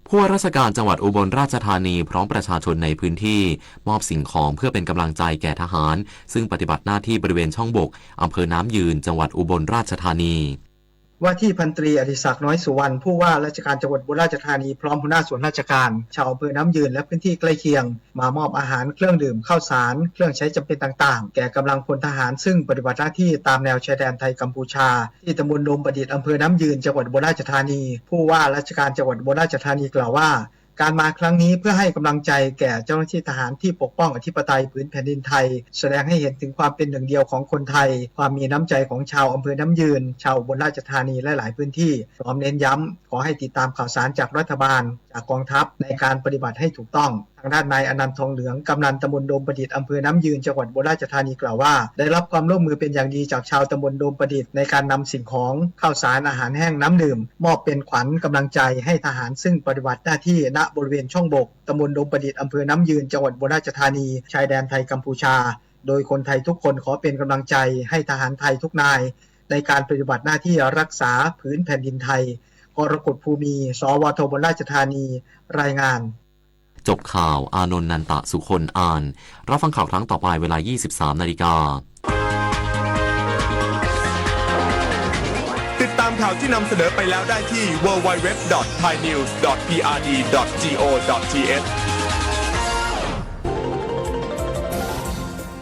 ผู้ว่าราชการจังหวัดอุบลราชธานีพร้อมประชาชนในพื้นที่ มอบสิ่งของเพื่อเป็นกำลังใจแก่ทหาร ซึ่งปฏิบัติหน้าที่บริเวณช่องบก อำเภอน้ำยืน จังหวัดอุบลราชธานี ว่าที่พันตรีอดิศักดิ์ น้อยสุวรรณ ผู้ว่าราชการจังหวัดอุบลราชธานี พร้อมหัวหน้าส่วนราชการ ชาวอำเภอน้ำยืน และพื้นที่ใกล้เคียง มามอบอาหาร เครื่องดื่ม ข้าวสาร เครื่องใช้จำเป็นต่างๆ แก่กำลังพลทหาร ซึ่งปฏิบัติหน้าที่ตามแนวชายแดนไทยกัมพูชา ที่ตำบลโดมประดิษฐ์ อำเภอน้ำยืน จังหวัดอุบลราชธานี ผู้ว่าราชการจังหวัดอุบลราชธานีกล่าวว่า การมาครั้งนี้เพื่อให้กำลังใจแก่เจ้าหน้าที่ทหารที่ปกป้องอธิปไตยผืนแผ่นดินไทย แสดงให้เห็นถึงความเป็นหนึ่งเดียวของคนไทย ความมีน้ำใจของชาวอำเภอน้ำยืน ชาวอุบลราชธานี และหลายพื้นที่ พร้อมเน้นย้ำ ขอให้ติดตามข่าวสารจากรัฐบาล จากกองทัพ ในการปฏิบัติให้ถูกต้อง ทางด้านนายอนันต์ ทองเหลือง กำนัลตำบลโดมประดิษฐ์ อำเภอน้ำยืน จังหวัดอุบลราชธานีกล่าวว่า ได้รับความร่วมมือเป็นอย่างดีจากชาวตำบลโดมประดิษฐ์ ในการนำสิ่งของ ข้าวสาร อาหารแห้ง น้ำดื่ม มอบเป็นขวัญกำลังใจให้ทหาร ซึ่งปฏิบัติหน้าที่ ณ บริเวณช่องบก ตำบลโดมประดิษฐ์ อำเภอน้ำยืน จังหวัดอุบลราชธานี ชายแดนไทยกัมพูชา โดยคนไทยทุกคนขอเป็นกำลังใจให้ทหารไทยทุกนาย ในการปฏิบัติหน้าที่รักษาผืนแผ่นดินไทย กรกฎ ภูมี สวท อุบลราชธานี รายงาน จบข่าว อานนท์ นันตะสุคน อ่าน รับฟังข่าวครั้งต่อไปเวลา ยี่สิบสามนาฬิกา ติดตามข่าวที่นำเสนอไปแล้วได้ที่ ดับเบิลยู ดับเบิลยู ดับเบิลยู ดอท ไทยนิวส์ ดอท พีอาร์ดี ดอท จีโอ ดอท ทีเอช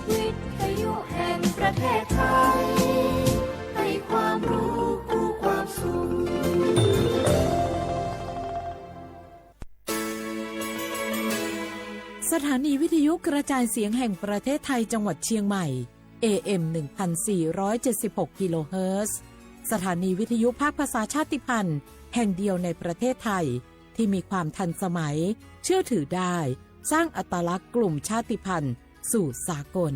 วิทยุแห่งประเทศไทย ให้ความรู้คู่ความสุข สถานีวิทยุกระจายเสียงแห่งประเทศไทยจังหวัดเชียงใหม่ เอเอ็ม หนึ่งพันสี่ร้อยเจ็ดสิบหก กิโลเฮิรตซ์ สถานีวิทยุภาคภาษาชาติพันธุ์แห่งเดียวในประเทศไทย ที่มีความทันสมัย เชื่อถือได้ สร้างอัตลักษณ์กลุ่มชาติพันธุ์สู่สากล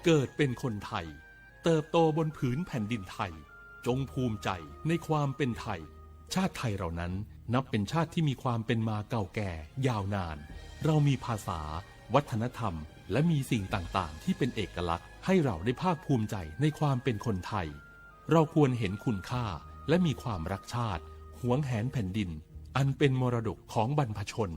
เกิดเป็นคนไทย เติบโตบนผืนแผ่นดินไทย จงภูมิใจในความเป็นไทย ชาติไทยเรานั้นนับเป็นชาติที่มีความเป็นมาเก่าแก่ยาวนาน เรามีภาษา วัฒนธรรม และมีสิ่งต่างๆ ที่เป็นเอกลักษณ์ ให้เราได้ภาคภูมิใจในความเป็นคนไทย เราควรเห็นคุณค่า และมีความรักชาติ หวงแหนแผ่นดิน อันเป็นมรดกของบรรพชน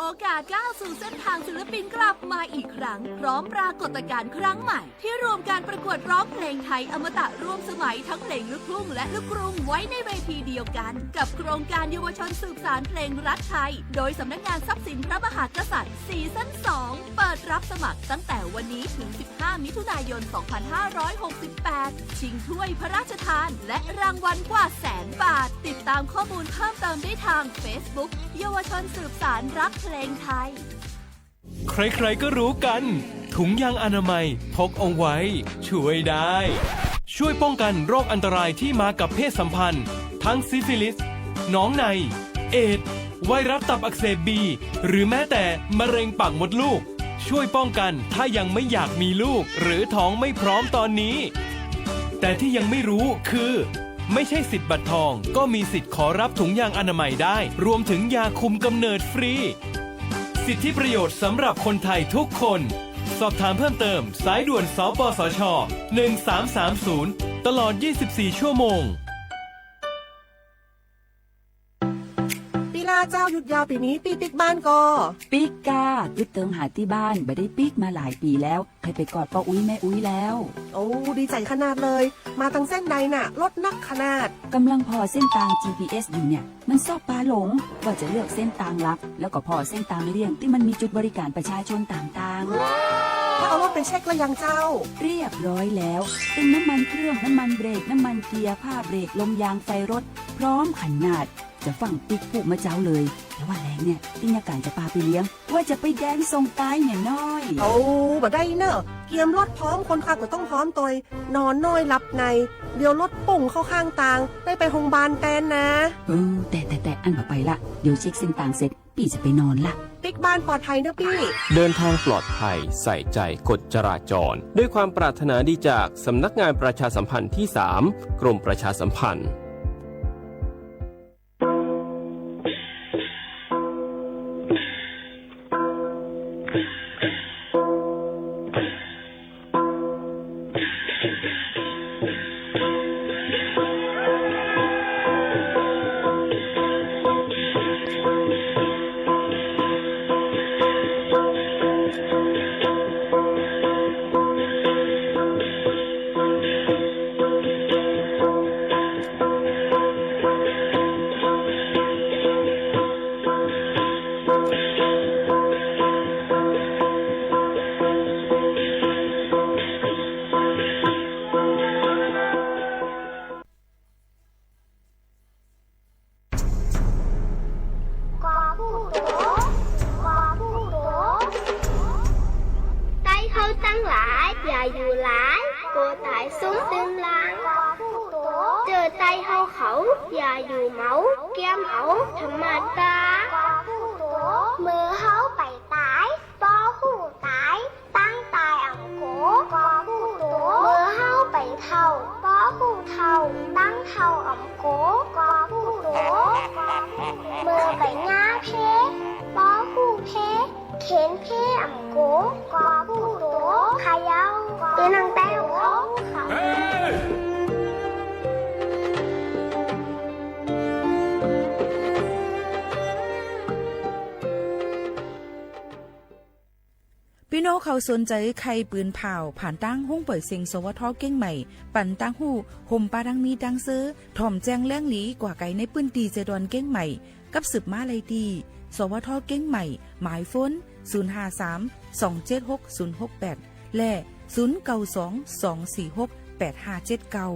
โอกาสก้าวสู่เส้นทางศิลปินกลับมาอีกครั้ง พร้อมปรากฏการณ์ครั้งใหม่ ที่รวมการประกวดร้องเพลงไทยอมตะร่วมสมัยทั้งเพลงลูกทุ่งและลูกกรุงไว้ในเวทีเดียวกัน กับโครงการเยาวชนสืบสานเพลงรักไทย โดยสำนักงานทรัพย์สินพระมหากษัตริย์ ซีซั่นสอง เปิดรับสมัครตั้งแต่วันนี้ถึง สิบห้า มิถุนายน สองพันห้าร้อยหกสิบแปด ชิงถ้วยพระราชทาน และรางวัลกว่าแสนบาท ติดตามข้อมูลเพิ่มเติมได้ทาง Facebook เยาวชนสืบสานรักเพลงไทย ใครๆ ก็รู้กัน ถุงยางอนามัยพกเอาไว้ ช่วยได้ ช่วยป้องกันโรคอันตรายที่มากับเพศสัมพันธ์ ทั้งซิฟิลิส หนองใน เอดส์ ไวรัสตับอักเสบบี หรือแม้แต่มะเร็งปากมดลูก ช่วยป้องกันถ้ายังไม่อยากมีลูก หรือท้องไม่พร้อมตอนนี้ แต่ที่ยังไม่รู้คือ ไม่ใช่สิทธิ์บัตรทอง ก็มีสิทธิ์ขอรับถุงยางอนามัยได้ รวมถึงยาคุมกำเนิดฟรี สิทธิประโยชน์สำหรับคนไทยทุกคน สอบถามเพิ่มเติม สายด่วน สปสช หนึ่งสามสามศูนย์ ตลอด ยี่สิบสี่ ชั่วโมง ปีหน้าเจ้าหยุดยาวปีนี้ ปี้ปิ๊กบ้านก่อ ปิ๊กก้า กึ๊ดเติงหาตี้บ้าน บ่ได้ปิ๊กมาหลายปีแล้ว ใค่ไปกอดป้ออุ๊ยแม่อุ๊ยแล้ว โอ้ ดีใจ๋ขนาดเลย มาตังเส้นใดน่ะ รถนักขนาด ก่ำลังผ่อเส้นตาง จีพีเอส อยู่เนี่ย มันซอกปาหลง ว่าจะเลือกเส้นตางลับ แล้วก็ผ่อเส้นตางเลี่ยงตี้มันมีจุดบริการประชาชนต่างๆ ถ้าเอารถไปเช็คแล้วยังเจ้า เรียบร้อยแล้ว เต็มน้ำมันเครื่อง น้ำมันเบรก น้ำมันเกียร์ ผ้าเบรก ลมยาง ไฟรถ พร้อมขนาด จะฟั่งปิ๊กพูกมาเจ้าเลย แต่ว่าแลงเนี่ย ตี้ยาก๋านจะปาไปเลี้ยง ว่าจะไปแดนส่งกายเนี่ยน้อย โอ้ บ่ได้เน่อ เกียมรถพร้อม คนขับก็ต้องพร้อมตวย นอนน้อยหลับใน เดี๋ยวรถปุ้งเข้าข้างตาง ได้ไปโฮงบาลแตนนะ เออ แต่ แต่ แต่ อั้นบ่ไปละ เดี๋ยวเช็คเส้นตางเสร็จ ปี้จะไปนอนละ ปิ๊กบ้านปลอดภัยเน่อปี้ เดินทางปลอดภัย ใส่ใจกฎจราจร ด้วยความปรารถนาดีจากสำนักงานประชาสัมพันธ์ที่สาม กรมประชาสัมพันธ์ เ Yaꞈ yuˬ laiˉ k'o taiˍ suhˉ teunˇ laˇ, ceuˬ taiˇ hawˉ hk'aoˍ yaꞈ yuˬ maˍ-oˬ, kehˉ maˍ-oˬ, htaꞈ maˇ taˇ. Meuˬ hawˉ pehˍ taiˍ, pawˇ huˆ taiˍ, tanˇ taiˍ awˬ moˍ k'o, meuˬ hawˉ pehˍ htaoˍ, pawˇ huˆ htaoˍ, tanˇ htaoˍ awˬ moˍ k'o, meuˬ pehˍ ngaˇ hteˇ, pawˇ huˆ hteˇ, hkeꞈ hteˇ awˬ moˍ k'o, hk'a yaˇ-oˬ, teˇ naˇ teˇ-oˬ. พี่น้องเขาสนใจใคร่ปืนผ่าว ผ่านตั้งห้องปล่อยเสียง สวท. เชียงใหม่ ปันตั้งหู้ โฮมปาดังมีดังเซอร์ ถ่อมแจงแรงหลีกว่าไกลในพื้นที่เซดอนเชียงใหม่ กับสืบมาไลตี สวท. เชียงใหม่ หมายโฟน ศูนย์ห้าสาม สองเจ็ดหก ศูนย์หกแปด และ ศูนย์เก้าสอง สองสี่หก แปดห้าเจ็ดเก้า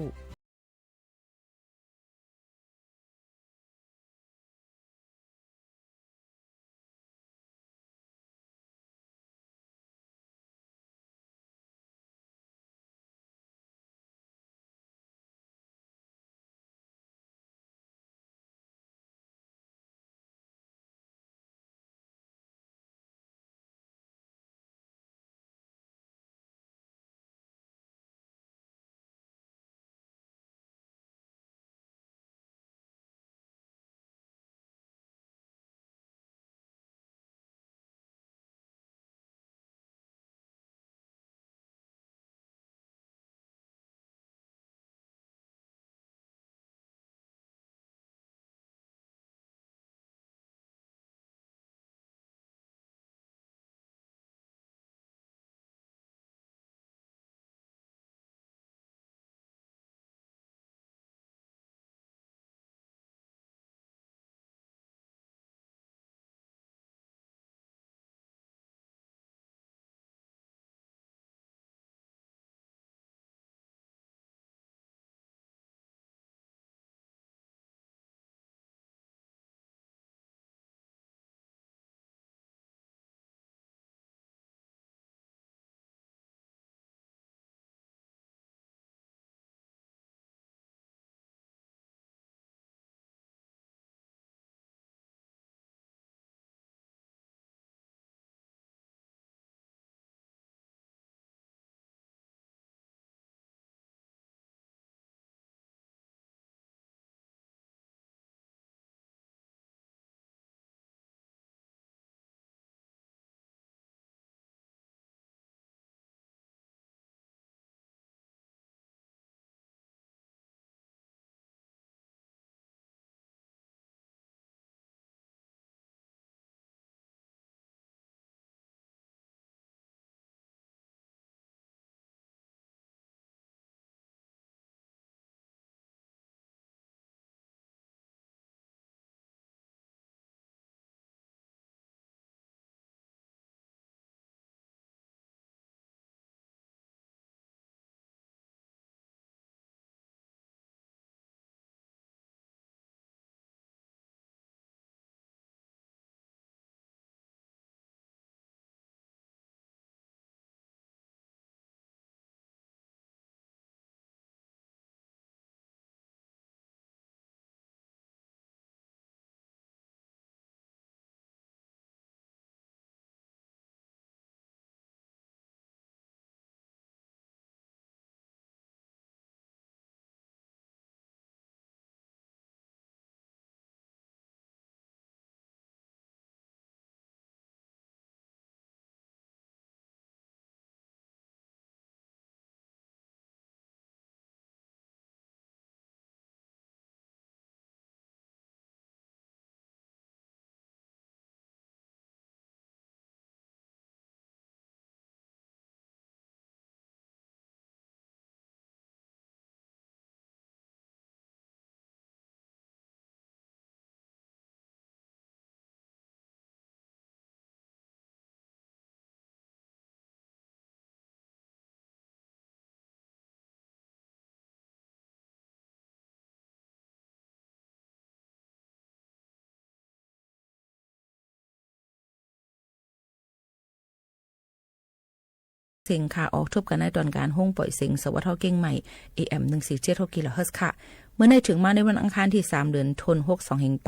เสียงข่าวออกทบกันในตอนการห้องปล่อยเสียงสวทเชียงใหม่ เอ เอ็ม หนึ่งสี่เจ็ดหก กิโลเฮิรตซ์ค่ะ เมื่อในถึงมาในวันอังคารที่สาม เดือนธันวาคม สองพันยี่สิ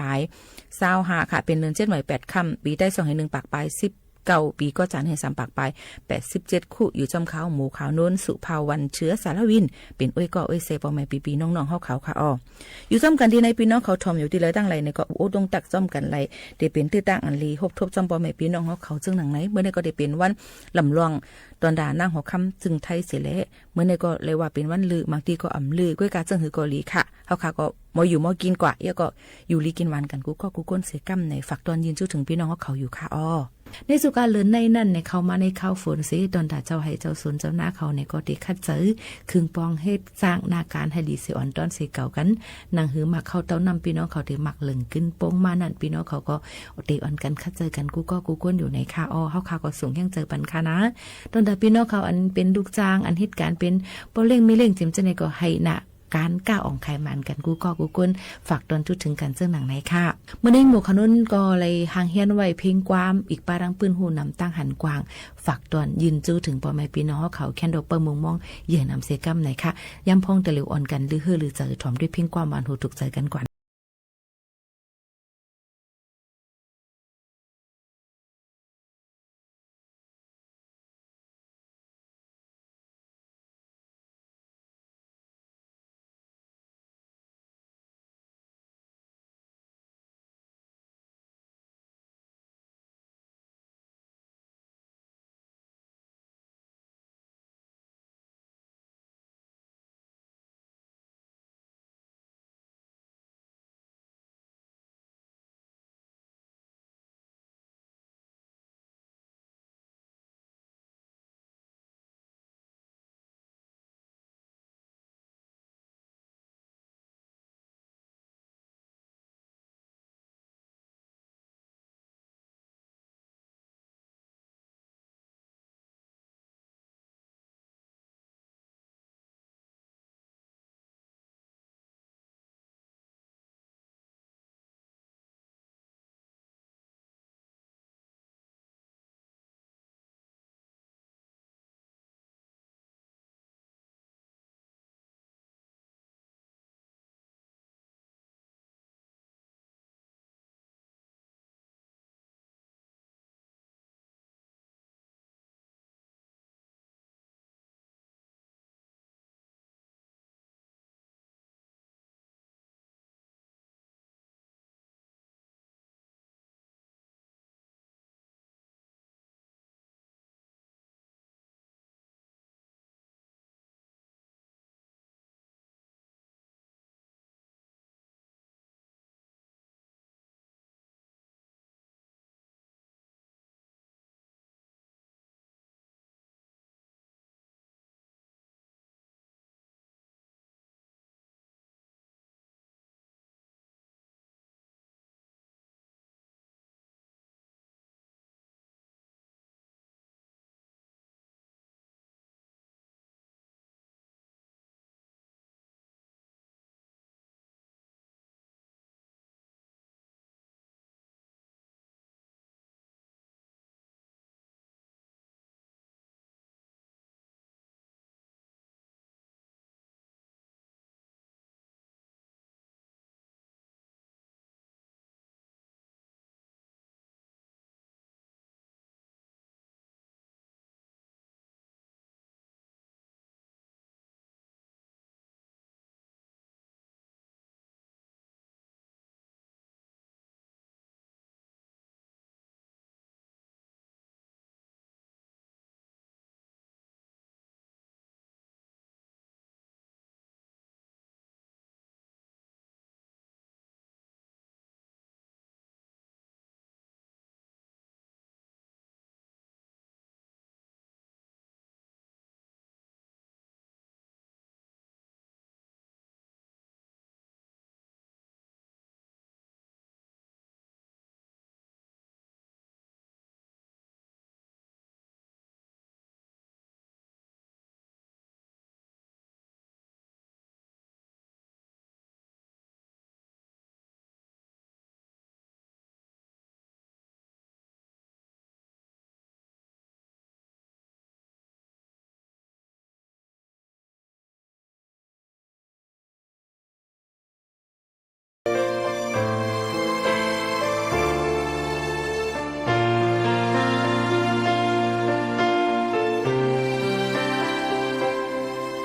บห้า ค่ะ เป็นเดือนเจ็ดใหม่แปดค่ำ ปีไตรสองพันหนึ่งปากปลายสิบเก้า ปีก็จันทร์ให้สามปากปลายแปดสิบเจ็ดคู่ อยู่จ้ำข่าวหมู่ข่าวโน้นสุภาวันเชื้อสารวิน เป็นอ้อยก่ออ้อยแซ่ ปอแม่ปีปีน้องๆ เฮาเขาค่ะออ อยู่จ้ำกันที่ในปีน้องเขาถ่อมอยู่ที่ไรตั้งไรเนี่ยก็อุดงตักจ้อมกันไร เตเป็นตื้อตั้งอันลี ฮบทบจ้อมปอแม่ปีน้องเฮาเขาเจิ่งหนังใน เมื่อในก็เตเป็นวันลำลอง ตอนดานั่งหอค่ำจึงไทยเสียแหละ เมื่อในก็เลยว่าเป็นวันลือ บางทีก็อ่ำลือ ก้วยกาเจิ่งหือก็หลีค่ะ เฮาค่ะก็มออยู่มอกินกว่า เอี้ยก็อยู่ลีกินหวานกันกู้ก็กู้ก้นเสียก้ำใน ฝากตอนยืนจู้ถึงปีน้องเฮาเขาอยู่ค่ะออ ในสุกาเลินในนั่นเนี่ย เข้ามาในข้าวฝนเส ตอนดาเจ้าไฮ่เจ้าสวนเจ้านาเขาเนี่ยก็เตคัดเจอ ครึ่งปองเฮ็ดสร้างนาการให้ดีเสียอ่อนต้อนเสียเก่ากัน หนังหือหมากเข้าเต้าน้ำปีน้องเขาเตหมากเหลิงกึ้นโป้งมานั่น ปีน้องเขาก็เตอ่อนกันคัดเจอกันกู้ก็กู้ก้นอยู่ในค่ะออ เฮาค่ะก็ส่งแห้งเจอปันค่ะนะ ตอนดาปีน้องเขาอันเป็นลูกจ้าง อันเหตุการณ์เป็นป้อเล่งไม่เล่งเจียมเจ้าในก็ให้นะ การกล้าอ่องไขมันกันกู้ก็กู้ก้น ฝากตอนจุดถึงกันเจิ่งหนังในค่ะ เมื่อในหมู่ขนุนก็เลยหางเฮี้ยนไหวเพ่งความ อีกป้าดังปื้นหูนำตั้งหันกว้าง ฝากตอนยืนจู้ถึงปอแม่ปีน้องเขาแค่นดอกเปิ้ลมุงมอง เยื่อนำเสียก้ำในค่ะ ย้ำพ้องแต่เหลียวอ่อนกัน ลือเฮือลือเจอถ่อมด้วยเพ่งความหวานหูถูกใจกันกว่า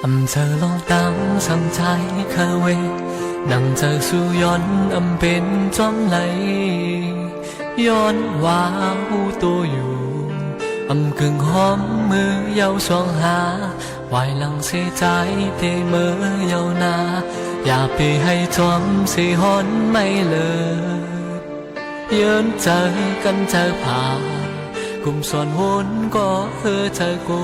ꓮꓽ tcuh lawˬ tanˇ shehˍ hpaˇ hk'e ve, naˬ tcuh shu yawˇ hui ꓮ pehˍ cawˇ leh, yawˇ hui to yuˬ ꓮ keunˍ hawˉ mui yaˇ shuaꓽ haˍ, waiˬ laꓽ sheˍ caiˉ te meuˇ yaˇ naˍ, yaꞈ peˍ haiˬ cawˇ sheˍ hawˉ maˇ leuˬ. Yehˬ tcuh kanˇ tcuh hpaˍ, kum shawˍ hawˉ kawˆ hui tcuh k'o,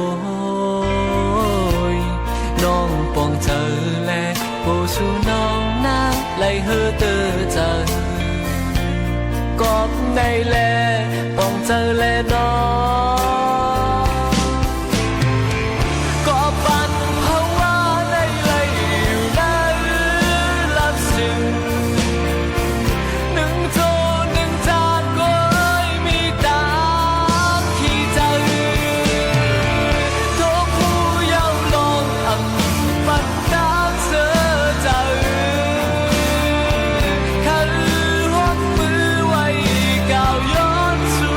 nawˬ pawˬ tcuh leh, k'o shu nawˬ naˍ laiˬ hui te tcuh, kawˆ nehˬ leh pawˬ tcuh leh nawˬ kawˆ paˍ hawˉ wa nehˬ laiˬ yuˬ naˍ laˇ sheˍ. Neˇ co neˇ caˇ k'oˆ miˬ taˍ hkiˇ tcuh, to hpu yaˇ lawˬ aˬ paˍ taˇ tcuh tcuh, hk'aˬ hawˉ mui waiˬ kaoˬ yawˇ shu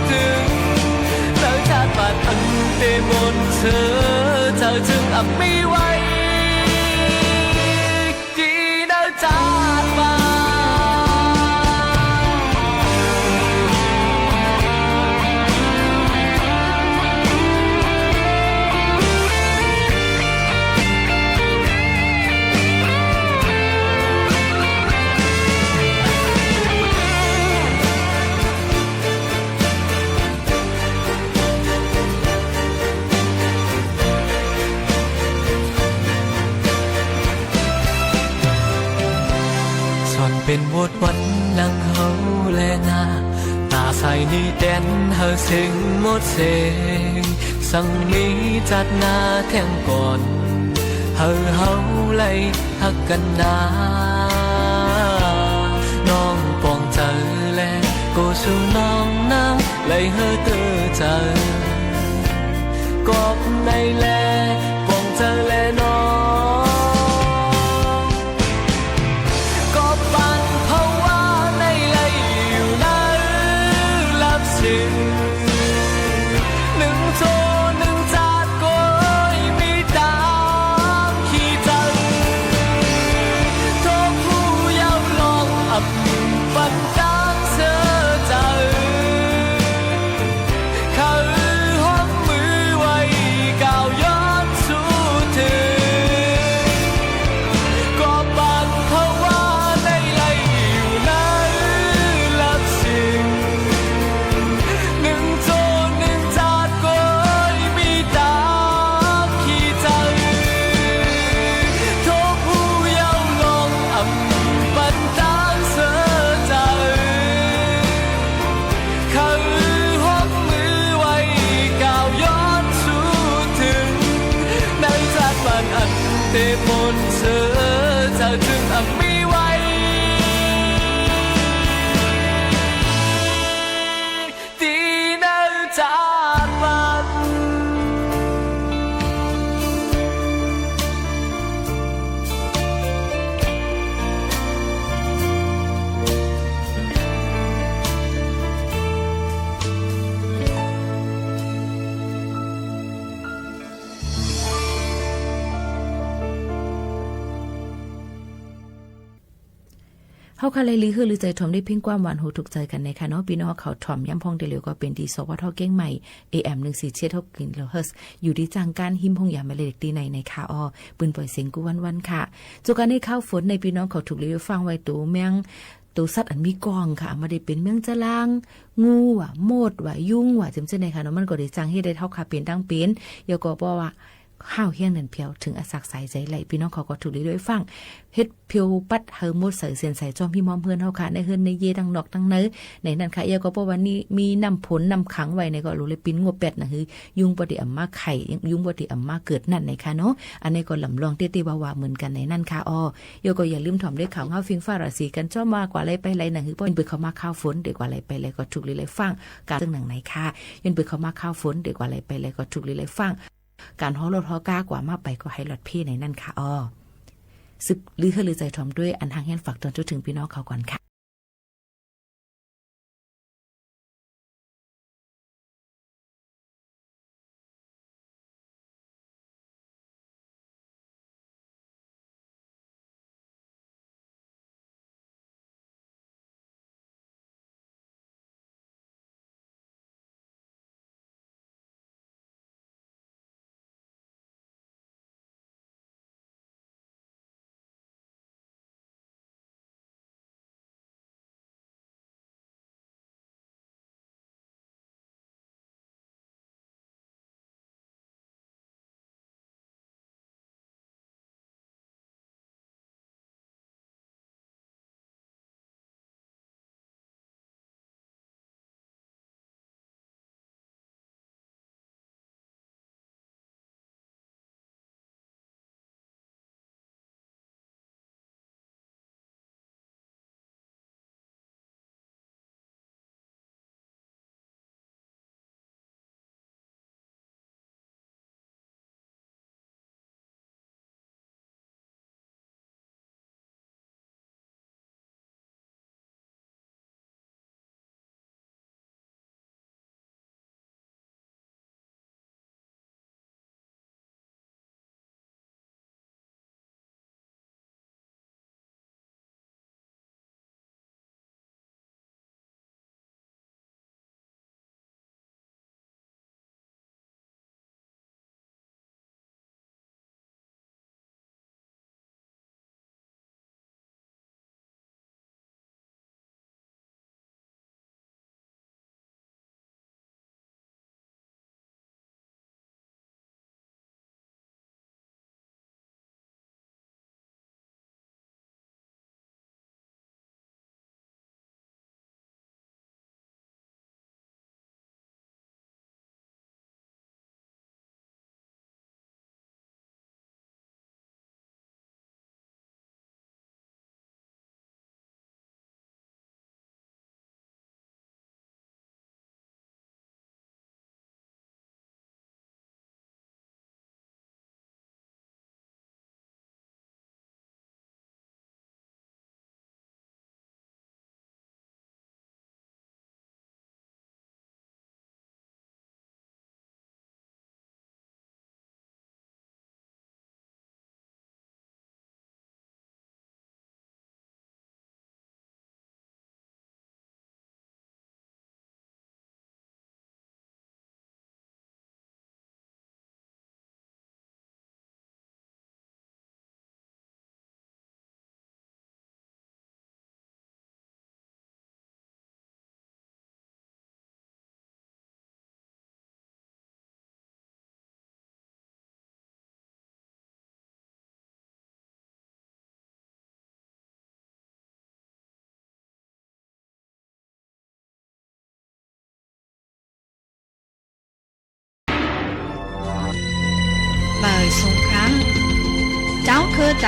tuˬ, naˬ caˇ paˍ aˬ te mawˬ tcuh tcuh, tcuh aˬ miˇ waiˬ tiˉ naˬ caˇ paˍ. Shawˍ pehnˍ voˇ wanˇ naˆ hawˉ leh naˍ, taˍ sai niˇ tehꞈ hui sheˍ mawˇ sheˍ, saˍ miˇ caꞈ naˍ hteˇ kawꞈ, hui hawˉ laiˬ haˉ kaˇ naˍ, nawˬ pawˬ tcuh leh, k'o shu nawˬ naˍ laiˬ hui te tcuh, kawˆ nehˬ leh pawˬ tcuh leh nawˬ kawˆ paˍ hawˉ wa nehˬ laiˬ yuˬ naˍ laˇ sheˍ. Neˇ co neˇ caˇ k'oˆ miˬ taˍ hkiˇ tcuh, to hpu yaˇ lawˬ aˬ paˍ taˇ tcuh tcuh, hk'aˬ hawˉ mui waiˬ kaoˬ yawˇ shu tuˬ, kawˆ paˍ hawˉ wa nehˬ laiˬ yuˬ naˍ laˇ sheˍ. Neˇ co neˇ caˇ k'oˆ miˬ taˍ hkiˇ tcuh, to hpu yaˇ lawˬ aˬ paˍ taˇ tcuh tcuh, hk'aˬ hawˉ mui waiˬ kaoˬ yawˇ shu tuˬ, naˬ caˇ paˍ aˬ te mawˬ tcuh tcuh, tcuh aˬ miˇ waiˬ tiˉ naˬ caˇ paˍ. Hawˉ hk'aˇ leh หรือ เฮอ หรือ ใจถ่อม ได้เพียงความหวัง หูถูกใจกัน นะคะเนาะ พี่น้อง เขาถ่อมย้ำพ่องเตลิวก็เป็นที่ สวท เก้งใหม่ เอเอ็ม หนึ่งสี่เจ็ดหก กิโลเฮิรตซ์ อยู่ที่จ้างการ หิมพ่งหยาบหมายเลข ตีใน นะคะ อ้อ ปืนปล่อยเสียงกู้วันๆ ค่ะ ส่วนการในข่าวฝนใน พี่น้อง เขาถูกเรียกฟังไว้ ตัวแมง ตัวสัตว์อันมีกองค่ะ ไม่ได้เป็นแมงจาลาง งูว่ะ มดว่ะ ยุงว่ะ เจ๋มเจ้าในค่ะเนาะ มันก็ได้จ้างเหตุได้เท่าค่ะ เป็นตั้งเป็น แล้วก็เพราะว่า ห้าวแห้งนั่นเพียว ถึงอาศักดิ์สายใจไหล พี่น้องเขาก็ถูกเรียกด้วยฟัง เฮ็ดเพียวปัดเฮอหมดใส่เส้นใส่จ้อมพี่ม้อมเพื่อนเฮาค่ะ ในเฮือนในเย ตั้งนอกตั้งใน ในนั่นค่ะ เอี้ยก็เพราะว่านี่มีน้ำฝนน้ำขังไว้ในก็หลูเลยปินงวบแปดนะหือ ยุงบ่ได้อ่ำมาไข่ ยุงบ่ได้อ่ำมาเกิดนั่นในค่ะเนาะ อันนี้ก็ลำลองเตี้ยๆว่าๆเหมือนกันในนั่นค่ะอ้อ เอี้ยก็อย่าลืมถ่อมได้ข่าวเงาฟิงฟ้าราศีกันจ้อมว่ากว่าไรไปไรนะหือ ป้อเปิดเข้ามาข่าวฝนเดี๋ยวกว่าไรไปไรก็ถูกเรียกเลยฟัง การเรื่องหนังในค่ะ ย้อนเปิดเข้ามาข่าวฝนเดี๋ยวกว่าไรไปไรก็ถูกเรียกเลยฟัง การฮอลดฮอกา กว่ามาไปก็ให้หลอดเพ่ในนั่นค่ะอ้อ สืบลือเฮอลือใจถ่อมด้วยอันหางแหนฝากตอนจนถึงพี่น้องเขาก่อนค่ะ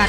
Taiˇ, ไคซ้าง hkui suhˍ cuˉ เป็นพี่น้อง Taiˇ Longˍ, Taiˇ Lehˬ, Taiˇ Luˆ, Taiˇ Lamˍ, Taiˇ Nuiˍ, Taiˇ Taoˍ, Taiˇ Mauˇ, Taiˇ Hkamˇ Tiˍ, Taiˇ Aˍ Samˍ, Taiˇ สิบสอง Paˇ Naˇ, Taiˇ Saˍ, Taiˇ Tingˍ, Taiˇ Hkawnˍ, Taiˇ Hkuinˍ, Taiˇ Laoˇ, Taiˇ Laiˇ, Taiˇ Htaiˇ, Taiˇ Yonˇ hkaoˍ leh, อีก paˉ hkui gon มนุษย์ saˇ, caoˉ gon ลมฟ้า hawˉ hkaoˍ, kanˉ yanˍ เพ hkenˍ, yuˬ liˇ กั๊ดเย็น yuˬ kuˬ cawˬ hkanˍ nawˬ. Cuˉ hawˉ พี่น้อง อยู่ดี เนิ ตอน กัน Hwaiˍ hpuiˇ yaˇ เมา kamˍ sheˍ, teˇ puiˉ ปล่อย nehˬ ปัน tanˇ huˆ, suhˉ taˇ ล่อน mawˬ, hui kuˬ yinˉ caiˇ hawˉ hkaoˍ miˇ น้ำตอน hpawnˇ liˍ นัน hkanˍ yaˇ-oˬ. မႂ်ႇသုင်ၶႃႈ ဝၼ်းမိူဝ်ႈၼႆႉၼႆႉၵေႃႈ ႁဝ်းၶႃႈၶဝ် ပီႈၼွင်ႉ တေယူႇတီႈၼႂ်းတွၼ်ႈၵၢၼ် ပွႆႇၽိုၼ်ႉယႃႈမဝ်းၵမ်သေယဝ်ႉလႄႈ လႆႈၽိတ်ႈမွၵ်ႇမႃး ၶႅၵ်ႇၶိုၵ်ႉတွၼ်းႁဝ်းၶႃႈ မႂ်ႇမႂ်ႇၼႆၶႃႈ။ ဢၼ်ၼႆႉၵေႃႈ ၼမ် laꞈ g'awˇ ပဵၼ် ၽေး ꓠꂃ ဢီႈႁင် g'awˇ ယဝ်ႉသေ hk'a g'awˇ ယၢမ်ႈ nyi ၼေႃႈ ယႃႈၽိၼ်ႇ လမ် ၼႆႉ ပေႃး ၵိၼ် ဢေႇ ၼႆႉ ပဵၼ် တၢင်းပဵၼ် ယႃ ၼႆႉ ယၢမ်ႈ nyi ၸိူင်ႉ ၼႆ ၸႂ်ႈတႄႉ ဢမ်ႇၸႂ်ႈ တႄႉ လႄႈ ၼေႃႈ။ ပေႃး ၵိၼ် ၼမ် တႄႉ ၵူၼ်း ၼႆႉ ယၢမ်ႈ ႁၼ် ဢူဝ် ဢၢႆႈ ၵူၼ်း ၵိၼ် ယႃႈၽိၼ်ႇ ၶီႈ ယႃႈၽိၼ်ႇ ဢိုၼ် ယႃႈၽိၼ်ႇ ၼၼ်ႉ ၼႃႇ ယႃႈၽိၼ်ႇ ဢၼ် လမ် ၼႃႇ ၶီႈ ယႃႈၽိၼ်ႇ ၼႆႉ ပေႃး မဝ်း ၼႆႉ ၵေႃႈ မၼ်း ၵျေႃႇ ႁင်း ၵႂၢင်ႈ ၸိူင်ႉ ၼႆ ၼေႃႈ ၼွၼ်း ၶူဝ်း လႄႈ ၵေႃႈ ၵၢၼ် ၵေႃႈ ဢမ်ႇၶႂ်ႈ ႁဵတ်း ယၢင်ႈ ၵေႃႈ ဢမ်ႇၶႂ်ႈ ႁဵတ်း လႄႈ ၶၢၼ်ႉ မႃး ပေႃး ဝၢႆး မႃး ၼႆႉ ဢၼ် တီႈ ႁိူၼ်း မၼ်း ၼႆႉ ၵေႃႈ ဢမ်ႇသႃႇ ယႃႇ ႁင်း ဢႃႇ ၼေႃႈ လုၵ်ႈလၢင်း ၵေႃႈ ဢမ်ႇၸၢင်ႈ တူၺ်း ႁႄ ၼေႃႈ မေး ၵေႃႈ ဢမ်ႇၶႂ်ႈ တူၺ်း မၼ်း ၼႃႇ ၼေႃႈ ပဵၼ် မႃး ၸိူင်ႉ ၼႆ ပေႃး ၵူၼ်း ႁၢင်ႈလီ ၵေႃႈ ဢမ်ႇႁၢင်ႈလီ ၼႃႇ ၼေႃႈ သၼ်ႇၼိူဝ်ႉ ၶဝ် ၼႆႉ လိူင် ႁႄ ၶႂ်ႈ ၶဵဝ် ဝႆႉ ၸိူင်ႉ ၼႆ ၵူၼ်း ၵိၼ် ၵူၼ်း ဢိုၼ် ယႃႈၽိၼ်ႇ လမ် ၼႆႉ တႃ ၶဝ် ၵေႃႈ ပေႃး ႁဝ်း လၢတ်ႈ တေႃႇ ၵၼ် ၼႆ ႁဝ်း တူၺ်း face to face ၸိူင်ႉ ၼႆ ၼႃႇ ၼေႃႈ ၶဝ် ၼႆႉ ဢမ်ႇ ႁတ်း တူၺ်း ႁဝ်း လီ လီ ၵူၺ်း တႃ ၶဝ် ၼႆႉ ပဵၼ် မဵဝ်း ဝႆႉ ဢမ်ႇ ႁတ်း ၶဝ်ႈ ၼႂ်း ၵႄႈၵူၼ်း ၸိူင်ႉ ၼႆ ၼေႃႈ တီႈၵႂႃႇ လႄႈ ၵႄႈၵူၼ်း ၵေႃႈ ဢမ်ႇ ႁတ်း တီႈ လၢတ်ႈ သင် ၵေႃႈ ၵူဝ် ၵူဝ် ဢၢႆ ဢၢႆ ၸိူင်ႉ ၼႆ လႄႈ ၼေႃႈ ယွမ် ၵေႃႈ ယွမ် လႄႈ တူဝ်ႁၢင်ႈ ၵေႃႈ မၼ်း လီ ပေႃး တေ ၵိၼ် ငၢႆႈ တႄႉ မၼ်း မၼ်း လီ တိူဝ်ႉ ၶိူၵ်ႈ ႁဝ်း ၵႄႈ ၼႆ ၼေႃႈ ပဵၼ် ၸိူဝ်ႉ ႁိုဝ် ၵေႃႈ ယဝ်ႉ ႁဝ်း လူဝ်ႇ ထိင်း တူဝ် ႁဝ်း ၽိၼ်ႇ ၵေႃႈ ယဝ်ႉ လဝ်ႈ ၵေႃႈ ယဝ်ႉ ဢၼ် လီ တႄႉ ဢမ်ႇ မီး သေ ၼေႃႈ ဢမ်ႇ မီး ႁႃ မီး တီႈ တူဝ် ၸဝ်ႈ ၵဝ်ႇ ၵႄႈ ၼေႃႈ မၢင်ၵေႃႉ တႄႉ ၵိၼ် ဢိူဝ်ႈ ပေႃး ၸမ် ၵိၼ် ၶဝ်ႈ ၼႆ ၵိၼ် ဢိတ်း ဢွတ်း ၸိူင်ႉ ၼႆ တႄႉ ပဵၼ် ယႃႈ လႄႈ ၼေႃႈ ၵႄႈ ဝၼ်း ယႃႇပေ ၵိၼ် ၼမ် ၸိူင်ႉ ၼႆ ၼေႃႈ ပေႃး ၵိၼ် ၼမ် ၼႆ တူဝ် ႁဝ်း ၼႆႉ ၵေႃႈ တိူဝ်ႉ မူတ်း ဢႃႈ ၼႃႇ ၼေႃႈ ဢမ်ႇ လီ ၵိၼ် ပၢႆး ယူႇလီ ႁဝ်း ၶႃႈ ၵေႃႈ တေ ယုပ်ႈယွမ်း လိူဝ်သေ ၼၼ်ႉ ၵေႃႈ ၸဵမ် ႁိမ်းႁွမ်း ႁဝ်း ၶႃႈ တေ တူၺ်း ႁဝ်း ၶႃႈ ၵေႃႈ တေ လီ ၼၼ်ႉ ၶႃႈ ၼေႃႈ ၵိၼ် ၼမ် မႃး ၵေႃႈ ၸၢင်ႈ ပဵၼ် ၽေး ၸၢင်ႈ ပဵၼ် ၸၢင်ႈ ၵိၼ် မႃး ၼႃႇ ၼၢင်း သရႃႇ ၵေႃႈ ဝႃႈ ၵၼ် ၼမ် ၸႃႉ လူး ၼေႃႈ မၼ်း ဝႃႈ ၵေႃႈ ပဵၼ် ဢၼ် ၸႂ် ဢၼ် မၼ်ႈ ၸႂ်ႈ ၶႃႈ ၸႂ်ႈ ၶႃႈ မိူဝ်ႈၵႆႈ ပီႈ ယင်း လၢတ်ႈ ၵႂႃႇ ထႅင်ႈ ဝႃႈ ပေႃး ၵူၼ်း ၵိၼ် ယႃႈ ၼႆ ၸိုင် မၼ်း တေ ၸၢင်ႈ ၶီႈ ၶၢၼ်ႉ ၼႆ ၶႃႈ ၼေႃႈ ၶၢၼ်ႉ ၶၢၼ်ႉ ၼႆ ၼွၼ်း ၶူတ်း ယူႇ တင်းဝၼ်း တင်းဝၼ်း ၵေႃႈ မီး ဢိူဝ်ႈ ႁဝ်း ယၢမ်ႈ ႁၼ် ဢိူဝ်ႈ ၸိူင်ႉ ၼႆ ၶူတ်း ယူႇ ၸိူင်ႉ ၼႆ ၼႆ ၼေႃႈ ဢူဝ်း ၵၢၼ် ႁင်း ၵေႃႈ ဢမ်ႇ ၶႂ်ႈ ႁဵတ်း ၶီႈ ၶၢၼ်ႉ ၼႆ ယႃႇပေ ဝႃႈ ႁင်း ၼမ်ႉ ၼမ်ႉ ဢမ်ႇ ၶႂ်ႈ ဢၢပ်ႇ ၸိူင်ႉ ၼႆ ၵေႃႈ မီး ဢိူဝ်ႈ မၢင်ပွၵ်ႈ သၢမ်သီႇႁႃႈဝၼ်း ၼႆ ဢမ်ႇ ဢၢပ်ႇ ၼမ်ႉ ၸိူင်ႉ ၼႆ မဵၼ် ၸိူင်ႉ ၼႆ ၼေႃႈ တီႈ ႁဵတ်း ၵႃႈ တီႈ ၵႄႈၵူၼ်း ၸႂ်ႈ ၶႃႈ ၸႂ်ႈ ႁႃႉ ဢၼ် ၼႆႉ ၵေႃႈ ပေႃး ၶီႈ ၶၢၼ်ႉ မႃး ၼႆ ၽွၼ်း ၸႃႉ ဢၼ် တေ မႃး ၸွမ်း တၢင်းလင် ၼႆႉ မီး ထႅင်ႈ မီး ထႅင်ႈ ၼမ် ဢေႃႈ ဢေႃႈ ၼင်ႇ ဝႃႈ တီႈ ဢေႇသုတ်း မၼ်း ၼႆ ၵေႃႈ ၼိုင်ႈ ၼႆႉ ၵေႃႈ တေ ဢမ်ႇ ပဵၼ် ႁဵတ်း ၵၢၼ် ၼႂ်း ႁိူၼ်း ၼႂ်း ယေး ၸႂ်ႈ ၸႂ်ႈ သွင် ၼႆႉ ၵေႃႈ လွင်ႈ ပၢႆး မၢၵ်ႈမီး ၵေႃႈ တေ ယုပ်ႈယွမ်း လူင်း ထႅင်ႈ ယုပ်ႈယွမ်း တင်းမူတ်း ဢေႃႈ ၸႂ်ႈ ပေႃး ဢေႃႈ ၵေႃႈ ၵၢၼ် တႃႇ တေ ႁဵတ်း ၼႂ်းဝၢၼ်ႈ ၼႂ်းၼႃး ၼႂ်းဢိူင်ႇ ၼႂ်းယွင်ႈ ၸိူဝ်း ၼႆႉ ၵေႃႈ တေ ယုပ်ႈယွမ်း လူင်း ထႅင်ႈ တင်းၼမ် ၶႃႈ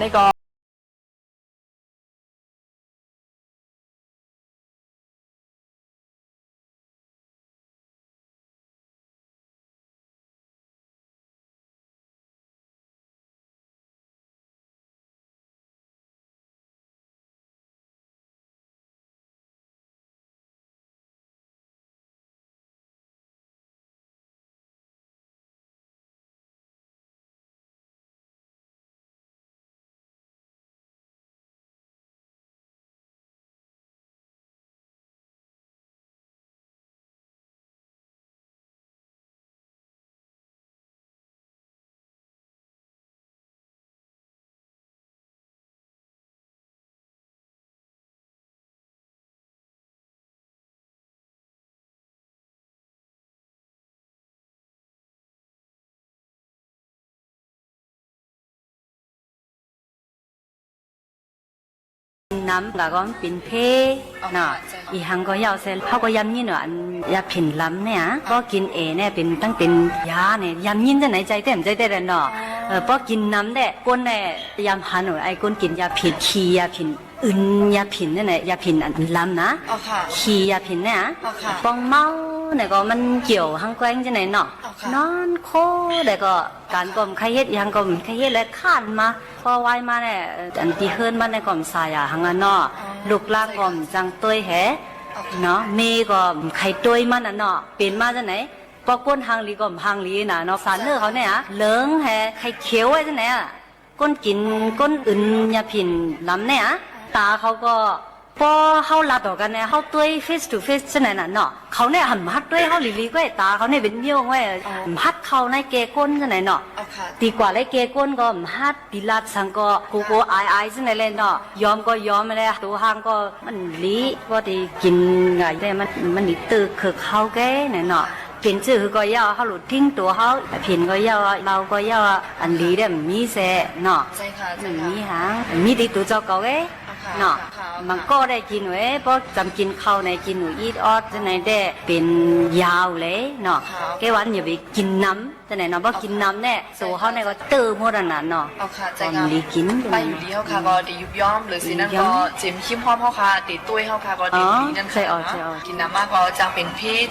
ၼေႃႈ ဢိုမ်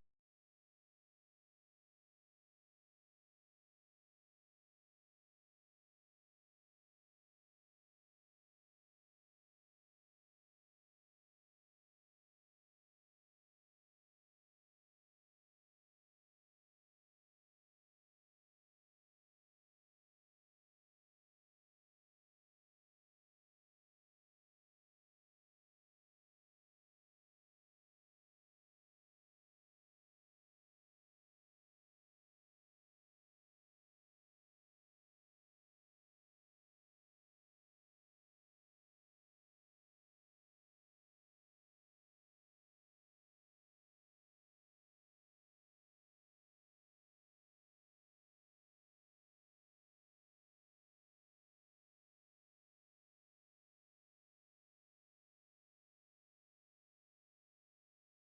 း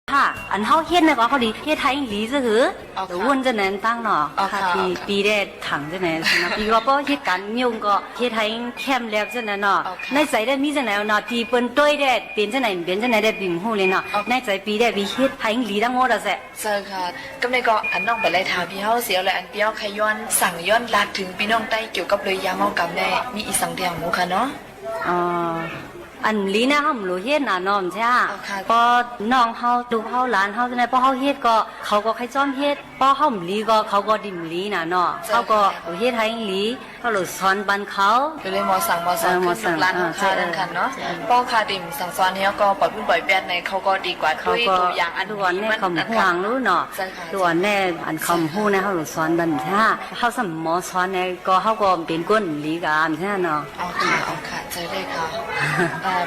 Hk'aˇ, aˬ hawˉ henˇ naˆ k'o, hk'aw liꞈ henˇ htaˇ henˇ liꞈ zuhˇ hui, awˬ g'uˇ nyi naˆ taˇ nawˬ, hk'aˇ piˇ leh htanˍ zuhˇ naˆ, piˇ g'a pawˇ henˇ kaꞈ nyuˇ k'o, henˇ htaˇ henˇ hkehˇ leh zuhˇ naˆ nawˬ, naˆ tcuh leh miˇ zuhˇ naˆ nawˬ, tiꞈ peuˬ toiˇ leh, peꞈ zuhˇ naˆ, peꞈ zuhˇ naˆ leh piˇ mvuhˇ le nawˬ, naˆ tcuh piˇ leh piˇ henˇ htaˇ henˇ liꞈ taˇ mawˇ daꞈ sheˍ. Tcuh hk'aˇ, k'oˆ meh k'o, aˬ nawˉ paˍ leh htaꞈ piˇ haoˉ sheˍ-oˬ leh, aˬ piˇ-oˬ hk'aˇ, ย้อนสั่ง ย้อนระลึกถึงพี่น้องใต้ เกี่ยวกับเรื่องยาเมากำ เนี่ย มีอีสังเดียงหมูค่ะเนาะ Aˬ liꞈ naˆ haˉ mvuhˇ loꞈ henˇ naˆ nawˬ mehˍ htaˇ, paw nawˬ haoˉ, to haoˉ, laˬ haoˉ te naˆ paw haoˉ henˇ k'o, hk'aw k'o hk'ai cawˇ henˇ, paw haoˉ mvuhˇ loꞈ k'o, hk'aw k'o diꞈ mvuhˇ loꞈ naˆ nawˬ, hk'aw k'o loꞈ henˇ htaˇ henˇ liꞈ, haoˉ loꞈ สอน ban hk'aˇ-oˬ, ก็เลยเหมาะสำหรับขึ้นลูกหลาน เหมาะสำหรับ ลูกหลาน ค่ะ ค่ะ ท่านค่ะเนาะ ค่ะ พ่อค่ะ ติ่มสั่งสอนเนี่ยก็ปล่อยพื้นปล่อยแป๊ดในเขาก็ดีกว่า ด้วยตัวอย่างอันดี มัน เนี่ยเขาหมั่น หวังรู้เนาะ ตัวอันแน่ อันเขาหมั่น รู้นะ เขาหลวงสอนบัน ถ้าเขาสมหมอสอนเนี่ย ก็เขาก็เป็นก้นหลีกอ่ะ ใช่เนาะ อ๋อค่ะ อ๋อค่ะ ใช่ได้ค่ะ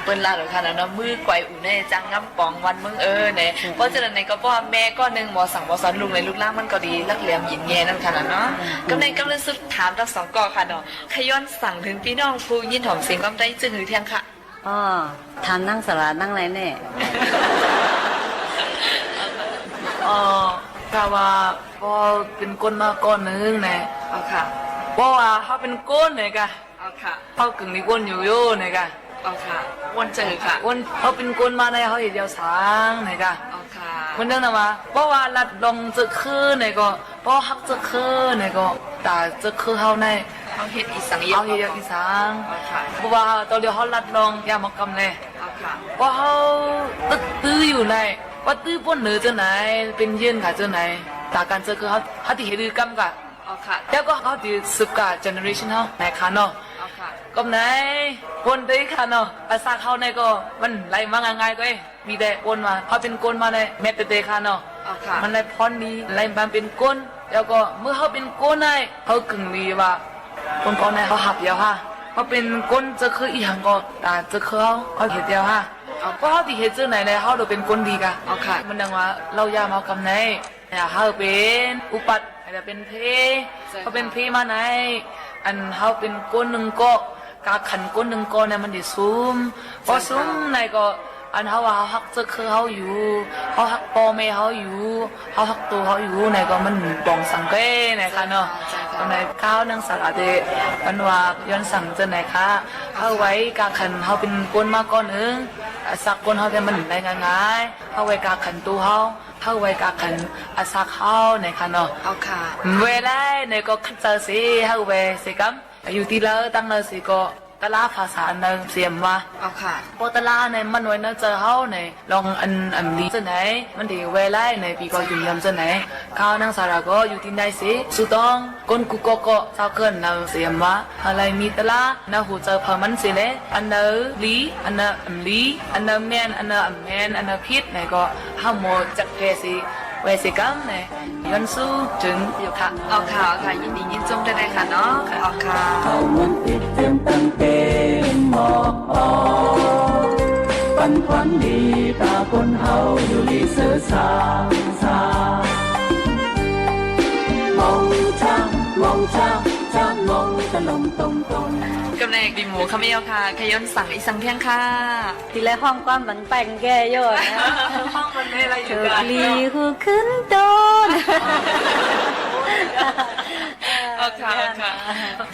เปิ้ลลาหรือค่ะเนาะ มือไกวอู่เนี่ย จังงำป๋องวันเมืองเออเนี่ย เพราะฉะนั้นเนี่ยก็บอกแม่ก็หนึ่งหมอสั่งหมอสอนลูกในลูกหลานมันก็ดี รักแหลมหยินแง่นั่นค่ะเนาะ ก็ในกำลังสุดถามทั้งสองก็ค่ะเนาะ ขย้อนสั่งถึงพี่น้องผู้ยินหอมเสียงกำได้จึงหือเที่ยงค่ะ อ๋อ ถามนั่งสาระนั่งอะไรเนี่ย อ๋อ ถ้าว่าพ่อเป็นคนมาก่อนนึงเนี่ย อ๋อค่ะ เพราะว่าเขาเป็นคนเนี่ยกะ อ๋อค่ะ เขากึ่งมีคนอยู่อยู่เนี่ยกะ อ๋อค่ะ คนเจอค่ะ คนเขาเป็นคนมาในเขาเห็นยาวสางเนี่ยกะ อ๋อค่ะ คนนึงนะว่า เพราะว่ารัดลองเจอคืนเนี่ยก็ เพราะฮักเจอคืนเนี่ยก็ แต่เจอคืนเขาใน เขาเห็นอีสัง เขาเห็นยาวอีสัง อ๋อค่ะ เพราะว่าตอนเดียวเขารัดลองยามกำเลย อ๋อค่ะ เพราะเขาตึกตื้ออยู่ใน ว่าตื้อป้นเหนือเจ้าไหน เป็นเยื่อนขาเจ้าไหน แต่การเจอคือเขา เขาที่เห็นดื้อกำกะ อ๋อค่ะ แล้วก็เขาที่สืบกะ generation เขาไหนคะเนาะ อ๋อค่ะ ก็ไหน คนเดียวค่ะเนาะ อาสาเขาในก็ มันไหลมาง่ายๆก็เอ้ย มีแต่คนมา เขาเป็นคนมาใน แมทเตอร์เดย์ค่ะเนาะ อ๋อค่ะ มันได้พรดี ไหลมาเป็นคน แล้วก็เมื่อเขาเป็นคนใน เขากึ่งดีว่า คนเขาในเขาหับยาวค่ะ เขาเป็นคนเจอคืออีหังก็ แต่เจอคือเขา เขาเห็นยาวค่ะ อ๋อ เพราะเขาที่เห็นเจอไหนใน เขาเราเป็นคนดีกะ อ๋อค่ะ มันดังว่า เรายามเอากำไหน อย่าให้เป็นอุปัตย์ อย่าเป็นเพศ เขาเป็นเพศมาไหน อันเขาเป็นก้นหนึ่งก็ กาขันก้นหนึ่งก็เนี่ยมันได้ซุม เพราะซุมในก็ อันเขาว่าเขาฮักเจ้าคือเขาอยู่ เขาฮักพ่อแม่เขาอยู่ เขาฮักตัวเขาอยู่ในก็มันบ่งสังเกตในค่ะเนาะ ตอนในข้าวนั่งสาระเตะ มันว่าย้อนสั่งเจ้าไหนคะ เขาไว้กาขันเขาเป็นก้นมาก้อนหนึ่ง สักก้นเขาแต่มันได้ง่ายๆ เขาไว้กาขันตัวเขา เฮาไว้กาขันอาสาเฮาในค่ะเนาะ เวลาในก็ขัดเจอเส เฮาไว้เสกำ อยู่ที่เลิศตั้งเลิศเสก็ ตลาดภาษาอันเดิมเสียมว่า เพราะตลาดในมันไว้เนอเจอเฮาใน ลองอันอันดีเจ้าไหน มันดีเวลาในปีก็ยืนยันเจ้าไหน ข้าวนั่งสาระก็อยู่ที่ไหนเส สุดต้อง คนกูก็ก็เจ้าเกินเนอเสียมว่า อะไรมีตลาดนะหูเจอเพิ่มมันเสเลย อันเนอหลี อันเนออันหลี อันเนอแมน อันเนออันแมน อันเนอผิดในก็ ห้ามโมจักเพสิ เวสิกรรมเนี่ย ย้อนสู้ถึงอยู่ค่ะ เอาค่ะ เอาค่ะ ยินดียินจมได้เลยค่ะเนาะ เอาค่ะ เอามันติดเตรียมตั้งเต็มหมอกออกปันควันดีตาคนเฮาอยู่ลีเสือสางสา มองช้าง มองช้าง ช้างมองตะลงตรงตรง กำเนิดปีหมูค่ะไม่ยอมค่ะ ขย้อนสั่งอีสังเที่ยงค่ะ ทีแรกห้องก้อนมันแป้งแก้โยนนะ ห้องมันไม่อะไรอยู่กัน ถูกลีหูขึ้นโตน เอาค่ะ เอาค่ะ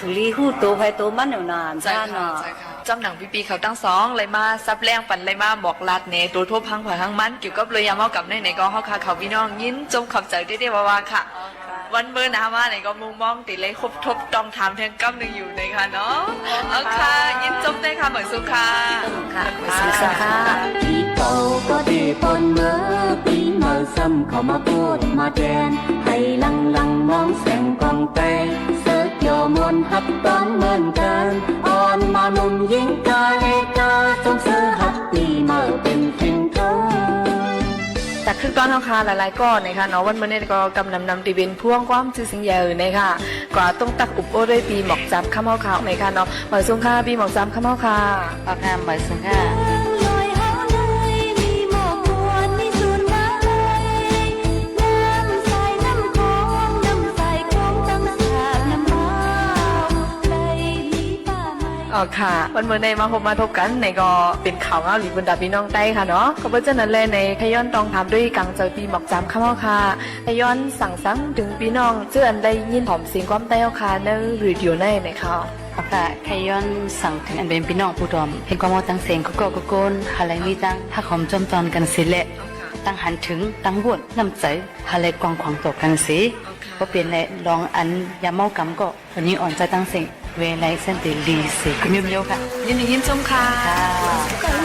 ถูกลีหูโตใครโตมันอยู่นาน ใช่ค่ะ ใช่ค่ะ จำหนังปีปีเขาตั้งสอง เลยมาซับแรงปัน เลยมาบอกลาดเน ตัวโทษพังผ่าทั้งมัน เกี่ยวกับเรื่องยาเมากับในในกองเขาค่ะ เขาพี่น้องยินจมขอบใจเด้ๆว่าๆค่ะ วันเมื่อนะมาไหนก็มุงมองติดเลยครบทบต้องถามแทงกำหนึ่งอยู่ในค่ะเนาะ เอาค่ะ ยินจมได้ค่ะ เหมือนสุขค่ะ ค่ะ เหมือนสุขค่ะ ที่เก่าก็ได้ปนเมื่อปีเมื่อซ้ำเข้ามาพูดมาแทน ให้ลังลังมองแสงกองแปงเสิร์ชยอมนฮับต้อนเหมือนกัน อ่อนมาหนุ่มยิงกาเลกาจงเสือฮับปีเมื่อเป็นเพียงเท่า จากคลิปตอนเฮาค่ะ หลายๆ ก้อนนะคะเนาะ วันเมื่อนี้ก็กำนำนำตีเป็นพ่วงความซื่อสิงใหญ่นะคะ ก็ต้องตักอุบโอ้ด้วยปีหมอกจามคำเฮาค่ะนะคะเนาะ หมายสูงค่ะ ปีหมอกจามคำเฮาค่ะ เอาค่ะ หมายสูงค่ะ ลอยเฮาเลยมีหมอกควันมีสูนมาเลย น้ำใสน้ำคลอง น้ำใสคลองตั้งสาดน้ำเมา เลยมีป่าไม้ Awˬ hkaˇ, วันนี้ มาพบมาพบกัน เนกอ เป็นข่าวเงาหลี บรรดาพี่น้องไทยค่ะเนาะ ก็เพราะฉะนั้นแหละ เนก ไทยย้อน ต้องถามด้วยกลางใจปีหมอกจาม คำว่าค่ะ ไทยย้อน สั่งสรรค์ถึงพี่น้อง เจื้ออันได้ยินหอมเสียงความไทยค่ะ ในเรดิโอ ใน เนก ค่ะ ค่ะ ไทยย้อน สั่งถึงอันเป็นพี่น้องผู้ดอม เห็นความว่าตั้งเสียงก็ก็ก็โกน หาแหล่งมีตั้ง หักหอมจอมจอนกันเสียแหละ ตั้งหันถึง ตั้งบ้วน น้ำใจ หาแหล่งกว้างขวางต่อกันเสีย เพราะเป็นแหละ ลองอันยามเมากำก็ วันนี้อ่อนใจตั้งเสียง เวไลเส้นตีลีเสียคุณยุ่มเลี้ยวค่ะ ยินดียินชมค่ะ ค่ะ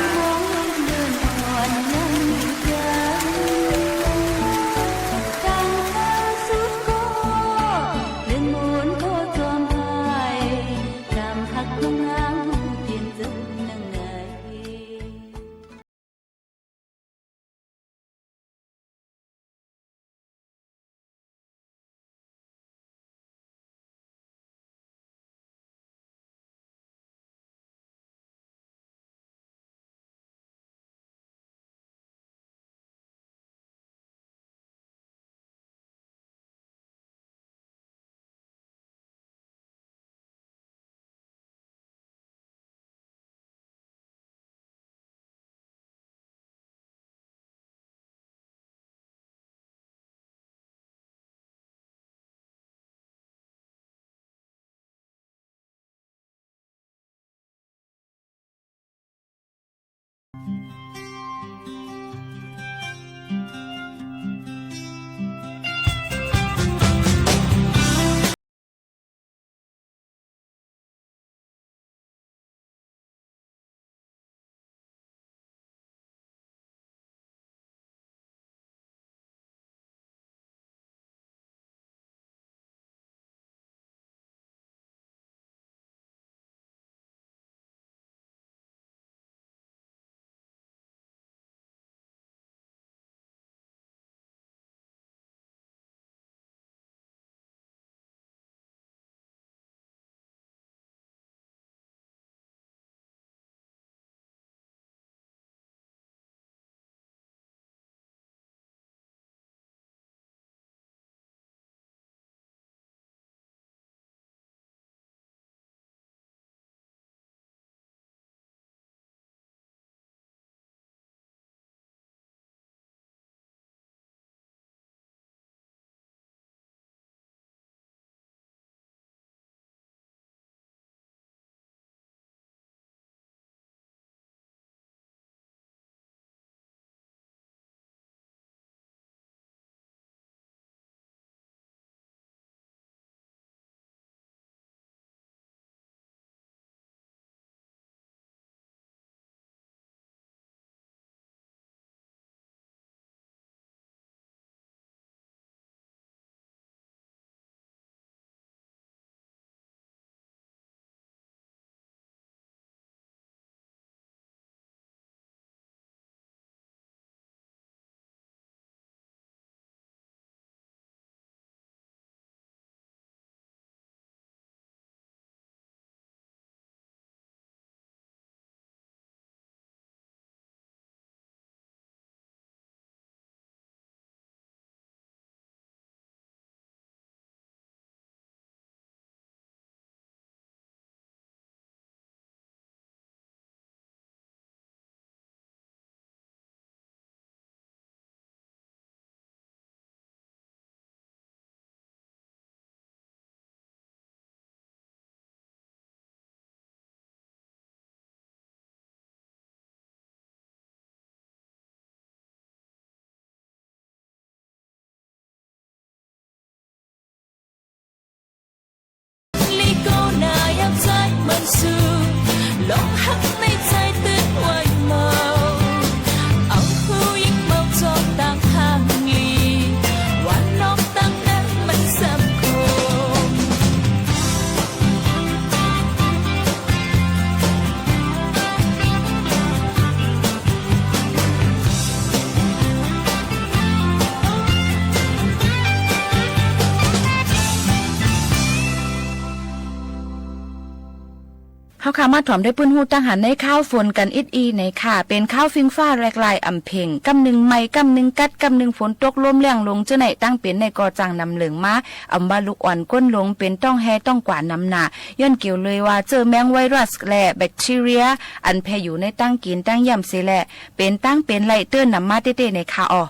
Ha Hk'aˬ ma htawnˍ teˇ puiˉ huˉ tanˇ haˍ neˇ hk'aˇ ฝน กันอีกที neˇ hk'aˇ, เป็นคราว เฟียงฟ้าแลบลาย อ่ำเพ็ง, กำหนึ่งไหม้ กำหนึ่งกัด กำหนึ่งฝนตก ล้มแรงลง เจ้า ไหน ตั้งเป็นในกอจังนำเหลิงมา, อำว่า ลูกอ่อน ก้นหลง เป็นต้องแฮต้องกวาดนำหนา, ย้อนเกี่ยวเลยว่า เจอแมงไวรัส และแบคทีเรีย อันแพร่อยู่ในตั้งกินตั้งย่ำเสียแหละ เป็นตั้งเป็นไลเตอร์นำมาเต้เต้ neˇ hk'aˇ ออ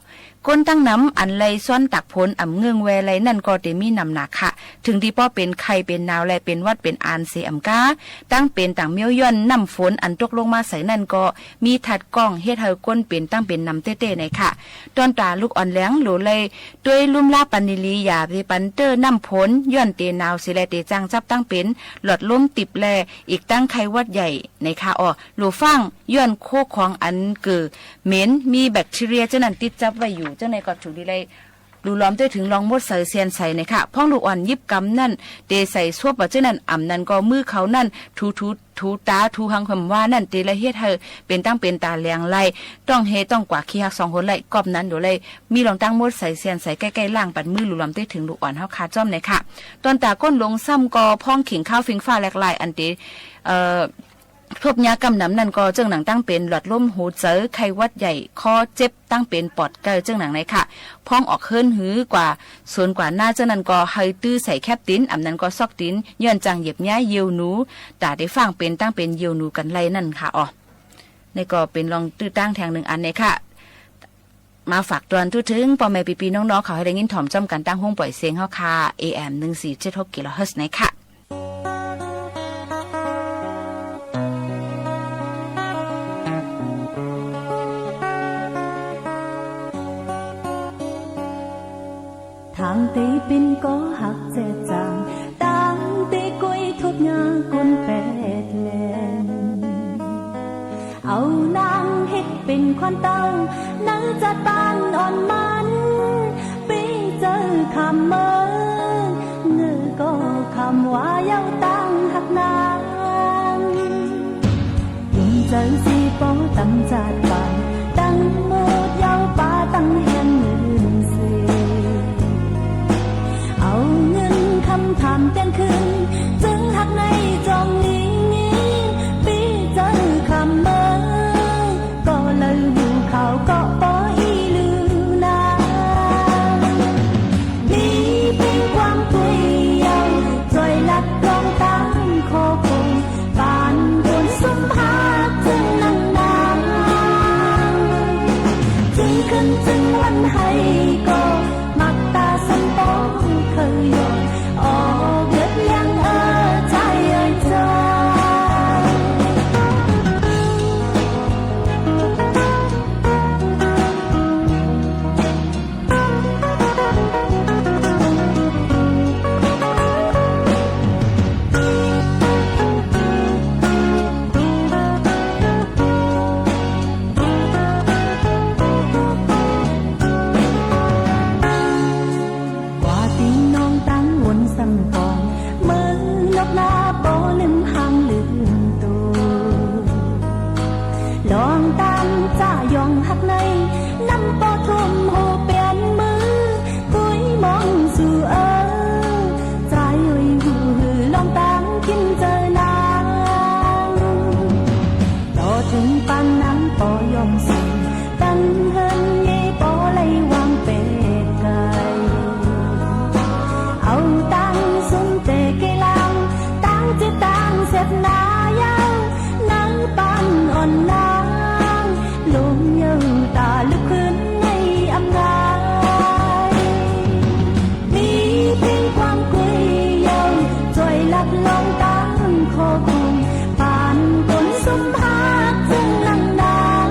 ก้นตั้งนำ อันไลซ้อนตักผล อ่ำเงิ่งแวไล นั่นก็เตมีนำหนา ค่ะ ถึงที่ป้อเป็นไข้เป็นหนาว และเป็นหวัดเป็นอานเสีย อ่ำก๊า ตั้งเป็นต่างเมี้ยว ย้อนน้ำฝน อันตกลงมาใส่ นั่นก็ มีธาตุกล้อง เฮ็ดหื้อก้นเป็นตั้งเป็นนำเต้เต้ neˇ hk'aˇ. တွၼ်ႈတႃႇ ลูกอ่อน แหลง လူဝ်ႇလႆႈ တူၺ်းလုမ်းလႃးပၼ်လီလီ อย่าไปปันเตอร์น้ำฝน ย้อนเตหนาวเสียแล เตจังจับตั้งเป็น หลอดลมตีบ และ อีกตั้งไข้หวัดใหญ่ neˇ hk'aˇ ออ လူဝ်ႇၾၢင်ႉ ย้อนโค้กของ อันเกิดเหม็น มีแบคทีเรีย เจ้า นั่น ติดจับไว้อยู่ เจ้า ไหน ก็ ถูกดีไล လူဝ်ႇလီၤ မၼ်း เต้ ถึง ลอง มด ใส เซียน ใส neˇ hk'aˇ. พร้อม ลูกอ่อน หยิบกำ นั่น เตใส่ ซวบ อ่ะ เจ้า นั่น อ่ำ นั่นก็ มือเขา นั่น ถู ถู ถูตา ถูหัง เผิมว่า นั่น เตไล เฮ็ดหื้อ เป็นตั้งเป็นตาแหลงไล ต้องแฮต้องกวาด ขี้หักสองหนไล กอบนั้น လူဝ်ႇလႆႈ มี ลอง ตั้ง มด ใส เซียน ใส ใกล้ๆ ล้างปัดมือ လူဝ်ႇလီၤ မၼ်း เต้ ถึง ลูกอ่อน เฮา ค่ะ จ้อม neˇ hk'aˇ. တွၼ်ႈတႃႇ ก้นหลง ซ้ำ ก็ พร้อม เข่ง คราว เฟียงฟ้าแลบลาย อันเต เอ่อ ทบยาก้ำนำ นั่นก็ เจ้า หนัง ตั้งเป็น หลอดลม หัวใจ ไข้หวัดใหญ่ คอเจ็บ ตั้งเป็น ปอดใกล้ เจ้า หนัง neˇ hk'aˇ. พร้อม ออกเฮิรน หรือกว่าสวนกว่านา เจ้า นั่นก็ หื้อตื้อใส่แคปติน อ่ำ นั่นก็ ซอกติน ย้อนจังเหยียบย้าย เยี่ยวหนู ต๋าเตฟังเป็นตั้งเป็น เยี่ยวหนู กันไล นั่น ค่ะ ออ นี่ก็เป็น ลอง ตื้อตั้ง แทง หนึ่ง อัน neˇ hk'aˇ. มาฝากตอน ทุก เถิง ป้อแม่ ปีปี น้องๆ เขา ให้ได้ยินถ่อมจ้อมกัน ตั้ง ห้อง ปล่อย เสียง เฮา ค่ะ เอ เอ็ม หนึ่งสี่เจ็ดหก กิโลเฮิรตซ์ neˇ hk'aˇ. ทางเตเป็นก็หักแจดจาง ตางเตกล้วยทบยาคนแปดแหลง เอานางเฮ็ดเป็นควานเต้า ในจัดบ้านอ่อนมัน เป้เจอคำเมิน เงอก็คำว่าเย้าตั้งหักนาง ยงเจอสีปอตั้งจัดบ้าน ตั้งหมดเย้าป้าตั้งแห่งหนึ่งเส เอาเงินคำถามเตียงคืน จึงหักในจองนี้ ปีเจอคำเมิน ก็เลยหูข่าวเกาะปออีลือนา มีเพียงความคุยเยาว์ จ่อยลัดลองตั้งคอคง ปานคนสมภาพจึงนั่งนาน จึงคืนจึงวันให้ก็ มักตาสมปองเคยยอด ออกเลือดเลี้ยงเออใจเอ่ยเจ้า กว่าพี่น้องตั้งวนสั่งปอง เมืองนกนาปอลืมหางลืมตู ลองตั้งจะยองหักใน นำปอทุ่มหูเปลี่ยนมือ ตุ้ยมองสู่เออ ใจยอยหูหือลองตั้งกินเจอนาง ต่อถึงปานนางปอยอมสิ ตั้งเฮิรนเยปอไลวางเปกไก เอาตั้งสุนเตเกลัง ตั้งจิตตั้งเสพนายาว นางปานอ่อนนาง ลงเยาตาลุกขึ้นในอำนาจ มีเพียงความกุยเยา จ่อยลัดลองตั้งคอคุม ปานคนสมภาคจึงนั่งนาง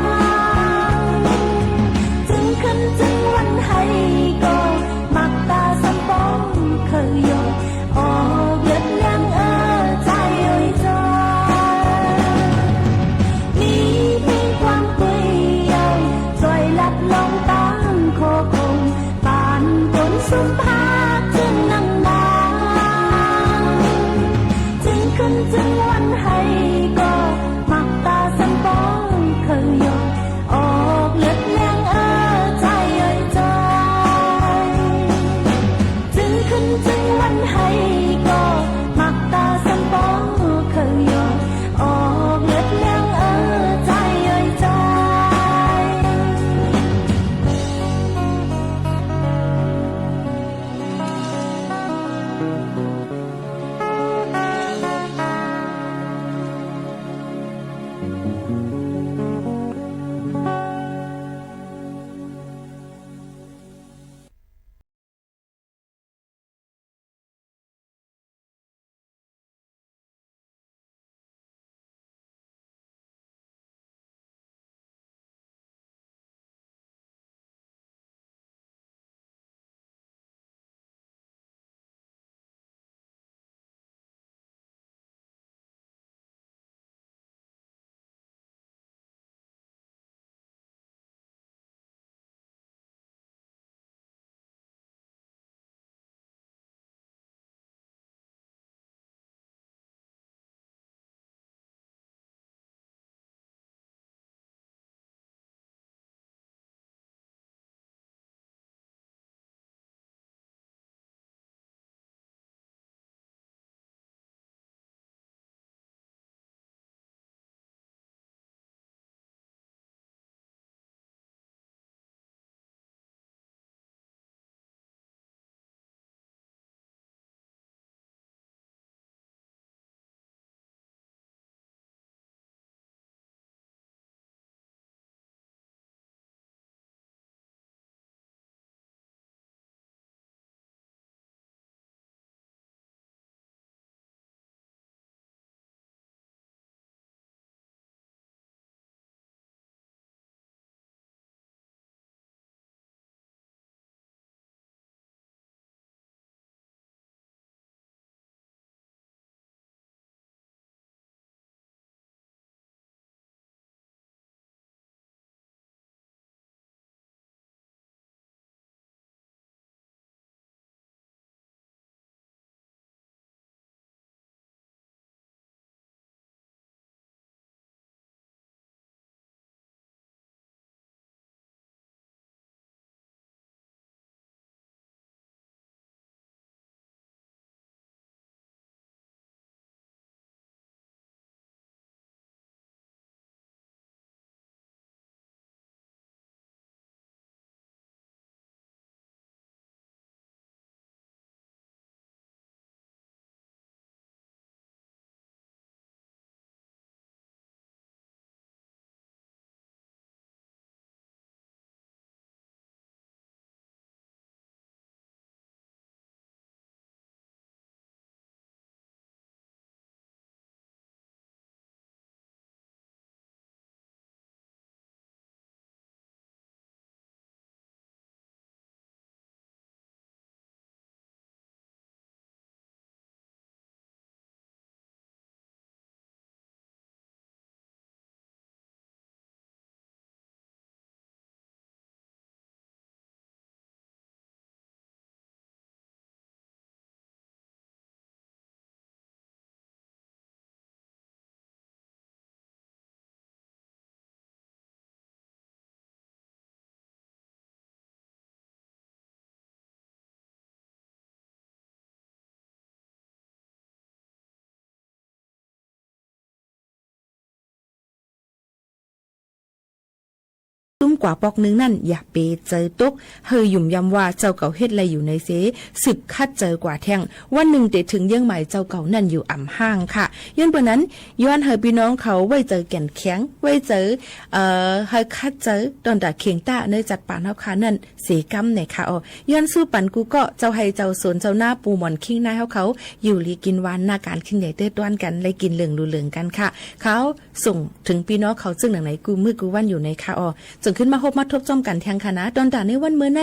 Tuˉ mvuhˇ kaꞈ ปอกหนึ่ง นั่น yaꞈ pe tcuh toˉ, hui yonˍ yaˇ ว่า เจ้าเก่า heˆ leh yuˬ ใน se, suhˍ hkaˆ tcuh kaꞈ แท่ง, วันหนึ่ง เตะเถิง เยื่อใหม่ เจ้าเก่า นั่น yuˬ อ่ำ haˆ ค่ะ. Yawˇ hui เปิด นั้น yawˇ hui พี่น้อง เขา ไว้ tcuh แข็งแข็ง, ไว้ tcuh, เอ่อ, hui hkaˆ tcuh, ตอน taꞈ เข่ง taˆ เนย จัด ป่าน เฮา ค่ะ นั่น เสกล้ำ เนี่ย ค่ะ ออ. Yawˇ hui สู้ ปัน กู ก็ เจ้าไฮ่ เจ้าสวน เจ้านา ปู่หม่อน คิงนาย เฮา เขา อยู่ลีกินวาน หน้าการ ขึ้นใหญ่ เต๊ะ ต้วน กัน เลย กินเหลือง หรู เหลือง กัน ค่ะ. เขา ส่ง เถิง พี่น้อง เขา ซึ่ง หนัง ไหน กู้ มื้อ กู้ วัน อยู่ ใน ค่ะ ออ. ส่ง ขึ้น มา พบ มา ทบ จ้อม กัน แท่ง ค่ะ นะ. ตอน ตา นี้ วัน เมื่อ ไหน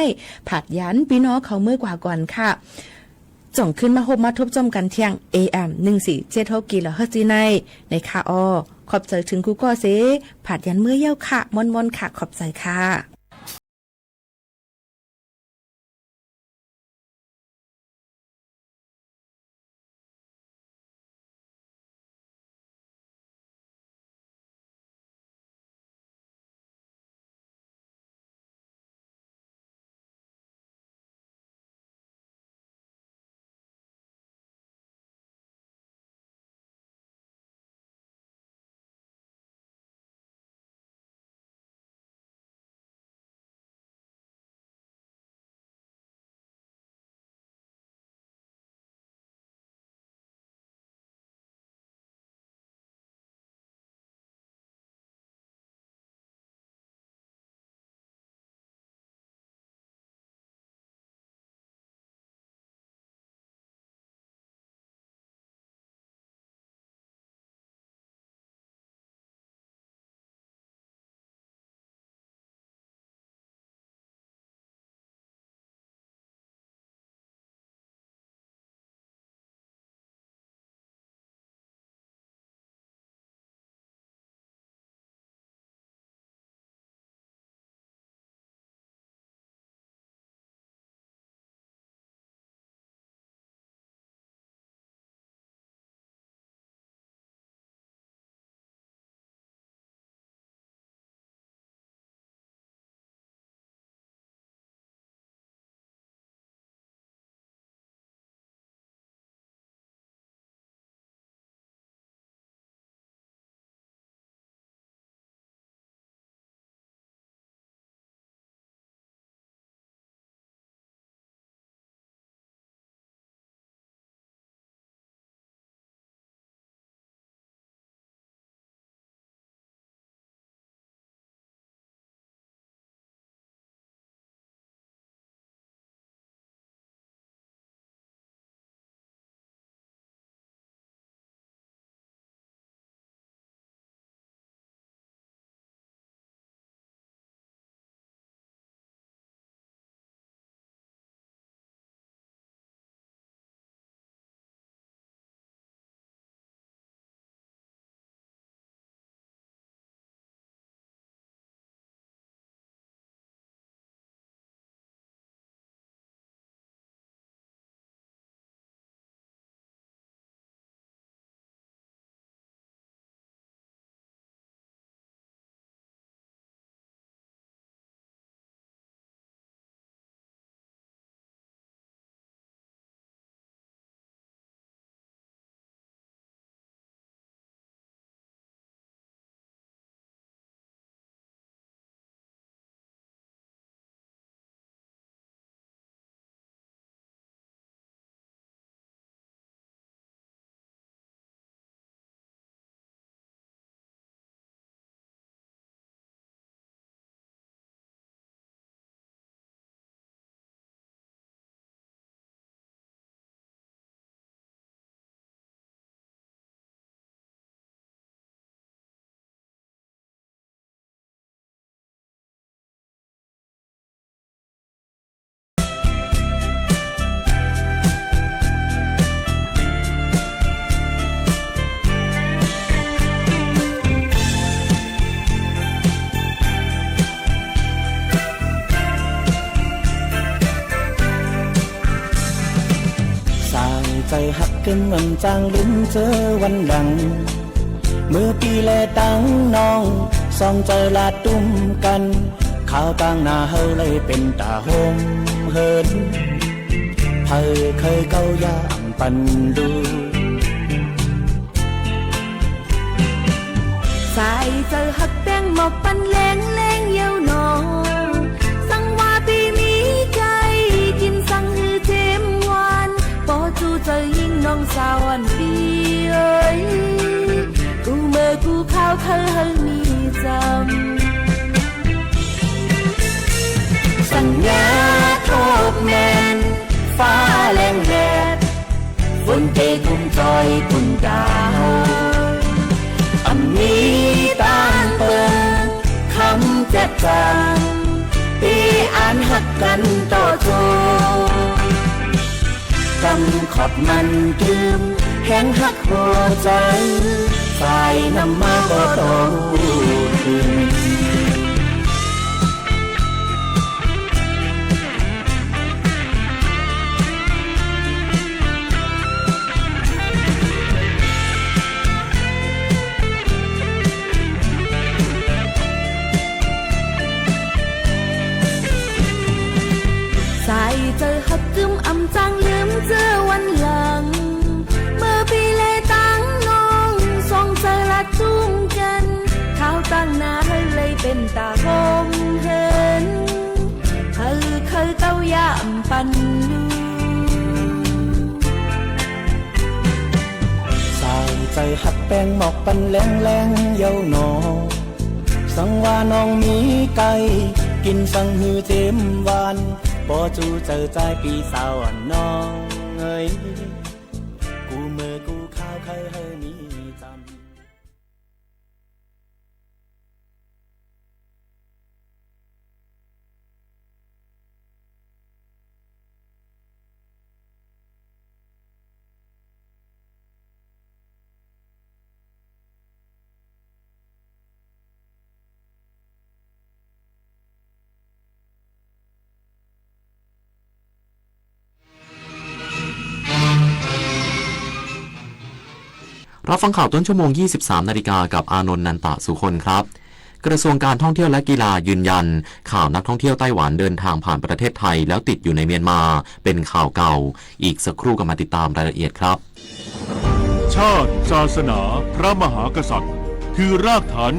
ผัด ยัน พี่น้อง เขา เมื่อ กว่า ก่อน ค่ะ. ส่ง ขึ้น มา พบ มา ทบ จ้อม กัน แท่ง เอ เอ็ม หนึ่งสี่เจ็ดหก กิโลเฮิรตซ์ จี ใน ใน ค่ะ ออ. ขอบ ใจ เถิง กู ก็ เส ผัด ยัน เมื่อ เย้า ค่ะ. ม่อน ม่อน ค่ะ. ขอบ ใจ ค่ะ. Haꞈ keu mvuhˇ caˇ leuˉ tcuhˉ วันหลัง, เมื่อปีแลตังน้อง สองใจละตุ้มกัน คราวตั้งหน้า เฮาเลยเป็นตาโฮมเหิน เผยเคยเก่าย่างปันดู สายเจ้าฮักแป้งหมอกปันแหลงแหลงเยียวหนอ สังวาปีมีไก่ กินสังหือเจมวัน ปอจูเจอยิ่งน้องสาวอ่อนปีเอ๋ย กูเมอกูข้าวเคยเฮยมีจำ สัญญาทบแมน ฟ้าแรงแดด ฝนเตะกุมจอยกุนดาว อำมีต่างเปิง คำแจกจาง เตอันฮักกันต่อโจ กำขอดมันกลืม แหงฮักหัวใจ สายน้ำมาบ่ต้องคืน สายเจอฮักกึมอำจางลืมเจอวันหลัง เมื่อปีแลตังน้อง สองเจอละจุ่มกัน คราวตั้งหน้า เฮาเลยเป็นตาโฮมเหิน เฮาเคยเต้าย่ำปันลู สายเจอฮักแป้งหมอกปันแหลงแหลงเยียวหนอ สังวาน้องมีไก่ กินสังหือเจมวัน ปอจูเจอใจปีสาวอ่อนน้องเอ๋ย กูเมอกูข้าวเคยเฮยมีจำ รับฟังข่าวต้นชั่วโมง ยี่สิบสามนาฬิกา กับอานนท์ นันตะสุคนครับ กระทรวงการท่องเที่ยวและกีฬายืนยัน ข่าวนักท่องเที่ยวไต้หวันเดินทางผ่านประเทศไทยแล้วติดอยู่ในเมียนมา เป็นข่าวเก่า อีกสักครู่กลับมาติดตามรายละเอียดครับ ชาติ ศาสนา พระมหากษัตริย์ คือรากฐาน